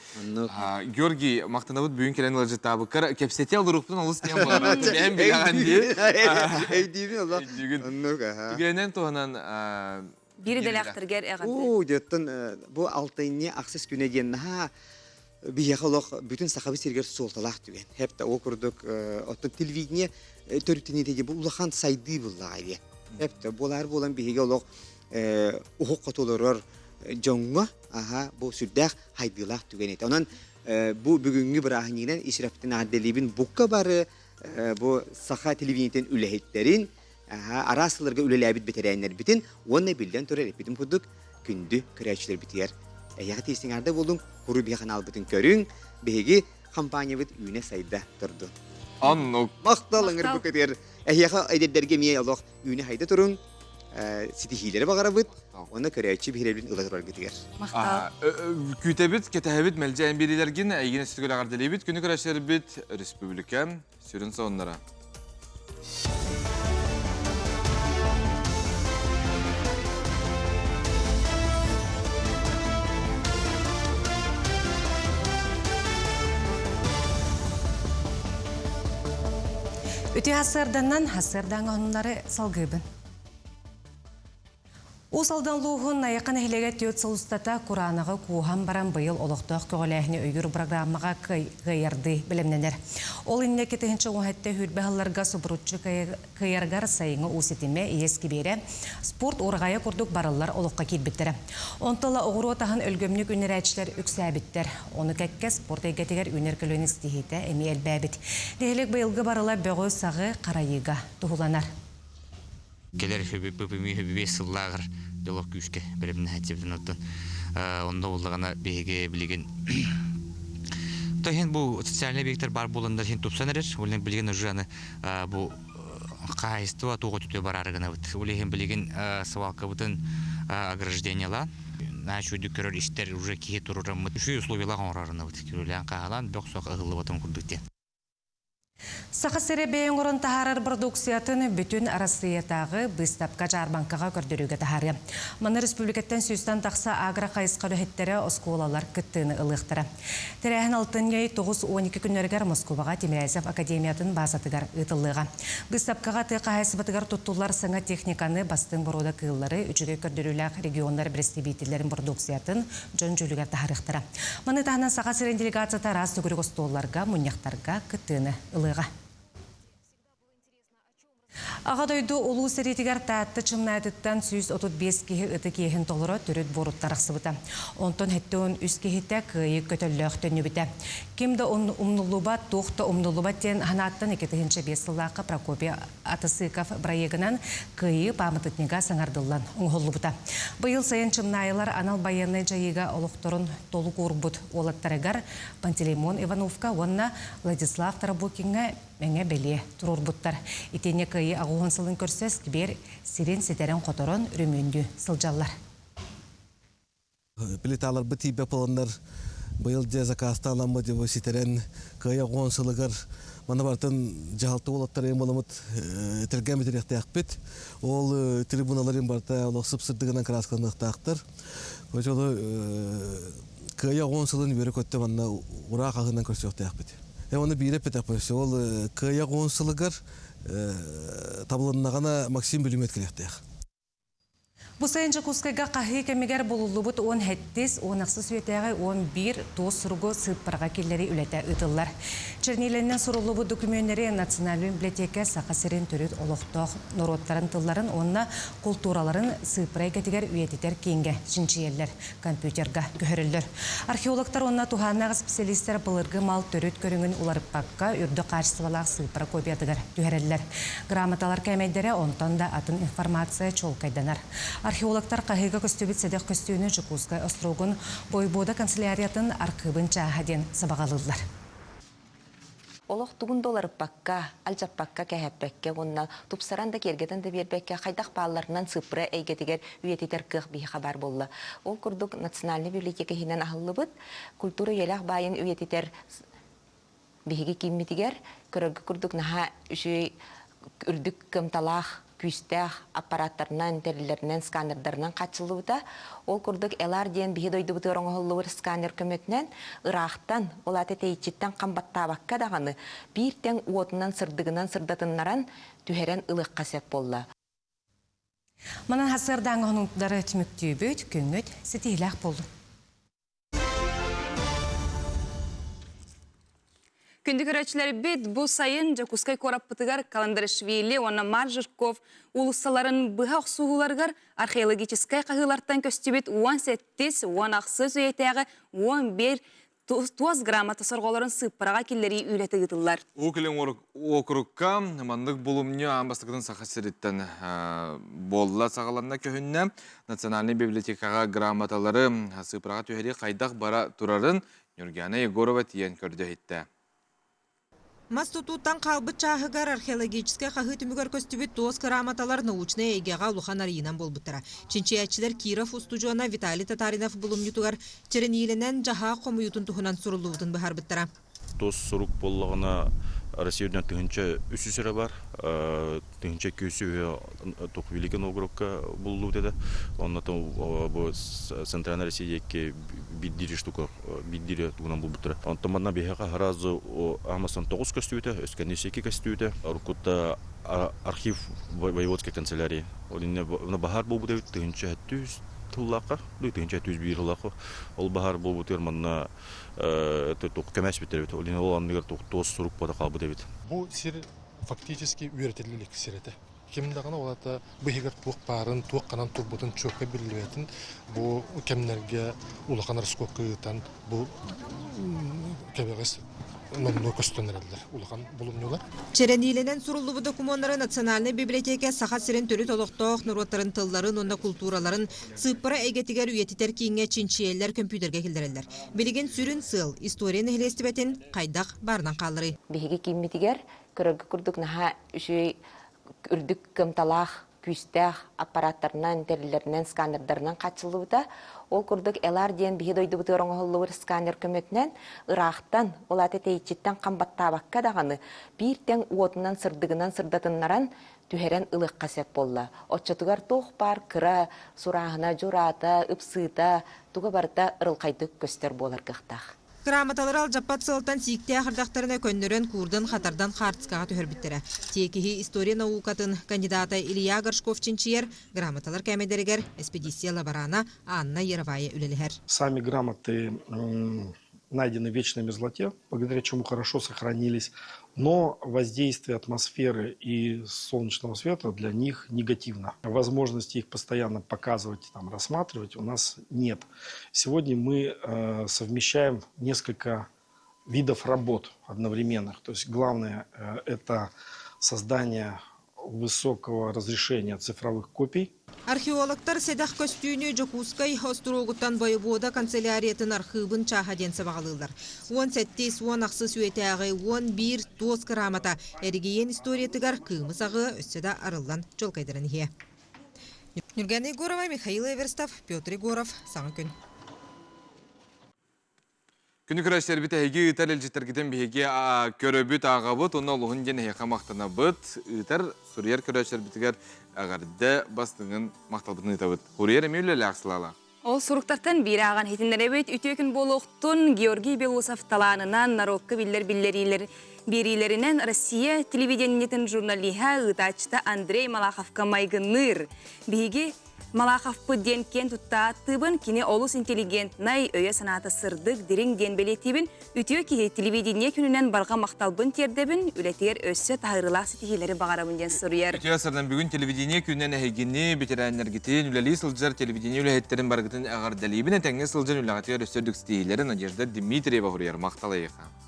Георгий, махтанабыт бүгүн кэлэн ыалдьыттаабыккар кэпсэтии олоруохпутун олус диэн буолар. Бэйэм билэҕин дии. Өйдүүбүн олох. Оннук аха. Түгэнэн туһанан Биир идэлээхтэргэр эҕэрдэ. Оо, дьоттон бу алтынньы ахсыс күнэ диэн наһаа биһиэхэ олох бүтүн сахабыт сиригэр суолталаах түгэн. Хэп ол курдук оттон телевидение төрүттэниитэ диэн бу улахан сайдыы буллаҕа диye. Хэп буолаар буолан биһиги олох уһук хотулорор дьоҥҥо аха бу сүрдээх хайдыылаах түгэн этэ. Онон бу бүгүҥҥү бырааһынньыгынан ис сүрэхпитин эҕэрдэлиибин букка бары бу саха телевидениетин үлэһиттэрин араас сылларга үлэлээбит бэтэрээннэрбитин уонна биллэн турар эппитим курдук күндү көрөөччүлэрбитигэр эһиэхэ тиийсиҥаарда буолуҥ, куру биһи ханаалбытын көрүҥ, биһиги компаниябыт үүнэ-сайда турдун. Оннук. Махтал ыҥырбыккытыгар эһиэхэ эдэрдэргэ эмиэ олох үүнэ-сайда туруҥ, ситиһиилэри баҕарабыт уонна көрөөччү биһирэбилин ыла тураргытыгар. Махтал. Күүтэбит, кэтэһэбит, мэлдьи эн биэриилэргин, эйигин өссө төгүл эҕэрдэлиибит. Күнү көрөөччүлэрбит республика сүрүн сонуннара. Үтүө хасыарданан хасыардаҥа оннулары салгыыбын. Уус Алдан улууһун Найахы нэһилиэгэ түөрт сыл устата кураанаҕы кууһан баран быйыл олохтоох көҕүлээһини өйүүр программаҕа кыайардыы бэлэмнэнэр. Ол инники 1017 сүүрбэ сылларга субуруччу кыайарыгар сайыҥҥы уу ситимэ, иэс кибиэрэ, спорт уораҕайа курдук барыллар олоххо киирбиттэрэ. Онтон ыла оҕуруот аһын өлгөмнүк үүннэрээччилэр үксээбиттэр. Ону кэккэ спорт эйгэтигэр үүнэр көлүөнэ ситиһиитэ эмиэ элбээбит. Нэһилиэк быйылгы барыла бөҕү-саҕы харайыыга туһуланар. Кэлэр үһүбү сыллааҕар Дьолох күүскэ бэлэмнэһээччибитин оттон онно буллаҕына биһиги билигин то иһин бу социальный объектар баар буоланнар иһин тупсан эрэр. Ол билигин уже аны бу хаһаайыстыба туох өтүтүө бараары гынабыт. Ол иһин билигин свалкабытын ограждениелаан наһаа үчүгэйдик көрөр истэр уже киһи турураммыт үчүгэй условиялаах оҥорорунабыт. Күрүөлээн хаалан бөх сох ыһыллыбатын курдук диэн. Саха сирэ бэйэ оҥорон таһаарар продукциятын бүтүн Арассыыйатааҕы быыстапка-дьаарбаҥкаҕа көрдөрүүгэ таһаарыа. Манна республикаттан сүүстэн тахса агро-хайысха үлэһиттэрэ оскуолалар кыттыыны ылыахтара. Тэрээһин алтынньы 9-12 күннэригэр Москубаҕа Тимирязев академиятын баазатыгар ыытыллыаҕа. Быыстапкаҕа тыа хаһаайыстыбатыгар туттуллар саҥа техниканы, бастыҥ боруода кыыллары, үчүгэй көрдөрүүлээх регионнар бэрэстэбиитэллэрин продукциятын дьон дьүүлүгэр таһаарыахтара. Маны таһынан Саха сирин делегацията араас төгүрүк остуолларга, мунньахтарга кыттыыны ылыаҕа. Аҕа дойду Улуу сэриитигэр Таатта Чымнаатыттан 135 киһи ытык иэһин толоро төрүт буоруттан арахсыбыта. Онтон 73 киһитэ кыайыы көтөллөөх төннүбүтэ. Ким да умнуллубат, туох да умнуллубат диэн санааттан 2005 сыллаахха Прокопий Атасыков бырайыагынан Кыайыы пааматынньыга саҥардыллан оҥоһуллубута. Быйыл сайын Чымнаайылар анал байыаннай дьайыыга олохторун толук уурбут уолаттарыгар Пантелеймон Ивановка уонна Владислав Тарабукиҥҥа мэҥэ бэлиэ туруорбуттар. Итиэннэ Кыайыы аҕыс сылын көрсө сквер сирин ситэрэн-хоторон өрөмүөннүү сылдьаллар. Плиталарбыт тиийбэт буоланнар быйыл дьэ заказтааламмыт дьэ ситэрэн кыайа оҕон сылыгар манна барытын дьаһалта уолаттар буоламмыт тэлгээн бүтүрүөхтээхпит. Ол трибуналарын барыта олох сып-сырдыгынан кырааскаланыахтаахтар. Очолу кыайа оҕон сылын үөрэ көттө манна ураа хаһыынан көрсүөхтээхпит. Э оны биире эппэтэхпит. Ол кыайа оҕон сылыгар табылыннаҕына Максим бүлүмүөт кэлиэхтээх. Бу сайын Дьокуускайга хаһыы кэмигэр булуллубут уон сэттис, уон ахсыс үйэтээҕи 11 туос суругу сыыппараҕа киллэрии үлэтэ ыытыллар. Черниилэнэн суруллубут докумүөннэри Национальнай библиотека Саха сирин төрүт олохтоох норуоттарын тылларын уонна култуураларын сыыппара эйгэтигэр үйэтитэр кииҥҥэ чинчийэллэр, компьютерга көһөрөллөр. Археологтар уонна туһааннаах специалистар былыргы мал төрүт көрүҥүн уларыппакка үрдүк хаачыстыбалаах сыыппара копиятыгар түһэрэллэр. Грамоталар кээмэйдэрэ онтон да атын информация чуолкайданар. Археологтар хаһыыга көстүбүт сэдэх көстүүнү Дьокуускай остроугун Бойбуода канцеляриятын архыыбын чааһа диэн сабаҕалыыллар. Олох тугун да уларыппакка, алдьаппакка, кэһэппэккэ уонна тупсаран да киэргэтэн да биэрбэккэ хайдах баалларынан сыыппара эйгэтигэр үйэтитэр кыах биһиэхэ баар буолла. Ол курдук Национальнай библиотека иһинэн аһыллыбыт культура үйэлээх баайын үйэтитэр биһиги кииммитигэр көрөргө курдук наһаа үчүгэй үрдүк кыамталаах күүстээх аппараттарынан, тэриллэринэн, сканердарынан хааччыллыбыта. Ол курдук ЛР диэн биһи дойдубутугар оҥоһуллубут сканер көмөтүнэн ыраахтан, ол аата тэйиччиттэн хам баттаабакка даҕаны биир тэҥ уотунан сырдыгынан сырдатыннаран түһэрэн ылыахха сөп буолла. Манан хасыардааҥы хонуктары түмүктүүбүт, күҥҥүт ситиһиилээх буоллун. Күндү көрөөччүлэрбит, бу сайын Дьокуускай куораппытыгар Каландаришвили уонна Маржирков уулуссаларын быһа охсуһууларыгар археологическай хаһыылартан көстүбүт 17 18 үйэтээҕи 11 туос грамота сорҕолорун сыыппараҕа киллэрии үлэтэ ыытыллар. Уһук Илин уокурукка маннык булумньу аан бастакытын Саха сириттэн буолла саҕаланна көһүннэ. Национальнай библиотекаҕа грамоталары сыыппараҕа түһэрии хайдах бара турарын Нюргиана Егорова тиийэн көрдө-иһиттэ. Мас тутууттан хаалбыт чааһыгар археологическай хаһыы түмүгэр көстүбүт туос кырааматалар научнай эйгэҕэ улахан арыйыынан буолбуттара. Чинчийээччилэр Киров устудьуона Виталий Татаринов булумньутугар чэрэниилэнэн дьаһаах хомуйуутун туһунан суруллубутун быһаарбыттара. Туос сурук буоллаҕына Россия үрдүнэн 1300 эрэ бар. 1200 тух Великий Новгородка буллубут этэ. Онно бу Центральная Россия диэки биирдиир штука биирдиир тугунан булбуттара. Онтон манна биһиэхэ сразу Амазон тоҕус көстүүтэ, өскөннүү секи көстүүтэ. Уруккута архив воеводской канцелярии. Ол инне баһаар буолбут эбит 1700 тыллаахха, 1701 тыллаахха. Ол баһаар буолбутугар манна көмөспүттэр эбит. Ол иһин ол анныгар туос сурук буола хаалбыт эбит. Бу сир фактически үөрэтиллэ илик сир этэ. Ким даҕаны ол ата быһыгар туох баарын, туох ханан турбутун чуокка биллибэтин бу кэмнэргэ улахан раскопка ыытан бу кэбэҕэс номнуо көстөн эрэллэр улахан булумньулар. Чэрэниилэнэн суруллубут докумуоннары Национальнай библиотека Саха сирин төрүт олохтоох норуоттарын тылларын уонна култуураларын сыыппара эйгэтигэр үйэтитэр кииҥҥэ чинчийэллэр, көмпүүтэргэ киллэрэллэр. Билигин сүрүн сыал, история нэһилиэстибэтин хайдах баарынан хаалларыы. Биһиги кииммитигэр көрөргө курдук наһаа үчүгэй үрдүк кыамталаах күүстээх аппараттарынан, тэриллэринэн, сканердарынан хааччыллыбыта. Ол курдук ЛР диэн биһи дойдубутугар оҥоһуллубут сканер көмөтүнэн ыраахтан, ол аата тэйиччиттэн хам баттаабакка даҕаны, биир тэҥ уотунан сырдыгынан сырдатыннаран түһэрэн ылыахха сөп буолла. Оччотугар туох баар кыра сурааһына, дьураата, ыпсыыта, туга барыта ырылхайдык көстөр буолар кыахтаах. Грамоталары алдьаппат сыалтан сииктээх ардахтарына көннөрөн, куурдан, хатардан хаартыскаҕа түһэрбиттэрэ. Тиэкиһи история наукатын кандидата Илья Горшков чинчийэр, грамоталар кээмэйдэригэр эспедиция лаборана Анна Яровая үлэлэһэр. Сами грамоты найдены в вечной мерзлоте, благодаря чему хорошо сохранились, но воздействие атмосферы и солнечного света для них негативно. Возможности их постоянно показывать, там, рассматривать у нас нет. Сегодня мы э, совмещаем несколько видов работ одновременных. То есть главное э, – это создание высокого разрешения цифровых копий. Археологтар сэдэх көстүүнү Дьокуускай остуруогуттан бойобуода канцеляриятын архыыбын чааһа диэн сабаҕалыыллар. Уон сэттис, уон ахсыс үйэтээҕи уон биир туос кыраамата эригийиэн историятыгар кыымы саҕыа өссө да арыллан чуолкайдаран иһиэ. Нюргана Егорова, Михаил Эверстов, Петр Егоров, Саҥа күн. Күнү көрөөччүлэрбит эһиги ыытар илдьиттэргитин биһиги көрөбүт, ааҕабыт уонна олуһун диэн эһиэхэ махтанабыт. Ыытар, суруйар көрөөччүлэрбитигэр эҕэрдэ бастыҥын махталбытын ыытабыт. Суруйар эмиэ үлэлээх сылаалаах. Ол суруктартан биир ааҕан иһитиннэрэбит. Үтүө күн буолуохтун Георгий Белоусов талаанынан народка биллэр биллэриилэр биэриилэринэн Россия телевидениетин журналиһа, ыытааччыта Андрей Малаховка майгынныыр. Биһиги Малаховпыт диэн киэн тутта ааттыыбын, кини олус интеллигентнай, өйө-санаата сырдык, дириҥ диэн бэлиэтиибин, үтүө киһи телевидение күнүнэн барҕа махталбын тиэрдэбин, үлэтигэр өссө таһаарыылаах ситиһиилэри баҕарабын диэн суруйар. Үтүө сырдан бүгүн телевидение күнүнэн эһигини, бэтэрээннэргитин, үлэлии сылдьар телевидение үлэһиттэрин барыгытын эҕэрдэлиибин, этэҥҥэ сылдьан үлэҕитигэр өссө үрдүк ситиһиилэри Надежда Дмитриева суруйар. Махтал эйиэхэ.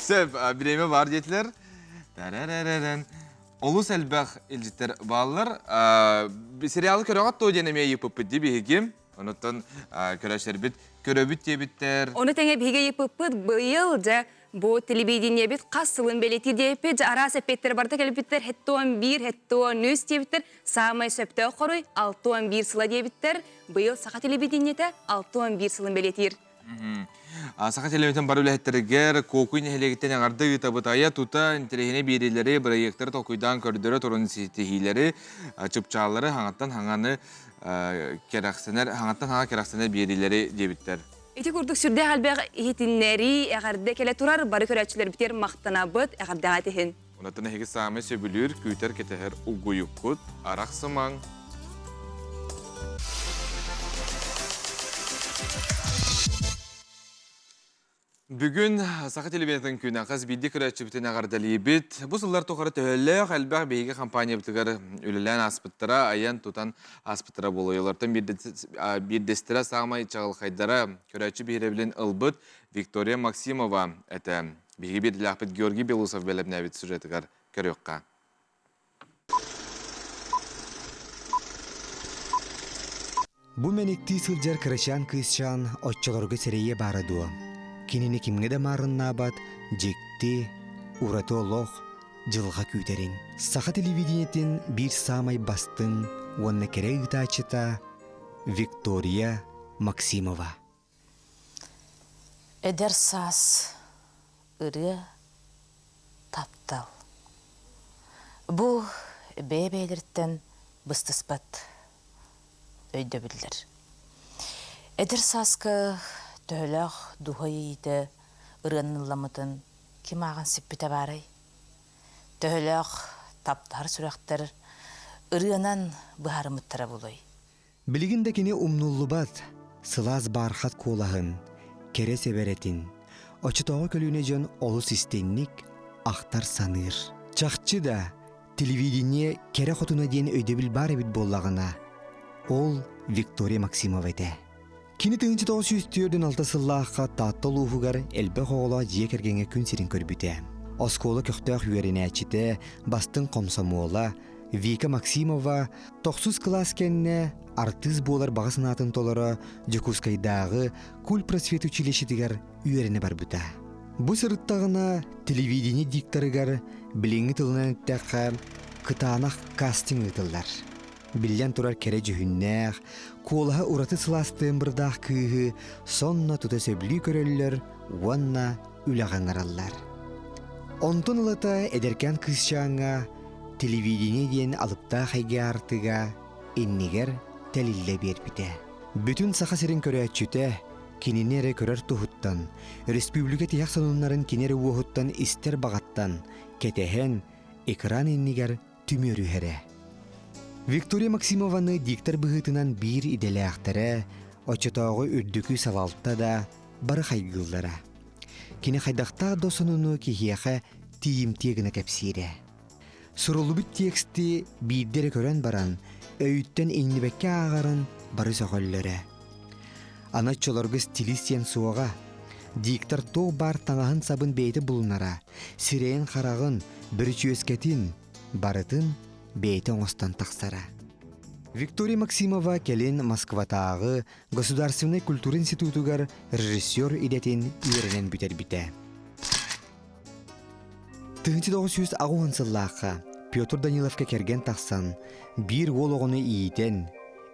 Сөп, бириэмэ бар диэтилэр. Тарарараран. Олус элбэх илдьиттэр бааллар. Сериалы көрөҕөт дуо диэн эмиэ ыйыппыппыт дии биһиги. Онуттан көрөсөрбүт көрөбүт диэбиттэр. Ону тэҥэ биһиги ыйыппыппыт быйыл дьэ Бу телевидениебит хас сылын бэлиэтиир диэбиппит, дьэ араас эппиэттэр барыта кэлбиттэр, хэттуон биир, хэттуон үс диэбиттэр, саамай сөптөөх хоруй 61 сыла диэбиттэр, быйыл саха телевидениетэ 61 сылын бэлиэтиир. Саха телевидениетин бары үлэһиттэригэр Куокуй нэһилиэгиттэн эҕэрдэ ыытабыт айа-тута интэриэһинэй биэриилэри, бырайыактары толкуйдаан көрдөрө туран ситиһиилэри, чыпчааллары хаҥаттан хаҥаны кэрэхсэнэр, хаҥаттан хаҥа кэрэхсэнэр биэриилэри диэбиттэр. Ити курдук сүрдээх элбэх иһитиннэрии, эҕэрдэ кэлэ турар, бары көрөөччүлэрбитигэр махтанабыт, эҕэрдэҕэ этиһин. Онтон эһиги саамай сөбүлүүр, күүтэр, кэтэһэр угуйуккут, арахсымаҥ. Бүгүн Саха телевидениетын күнэ хас биирдии көрөөччүбүтүн эҕэрдэлиибит. Бу сыллар тухары төһөлөөх элбэх биһиги компаниябытыгар үлэлээн ааспыттара, айан-тутан ааспыттара буолуо. Олортон биирдэстэрэ саамай чаҕылхайдара, көрөөччү биһирэбилин ылбыт Виктория Максимова этэ. Биһиги биирдэлээхпит Георгий Белоусов бэлэмнээбит сюжетыгар көрүөххэ. Бу мэниктии сылдьар кырачаан кыысчаан оччолорго сэрэйиэ баара дуо? Кинини кимҥэ да маарыннаабат дьикти, ураты олох, дьылҕа күүтэрин. Саха телевидениетин биир саамай бастыҥ уонна кэрэ ыытааччыта Виктория Максимова. Эдэр саас ырыа таптал. Бу бэйэ-бэйэлэриттэн быстыспат өйдөбүллэр. Эдэр сааска төһөлөөх дууһа иэйиитэ ырыанан ылламмытын ким ааҕан сиппитэ баарай? Төһөлөөх таптаһар сүрэхтэр ырыанан быһаарыммыттара буолуой? Билигин да кини умнуллубат сылаас баархат куолаһын, кэрэ сэбэрэтин, оччотооҕу көлүөнэ дьон олус истинник ахтар-саныыр. Чахчы да, телевидение кэрэ хотуна диэн өйдөбүл баар эбит буоллаҕына, Ол Виктория Максимова этэ. Кини 1946 сыллаахха Таатта улууһугар элбэх оҕолоох дьиэ кэргэҥҥэ күн сирин көрбүтэ. Оскуола көхтөөх үөрэнээччитэ, бастыҥ хомсомуола Вика Максимова тохсус кылаас кэннэ артыыс буолар баҕа санаатын толоро Дьокуускайдааҕы кульпросвет училищетыгар үөрэнэ барбыта. Бу сырыттаҕына телевидение дикторыгар билиҥҥи тылынан эттэххэ кытаанах кастинг ыытыллар. Биллэн турар кэрэ дьүһүннээх, куолаһа ураты сылаас тыамбырдаах кыыһы сонно тута сөбүлүү көрөллөр уонна үлэҕэ ыҥыраллар. Онтон ылата эдэркээн кыысчааҥҥа телевидение диэн алыптаах эйгэ аартыга иннигэр тэлиллэ биэрбитэ. Бүтүн Саха сирин көрөөччүтэ кинини эрэ көрөр туһуттан, республика тиһэх сонуннарын кини эрэ уоһуттан истэр баҕаттан кэтэһэн, экран иннигэр түмүөрүһэрэ. Виктория Максимованы диктор быһыытынан биир идэлээхтэрэ, оччотооҕу үрдүкү салалта да бары хайгыыллара. Кини хайдахтаах да сонуну киһиэхэ тиийимтиэ гына кэпсиирэ. Суруллубут тексти биирдэ эрэ көрөн баран, өйүттэн иҥнибэккэ ааҕарын бары сөҕөллөрө. Аны оччолорго стилист диэн суоҕа. Диктор туох баар таҥаһын-сабын бэйэтэ булунара, сирэйин-хараҕын, бүрүчүөскэтин барытын бэйэтэ оҥостон тахсара. Виктория Максимова кэлин Москватааҕы Государственнай культура институтугар режиссер идэтин үөрэнэн бүтэрбитэ. 1980 сыллаахха Петр Даниловка кэргэн тахсан, биир уол оҕону иитэн,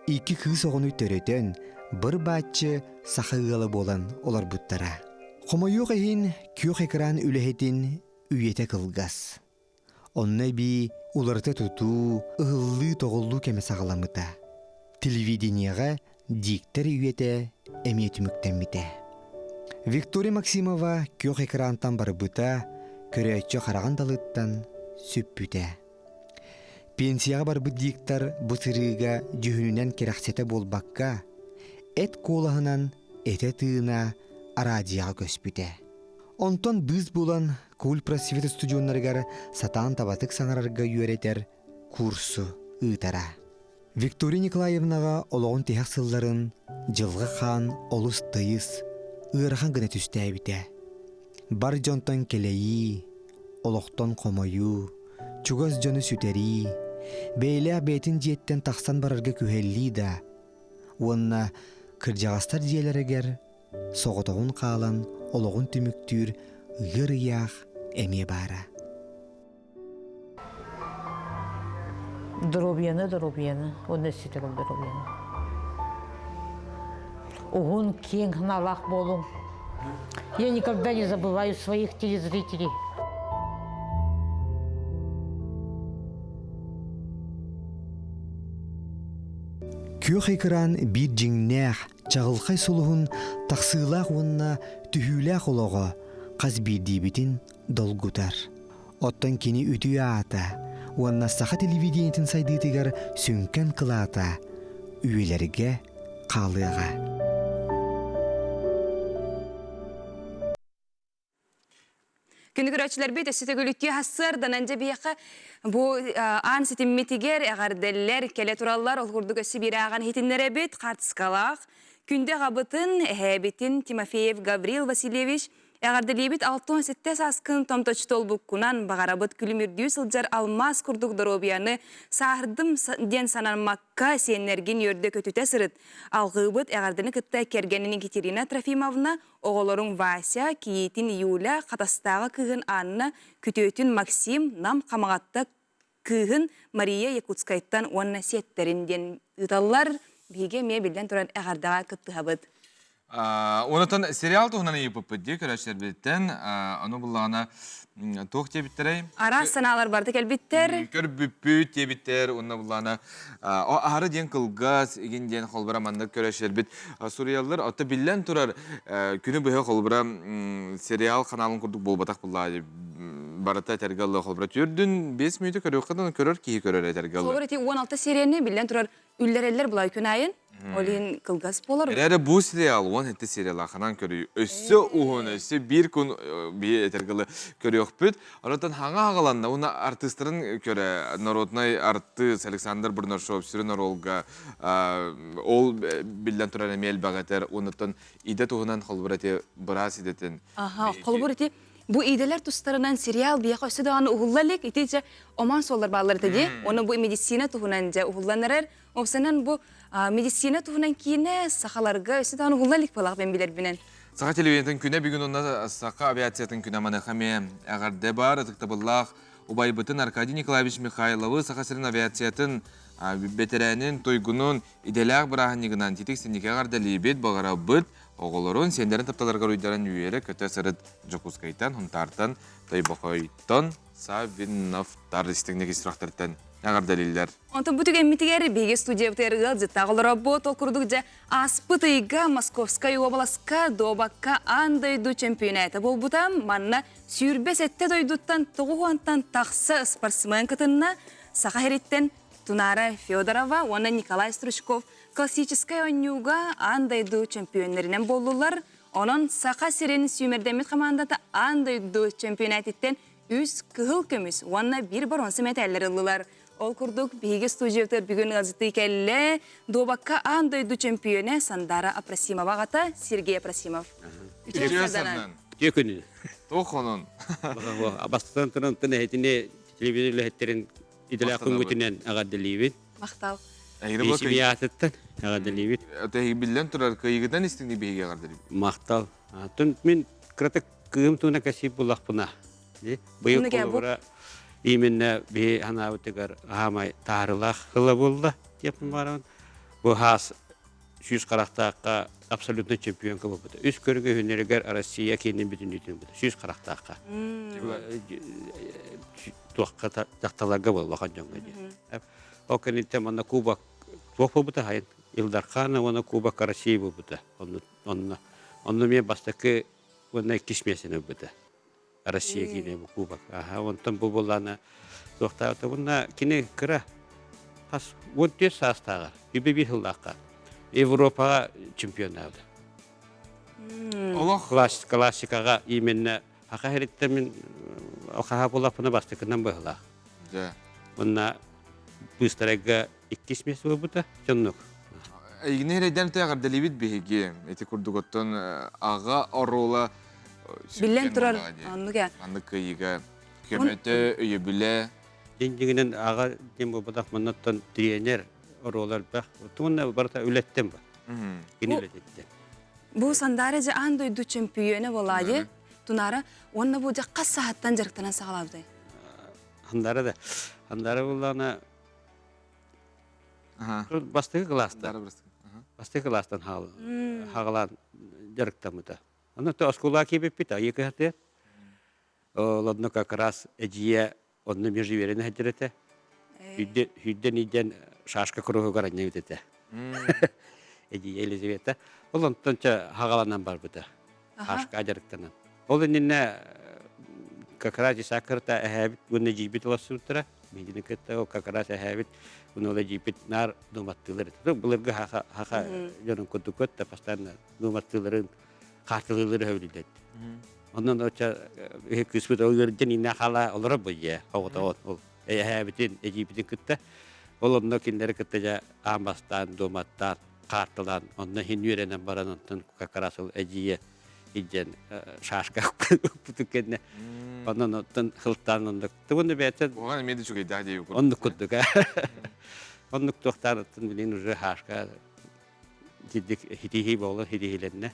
икки кыыс оҕону төрөтөн, быр-бааччы саха ыала буолан олорбуттара. Хомойуох иһин, күөх экран үлэһитин үйэтэ кылгас. Онно эбии уларыта тутуу, ыһыллыы-тоҕуллуу кэмэ саҕаламмыта. Телевидениеҕэ диктор үйэтэ эмиэ түмүктэммитэ. Виктория Максимова күөх экрантан барбыта, көрөөччү хараҕын далыттан сүппүтэ. Пенсияҕа барбыт диктор бу сырыыга дьүһүнүнэн кэрэхсэтэ буолбакка, эт куолаһынан этэ-тыына араадьыйаҕа көспүтэ. Онтон быыс булан кульпросвет устудьуоннарыгар сатаан табатык саҥарарга үөрэтэр курсу ыытара. Виктория Николаевнаҕа олоҕун тиһэх сылларын дьылҕа хаан олус тыйыс, ыарахан гына түстээбитэ. Бар дьонтон кэлэйии, олохтон хомойуу, чугас дьону сүтэрии, бэйэлээх бэйэтин дьиэттэн тахсан барарга күһэллии да уонна кырдьаҕастар дьиэлэригэр соҕотоҕун хаалан олоҕун түмүктүүр ыар ыйаах эмиэ баара. Доруобуйаны, доруобуйаны, уонна өссө доруобуйаны. Уһун, киэҥ санаалаах буолуҥ. Я никогда не забываю своих телезрителей. Күөх экран биир дьиҥнээх, чаҕылхай сулуһун тахсыылаах уонна түһүүлээх олоҕо хас биирдиибитин долгутар. Оттон кини үтүө аата уонна саха телевидениетин сайдыытыгар сүҥкэн кылаата үйэлэргэ хаалыаҕа. Күнү көрөөччүлэрбит өссө төгүлүттүү хассыарданан дьэ биһиэхэ бу аан ситиммитигэр эҕэрдэллэр кэлэ тураллар. Ол курдук өссө биир ааҕан иһитиннэрэбит. Хаартыскалаах күндү аҕабытын, эһээбитин Тимофеев Гаврил Васильевич Эҕэрдэлиибит 67 сааскын томточу туолбуккунан, баҕарабыт күлүмүрдүү сылдьар алмаас курдук доруобуйаны сааһырдым диэн санаммакка сиэннэргин үөрдэ-көтүтэ сырыт. Алҕыыбыт эҕэрдэни кытта кэргэнин Екатерина Трофимовна, оҕолоруҥ Вася, кийиитин Юля, Хатастааҕы кыыһын Анна, күтүөтүн Максим, Нам Хамаҕатта кыыһын Мария Якутскайтан уонна сиэттэрин диэн ыыталлар. Биһиги эмиэ биллэн туран эҕэрдэҕэ кыттыһабыт. Онотон сериал туһунан ыйыппыппыт дии көрөөччүлэрбититтэн. Ону буллаҕына туох диэбиттэрэй? Араас санаалар барыта кэлбиттэр. Көрбүппүт диэбиттэр. Уонна буллаҕына аһары диэн кылгас, игин диэн холбура маннык көрөөччүлэрбит суруйаллар. Отто биллэн турар күнү быһа холбура сериал ханаалын курдук буолбатах буллаҕа барыта этэргэ ылла холбура түрдүн 5 мүнүүтэ көрүөххэ да көрөр киһи көрөр этэргэ ылла. Холобур ити 16 серияны биллэн турар үллэрэллэр булай күн айын. Ол иһин кылгас буолар. Эрээри бу сериал 17 сериялаахынан көрүү. Өссө уһун, өссө биир күн бии этэргылы көрүөхпүт. Онтон хаҥа хагаланна уна артыыстарын көрө народнай артыыс Александр Бурнашов сүрүн оруолга ол биллэн турар эмиэ элбэх этэр. Онуттан идэ туһунан холобур эти быраас идэтин. Аха, холобур ити бу иделер тустарынан сериал биэхэ өссө даҕаны уһулла илик. Ити дьэ омон суоллар бааллар этэ дии. Оны бу медицина туһунан дьэ уһуллан эрэр. Опсанан бу медицина туһунан киинэ сахаларга өссө даҕаны уһулла илик буолаах мен билэрбинэн. Саха телевидениетын күнэ бүгүн онно саха авиациятын күнэ маныаха эмиэ эҕэрдэ баар ытыктабыллаах убайбытын Аркадий Николаевич Михайловы Саха сирин авиациятын бэтэрээнин, туйгунун идэлээх бырааһынньыгынан титик синники эҕэрдэлиибит, баҕарабыт оҕолорун, сиэннэрин тапталарыгар уйдаран үөрэ-көтө сырыт Дьокуускайтан, Хунтаартан, Тойбохойтон Саввиновтар истиҥник истрахтартан эҕэрдэлииллэр. Онтон бу түгэммитигэр биһиги студиябытыгар ыалдьыттаах олоробут. Ол курдук дьэ ааспыт ыйга Московскай уобаласка дуобакка аан дойду чөмпүйэнээтэ буолбута. Манна 27 дойдуттан 90-тан тахса спортсмен кытынна. Саха сириттэн Тунара Федорова уонна Николай Стручков классическай оонньууга аан дойду чөмпүйүөннэринэн буоллулар. Онон Саха сирин сүүмэрдэммит хамаандата аан дойду чөмпүйэнээтиттэн үс кыһыл көмүс уонна биир боруонса мэтээллэр ыллылар. Ол курдук, биһиги студиябытыгар бүгүн ыалдьыттыы кэллэ. Дуобакка аан дойду чөмпүйүөнэ Сандара Апросимова аҕата Сергей Апросимов. Үтүө сарнан. Үтүө күнүн. Туох онон? Бастатан туран эһитини телевизор үлэһиттэрин идэлээх күҥҥүтүнэн эҕэрдэлиибин. Махтал. Биһиги эҕэрдэлиибит. Биллэн турар, кыайыгытан истиҥник биһиги эҕэрдэлиибит. Махтал. Мин кыратык кыым туна кэсип буллахпына. Быйыл холобура именно биһи ханаабытыгар аамай таарылаах хыла буолла диэппин баран бу хаас сүүс харахтаахха абсолютно чемпионка буолбута. Үс көрүҥ үһүннэригэр Россия киинин бүтүннүүтүн буолбута. Сүүс харахтаахха. Туохха дьахталарга буолла дьоҥҥо диэн. Ол кэнниттэн манна кубок туох буолбута хайын Ил Дархана уонна Кубок России буолбута. Онно онно онно эмиэ бастакы уонна иккис миэстэни ылбыта. Россия киинэ бу кубок. Аха, онтон бу буоллаана туохтаабыта. Уонна кини кыра хас 14 саастааҕар, үбэ биир сыллаахха Европаҕа чемпионнаабыта. Олох классикаҕа именно Аха иһириттэн мин алхаһа буоллахпына бастакынан быһылаах. Дьэ. Уонна быыстарайга иккис миэстэ буолбута дьоннук. Эйигини эрэйдэн эҕэрдэлиибит биһиги. Ити курдук оттон аҕа оруола Биллэн турар, оннук ээ. Маннык кыайыыга көмөтө, өйөбүлэ. Дьиҥ-дьиҥинэн аҕа диэн буолбатах, маннаттан тренер оруола элбэх. Уонна барыта үлэттэн ба. Кини үлэтиттэн. Бу Сандаара дьэ аан дойду чөмпүйүөнэ буолаа Тунара уонна бу дьэ хас саһаттан дьарыктанан саҕалаабытай? Андара да. Андара буллаана бастакы кылаастан. Бастакы кылаастан хаалан дьарыктаммыта. Онно то оскуола киирбиппит айыы кыһатыгар. Ол онно как раз эдьиийэ онно междуверен сылдьар этэ. Сүүрдэн иидэн шашка куруһугар анньыбыт этэ. Эдьиийэ Елизавета. Ол онтон чэ хагаланан барбыта. Шашка дьарыктанан. Ол иннинэ как раз Исаакырта эһээбит уонна эдьиийбит олорсубуттара. Миигини кытта ол как раз эһээбит уонна ол эдьиийбит наар дууматтыылар этэ. Былыргы хаха хаха дьонун курдук да постоянно дууматтыыларын хаартылыылары сөбүлүүллэр. Онон оча кыыспыт ол ыырдьан иинэ хаала олорор бу дьиэ оҕото ол эһээбитин эдьиийбитин кытта ол онно кинилэри кытта дьэ аан бастаан дуоматтаан хаартылаан онно иһин үөрэнэн баран онтон как раз ол эдьиийэ илдьэн шашка укпутун кэннэ онон оттон хылтаан оннук тугун бэйэтэ Уһан эмиэ да үчүгэйдээх диэби курдук. Оннук курдук оннук туохтаан оттон билин уже шашка Дидик хитиһии буолла хитиһилэннэ.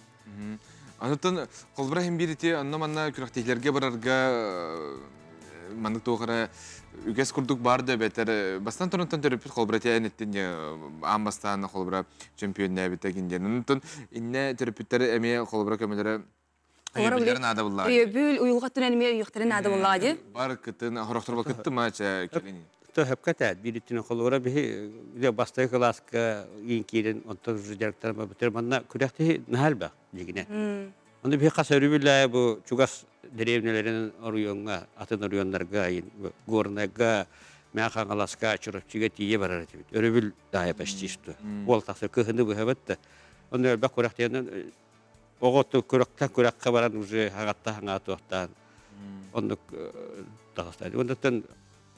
Анытын холбура иһин биир ити онно-манна күрэхтэһиилэргэ барарга маннык туох эрэ үгэс курдук баар да эбэтэр бастан турантан төрөппүт холбура ити эн эттин аан бастаан холбура чемпионнээбитэ гин диэн. Онтон иннэ төрөппүттэр эмиэ холбура көмөлөрө өйөбүллэрэ наада буллаа. Өйөбүл уйулҕа өттүнэн эмиэ өйүөхтэрэ наада буллаа дии. Бар кытын хорохторго кыттыма чэ кэлин. Төһөпкө тээт биир холобура биһи бастакы кылааска иин киирэн онтон уже дьарыктарым бүтэр манна күрэхтэһии наһаа элбэх дьигинэ. Онно биһи хас өрүбүлээ бу чугас дэриэбинэлэрин оройуоҥҥа атын оройуоннарга Горнайга Мэ Хаҥаласка, Чурапчыга тиийэ барар этибит. Өрөбүл даайа почти что. Уол тахсар кыһыны быһабыт да. Онно элбэх күрэхтиэнэн оҕо күрэхтэн күрэххэ баран уже хаҕатта хаҥаатуохтаан оннук таҕыстаан. Оннуттан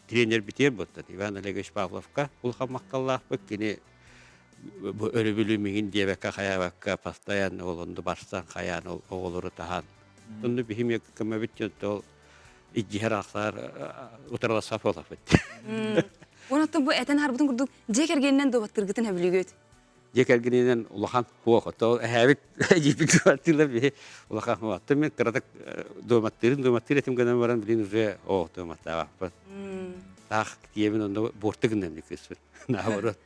тренербитигэр буттан Иван Олегович Павловка улахан махталлаахпыт. Кини бу өрөбүлү миҥин диэбэккэ хайаабакка постоянно ол онду барсан хайаан ол оҕолору таһан. Онну биһим көмөбүт диэн ол иддиһэр ахсаар утарыласа буолаппыт. Онон бу этэн харбытын курдук дьиэ кэргэнинэн дуобаттыргытын хөбүлүгүт. Дьиэ кэргэнинэн улахан хуох. То эһээбит эдьиийбит дуобаттыылар биһи улахан хуох. Мен кыратык дуоматтыырын дуоматтыыр этим гынан баран билин уже оо дуоматтаабаппын. Таах тиэбин онно буорту гыннам кыыспын. Наоборот.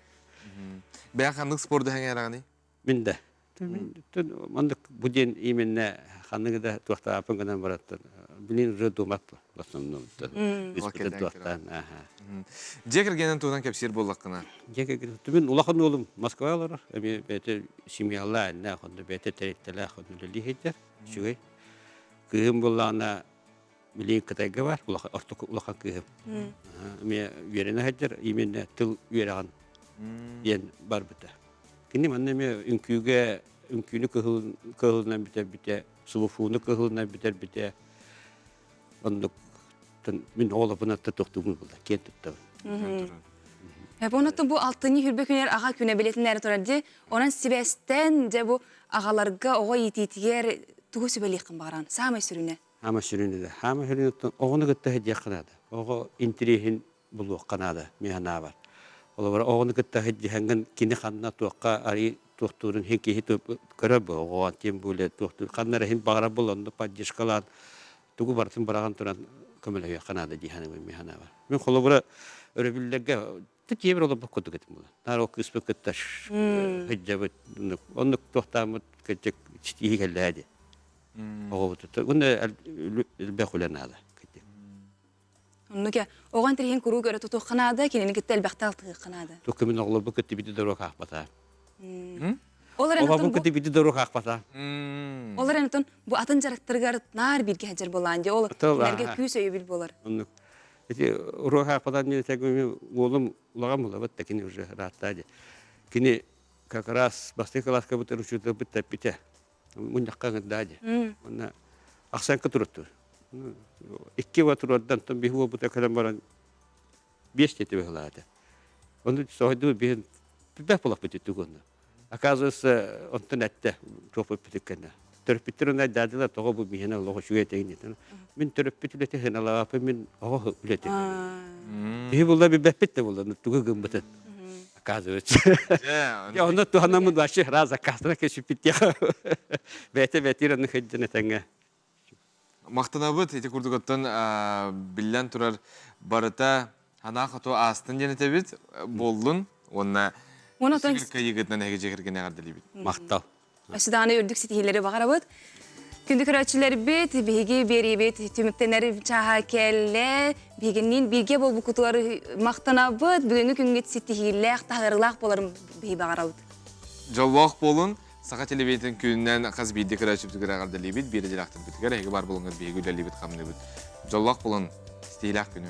Бэйэ ханнык спорду хэҥээрэҕиний? Мин да. Маннык бу диэн именно ханныгы да туохтааппын гынан бараттан билин уже думат в основном туохтаан Дьиэ кэргэнин туһунан кэпсиир буоллаххына. Дьиэ кэргэн мин улахан уолум Москваҕа олорор. Эмиэ бэйэтэ семьялаах, эннээх, онно бэйэтэ тэрилтэлээх, онно үлэлии сылдьар. Үчүгэй. Кыыһым буоллаҕына билигин Кытайга бар, улахан ортоку улахан кыыһым. Эмиэ үөрэнэ сылдьар, именно тыл үөрэҕин диэн барбыта. Кини манна эмиэ үҥкүүгэ үҥкүүнү кыһылынан бүтэрбитэ, сулуфууну кыһылынан бүтэрбитэ. Оннук мин оҕолорбун атта тохтугун булла, киэн туттабын. Онон бу алтынньы хүрбэ күнэр аҕа күнэ билэтиннэри турар дии. Онон сибээстэн дьэ бу аҕаларга оҕо иитиитигэр тугу сүбэлиэххин баҕаран? Саамай сүрүнэ. Хаама сүрүнэ да. Хаама сүрүнэ оҕону кытта сылдьыахха наада. Оҕо интириэһин булуохха наада, мин санаабар. Холобура, оҕону кытта сылдьыһаҥҥын кини ханна туохха арый туохтуурун иһин киһи көрөр бу оҕо тем более туохтуур ханна эрэ иһин баҕарар буол онно поддержкалаан тугу барытын быраҕан туран көмөлөһүөххэ наада дии саныыбын мин санаабар. Мин холобура өрөбүллэргэ тиэбир олорбут курдук этим буолан. Наар ол кыыспыт кытта сылдьабыт оннук туохтааммыт кырдьык ситиһии кэллээ дии. Оҕобут уонна элбэх үлэ наада. Оннук оҕон тириһин куруук өрө тутуохха наада, кинини кытта элбэхтэ алтыһыахха наада. Тук мин оҕолорбут кытта бити доруок аахпата. Ол эрэн Оҕобун кытта бити доруок аахпата. Ол эрэн отон бу атын дьарыктарыгар наар бииргэ сылдьар буолаан дии. Ол кинилэргэ күүс өйөбүл буолар. Оннук. Ити уруок аахпатан мин этэгим уолум улахан булабыт да кини уже ыраатта дии. Кини как раз бастакы кылааска бутар учууталбыт тэппитэ. Мунньахха ыҥырдаа дии. Уонна ахсаанка туруттур. Икки уа туруордан тон биһи уолбута кэлэн баран биэс диэти быһылаата. Ону соһуйдуу биһин билбэт буолахпыт үтүк онно. Оказывается, онтон этте туохпут бүтүккэнэ. Төрөппүттэр онно айдаадылар тоҕо бу миһэнэ олох үчүгэй этэгин диэтин. Мин төрөппүт үлэтэ хыналааппын мин оҕо үлэтэ. Биһи булла билбэппит да булла тугу гыммытын. Оказывается. Я онно туһанаммын вообще раз заказтана кэсиппит Бэйэтэ бэтир аны хыддын этэҥҥэ. Махтанабыт ити курдук оттон биллэн турар барыта санаа хоту аастын диэн этэбит буоллун уонна кыайыгытынан эһиги дьиэ кэргэн эҕэрдэлиибит. Махтал. Өссө даҕаны үрдүк ситиһиилэри баҕарабыт. Күндү көрөөччүлэрбит, биһиги биэриибит түмүктэнэр чааһа кэллэ. Биһигинниин бииргэ буолбуккутугар махтанабыт. Бүгүҥҥү күҥҥүт ситиһиилээх, таһаарыылаах буоларын биһи баҕарабыт. Дьоллоох буолун, Саха телевидениетин күнүнэн хас биирдии көрөөччүбүтүгэр эҕэрдэлиибит, биир идэлээхтэрбитигэр эһиги баар буолуҥҥут биһиги үлэлиибит-хамныыбыт. Дьоллоох буолун, ситиһиилээх күнү.